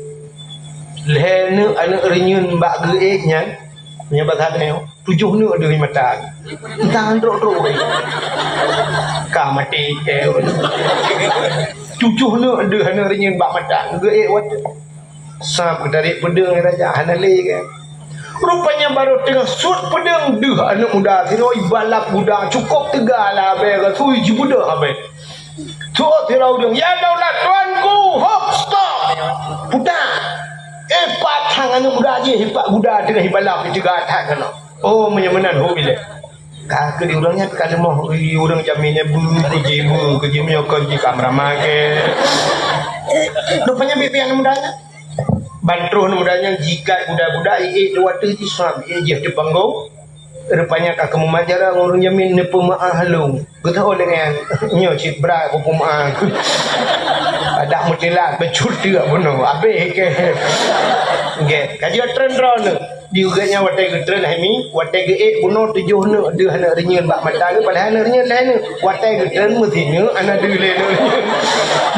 Lhèe neuk aneuk reunyeun bak geuék nyan, meunyoe bak saboh, tujoh neuk deuh mata. Entah trok-trok. Ka maté keu. Tujoh neuk deuh aneuk reunyeun bak mata, geuék watèe. Sab geutarek peudeueng lé raja, hana lé kan. Rupanya barô teungoh sut peudeueng deuh aneuk muda sidroe ibalap guda cukôp teuga lah abée rasui jibeudôh abée. Sot sidroe ureueng, "Ya daulat tuanku, hop, stop!" Puta. Eh, pat thang aneuk muda jih ipak guda teungoh ibalap di teuga that keunoe. Oh, meunyoe meunan ho bilée. Ka keu di ureueng nyan ka leumoh, ui, ureueng jamin nyan beu keu jih, beu keu jih, meunyoe kon jih ka meuramah keu. Rupanya biet-biet aneuk muda nyan. Ban troh aneuk muda nyan jikat guda-guda, iék di watèe jih, sab iék jih di panggong. Rupanya ka keu mumat jaroe ngon ureueng jamin neupeumeu'ah lôn. Geuteu'oh lé nyan, nyoe cit brat kupeumeu'ah. Adak meutelat beucut teuk bunoe, abéh keu. Gét, ka jeuet treun droeneuh. Di geuh nyan watèe geutreun hai mi, watèe geuék bunoe tujoh neuk deuh aneuk reunyeun bak mata geuh, padahai aneuk reunyeun lhèe neuk. Watèe geutreun meusineuk aneuk deuh lhèe neuk reunyeun.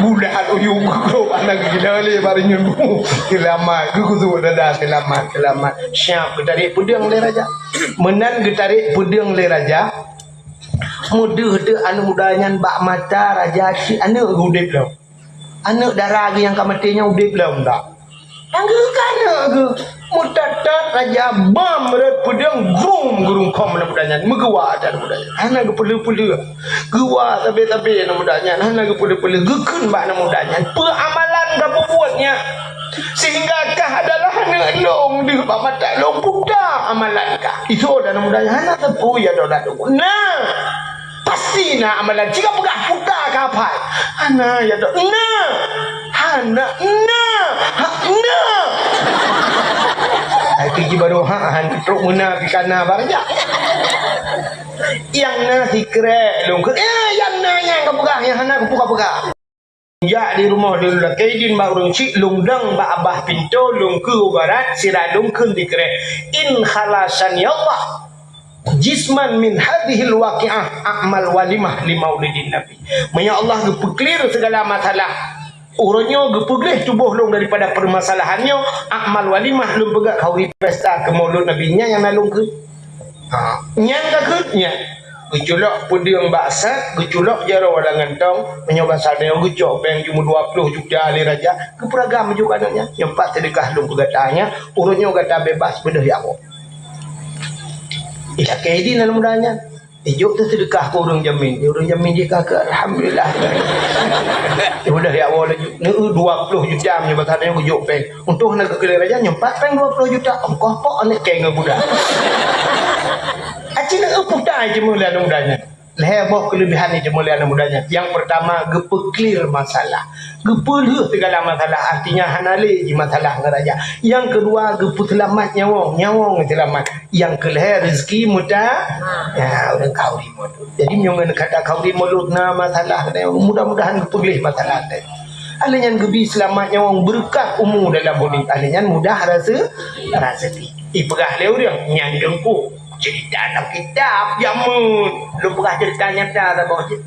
Bulat uyueng geugrôp aneuk gila lé bak reunyeun bu. Seulamat, geukusut dada, seulamat, seulamat. Siap geutarek peudeueng lé raja. Meunan geutarek peudeueng lé raja, meudeuh teuk aneuk muda nyan bak mata raja cit aneuk geuh udeb lom. Aneuk dara geuh nyang ka maté nyan udeb lom dak? Tanggeuh ka aneuk geuh. Meutat-tat raja bam rot peudeueng, grum geurungkôm aneuk muda nyan. Meugeuwa that aneuk muda nyan. Hana geupeuleuh-peuleuh. Geuwa sabe-sabe aneuk muda nyan. Hana geupeuleuh-peuleuh. Geukheun bak aneuk muda nyan, "Peue amalan ka peubuet nyan? Sehingga kah adalah aneuk lôn deuh bak mata lôn, buta amalan kah." Isoe aneuk muda nyan hana teupeu ya dolat. Nah, Pasti na amalan. Cit ka peugah buta ka aphai. Hana ya dok. Na. Hana. Na. Ha, na. Hai pih jibaroe ha, han trok meuna pih kana barajak. Nyang na sikrek lôn keu. Ya, nyang na nyang ka peugah, nyang hana ka peugah. Jak di rumoh lôn lakée idin bak ureuëng chik, lôn dong bak babah pintoe, lôn keu barat, sira lôn kheun sikrek, "In khalasani Allah jisman min hadhil waqi'ah a'mal walimah li maulidin Nabi." Meunyoe Allah geupeuklir segala masalah, uroe nyoe geupeugléh tuboh lôn daripada permasalahan nyoe, a'mal walimah lôn peugah khauri pesta keu maulud Nabi nyan nyang na lôn kheun. Ha, nyan ka kheun nyan. Geuculok peudeueng bak sat, geuculok jaroe lam gantong, meunyoe basa nyoe geucok péng jumeuh dua ploh juta lé raja, geupeuragam ju keu aneuk nyan. Nyoe pat seudeukah lôn keu gata nyan, uroe nyoe gata bebas beudôh jak woe. Ilakée idin aneuk muda nyan. Ijok teuh seudeukah keu ureuëng jamin. Ureuëng jamin jih ka keu alhamdulillah. Beudôh jak woe laju. Neu dua ploh juta meunyoe basa nyoe geujok péng. Untông hana geukeulée raja, nyoe pat péng dua ploh juta, ongkoh pok aneuk kèe ngon budak. Aci neu putai cuma lé aneuk muda nyan. Lhèe boh keuleubihan nyang cuma lé aneuk muda nyan. Nyang peurtama, geupeuklir masalah. Geupeulheueh segala masalah, artinya hana lé jih masalah ngon raja. Nyang keudua, geupeuseulamat nyawöng, nyawöng seulamat. Nyang keulhèe, rezeki meuta-, ya, ureuëng khauri mulod. Jadi, meunyoe ngon kata khauri mulod na masalah, mudah-mudahan geupeulheueh masalah tadi. Ahli nyan geubi seulamat nyawöng, beureukat umu dalam buleuen. Ahli nyan mudah rase-, raseuki. Ipeugah lé ureuëng, nyan deungku. Cerita dalam kitab, jameun. Lôn peugah cerita nyata saboh cit.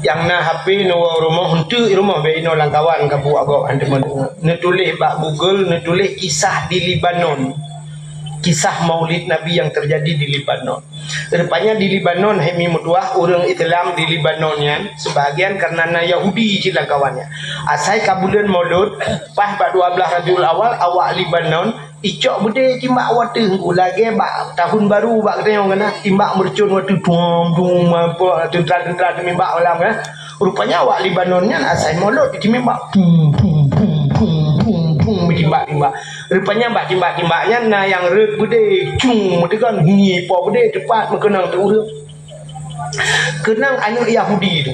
Nyang na H P neuwoe rumoh, eunteuk rumoh, bèk inoe lam kawan ka buet gob, han teuma deungoe. Neutuléh bak Google, neutuléh kisah di Lebanon. Kisah Maulid Nabi yang terjadi di Lebanon. Rupanya di Lebanon, hai mi meutuah, ureuëng Islam di Lebanon nyan, sebahagian karena na Yahudi cit lam kawan nyan. Asai ka buleuen Maulud, paih bak dua belas Rabiul Awal, awak Lebanon icok beudé timbak watèe, lagèe bak tahun baru bak geutanyoe kan, timbak meureucon watèe, dum, dum, apa, teuntara-teuntara teumimbak malam kan. Rupanya awak Lebanon nyan asai Maulud jitimbak, bum, bum, bum, bum, bum, bum, jitimbak-timbak. Rupanya bak timbak-timbak nyan na nyang rhöt beudé, cung, meutegon, hi, po beudé, teupat meukeunong teu ureuëng. Keunong aneuk Yahudi tu.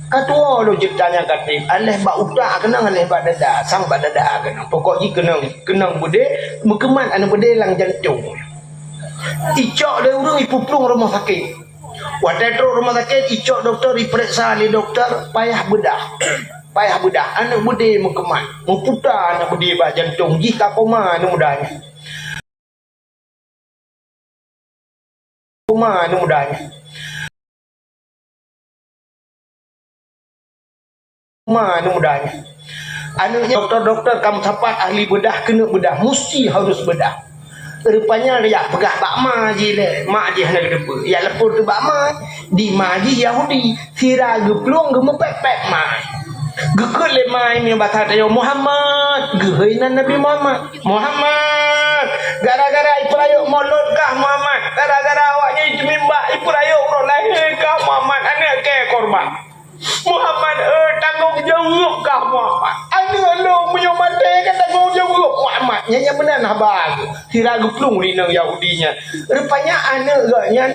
Ka tuwo lôn ceurita nyang ka trép, aléh bak utak keunong, aléh bak dada, sang bak dada keunong. Pokok jih keunong, keunong beudé, meukeumat aneuk beudé lam jantong. Icok lé ureuëng, ipeuplueng rumoh sakét. Watée trok rumoh sakét, icok dokto, ipeuriksa lé dokto, payah beudah. Payah beudah, aneuk beudé meukeumat, meuputa aneuk beudé bak jantong, jih ka koma aneuk muda nyan. Koma aneuk muda nyan. Koma aneuk muda nyan. Aneuk nyan dokto-dokto ka meusapat ahli beudah, keuneuk beudah, musti harus beudah. Rupanya yak peugah bak ma jih lé, mak jih hana geuteupeue. Yak lapor teuk bak ma, di ma jih Yahudi, sira geuplueng geumeupék-pék ma. Geukheun lé ma nyan basa tanyoe, "Muhammad!" Geuhôi nan Nabi Muhammad. "Muhammad! Gara-gara ipeurayeuk molot kah, Muhammad? Gara-gara awaknyan iteumimba ipeurayeuk uroe lahé kah, Muhammad, aneuk kée korban? Muhammad, eh, tanggong jaweueb kah, Muhammad? Aneuk lôn meunyoe maté ka tanggong jaweueb, Muhammad." Nyan nyang meunan haba geuh. Sira geuplueng lé inong Yahudi nyan. Rupanya aneuk geuh nyan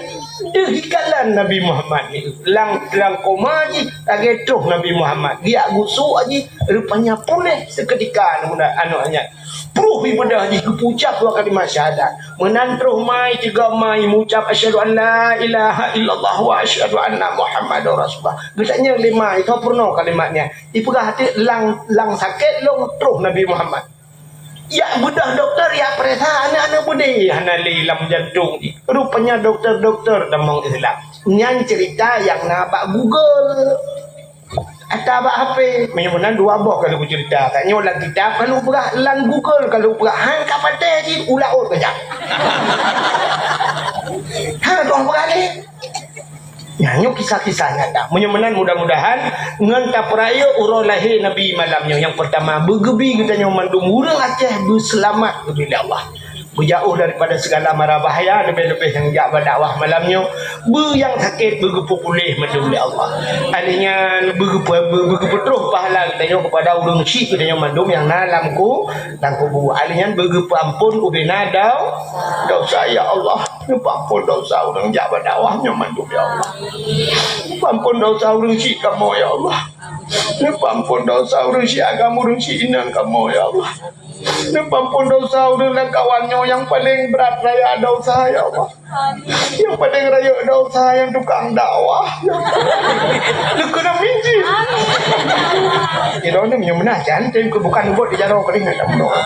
deuh ikalon Nabi Muhammad nyan. Lam, lam koma jih lagée troh Nabi Muhammad. Geujak gusok jih, rupanya puléh seukeutika aneuk muda, aneuk nyan. Pruh ibeudah jih geupeuucap dua kalimat syahadat. Meunan troh ma, teuga ma meuucap, "Asyhadu an la ilaha illallah wa asyhadu anna Muhammadar Rasulullah." Geutanyong lé ma, "Soe peurunoe kalimat nyan?" Ipeugah teuk, "Lam, lam sakét lôn troh Nabi Muhammad." Yak beudah dokto, yak peuriksa aneuk-aneuk beudé hana lé lam jantong jih. Rupanya dokto-dokto tamong Islam. Nyan ceurita nyang na bak Google. Ata bak H P. Meunyoe meunan dua boh ka lheueh kuceurita. Tanyoe lam kitab ka lheueh peugah, lam Google ka lheueh peugah. Han ka patéh jih, u laôt keujak. Han ka peugah lé. Nyan nyoe kisah-kisah nyata. Meunyoe meunan, mudah-mudahan ngon tapeurayeuk uroe lahé Nabi malam nyoe, nyang peurtama, beugeubi geutanyoe mandum ureuëng Aceh beuseulamat geubri lé Allah. Beujauh daripada segala mara bahaya, leubeh-leubeh nyang jak bak dakwah malam nyoe. Beu nyang sakét beugeupeupuléh mandum lé Allah. Akhé nyan beugeupeu-, beu-, beugeupeutroh pahala geutanyoe keupada ureuëng syik geutanyoe mandum nyang na lam ku-, lam kubu. Akhé nyan beugeupeuamphon ubena dau-, dosa, ya Allah. Neupeuamphon dosa ureuëng jak bak dakwah nyoe mandum, ya Allah. Neupeuamphon dosa ureuëng syik kamoe, ya Allah. Neupeuamphon dosa ureuëng syik agam, ureuëng syik inong kamoe, ya Allah. Neupeuamphon dosa ureuëng lam kawan nyoe nyang paleng brat raya dosa, ya Allah. Nyang paleng rayeuk dosa nyang tukang dakwah, ya Allah. Neukeunong minjih. Amin. Kira ni meunyoe meunan, jantan keu bukan buet di jaroe keuneuk tak bunoe.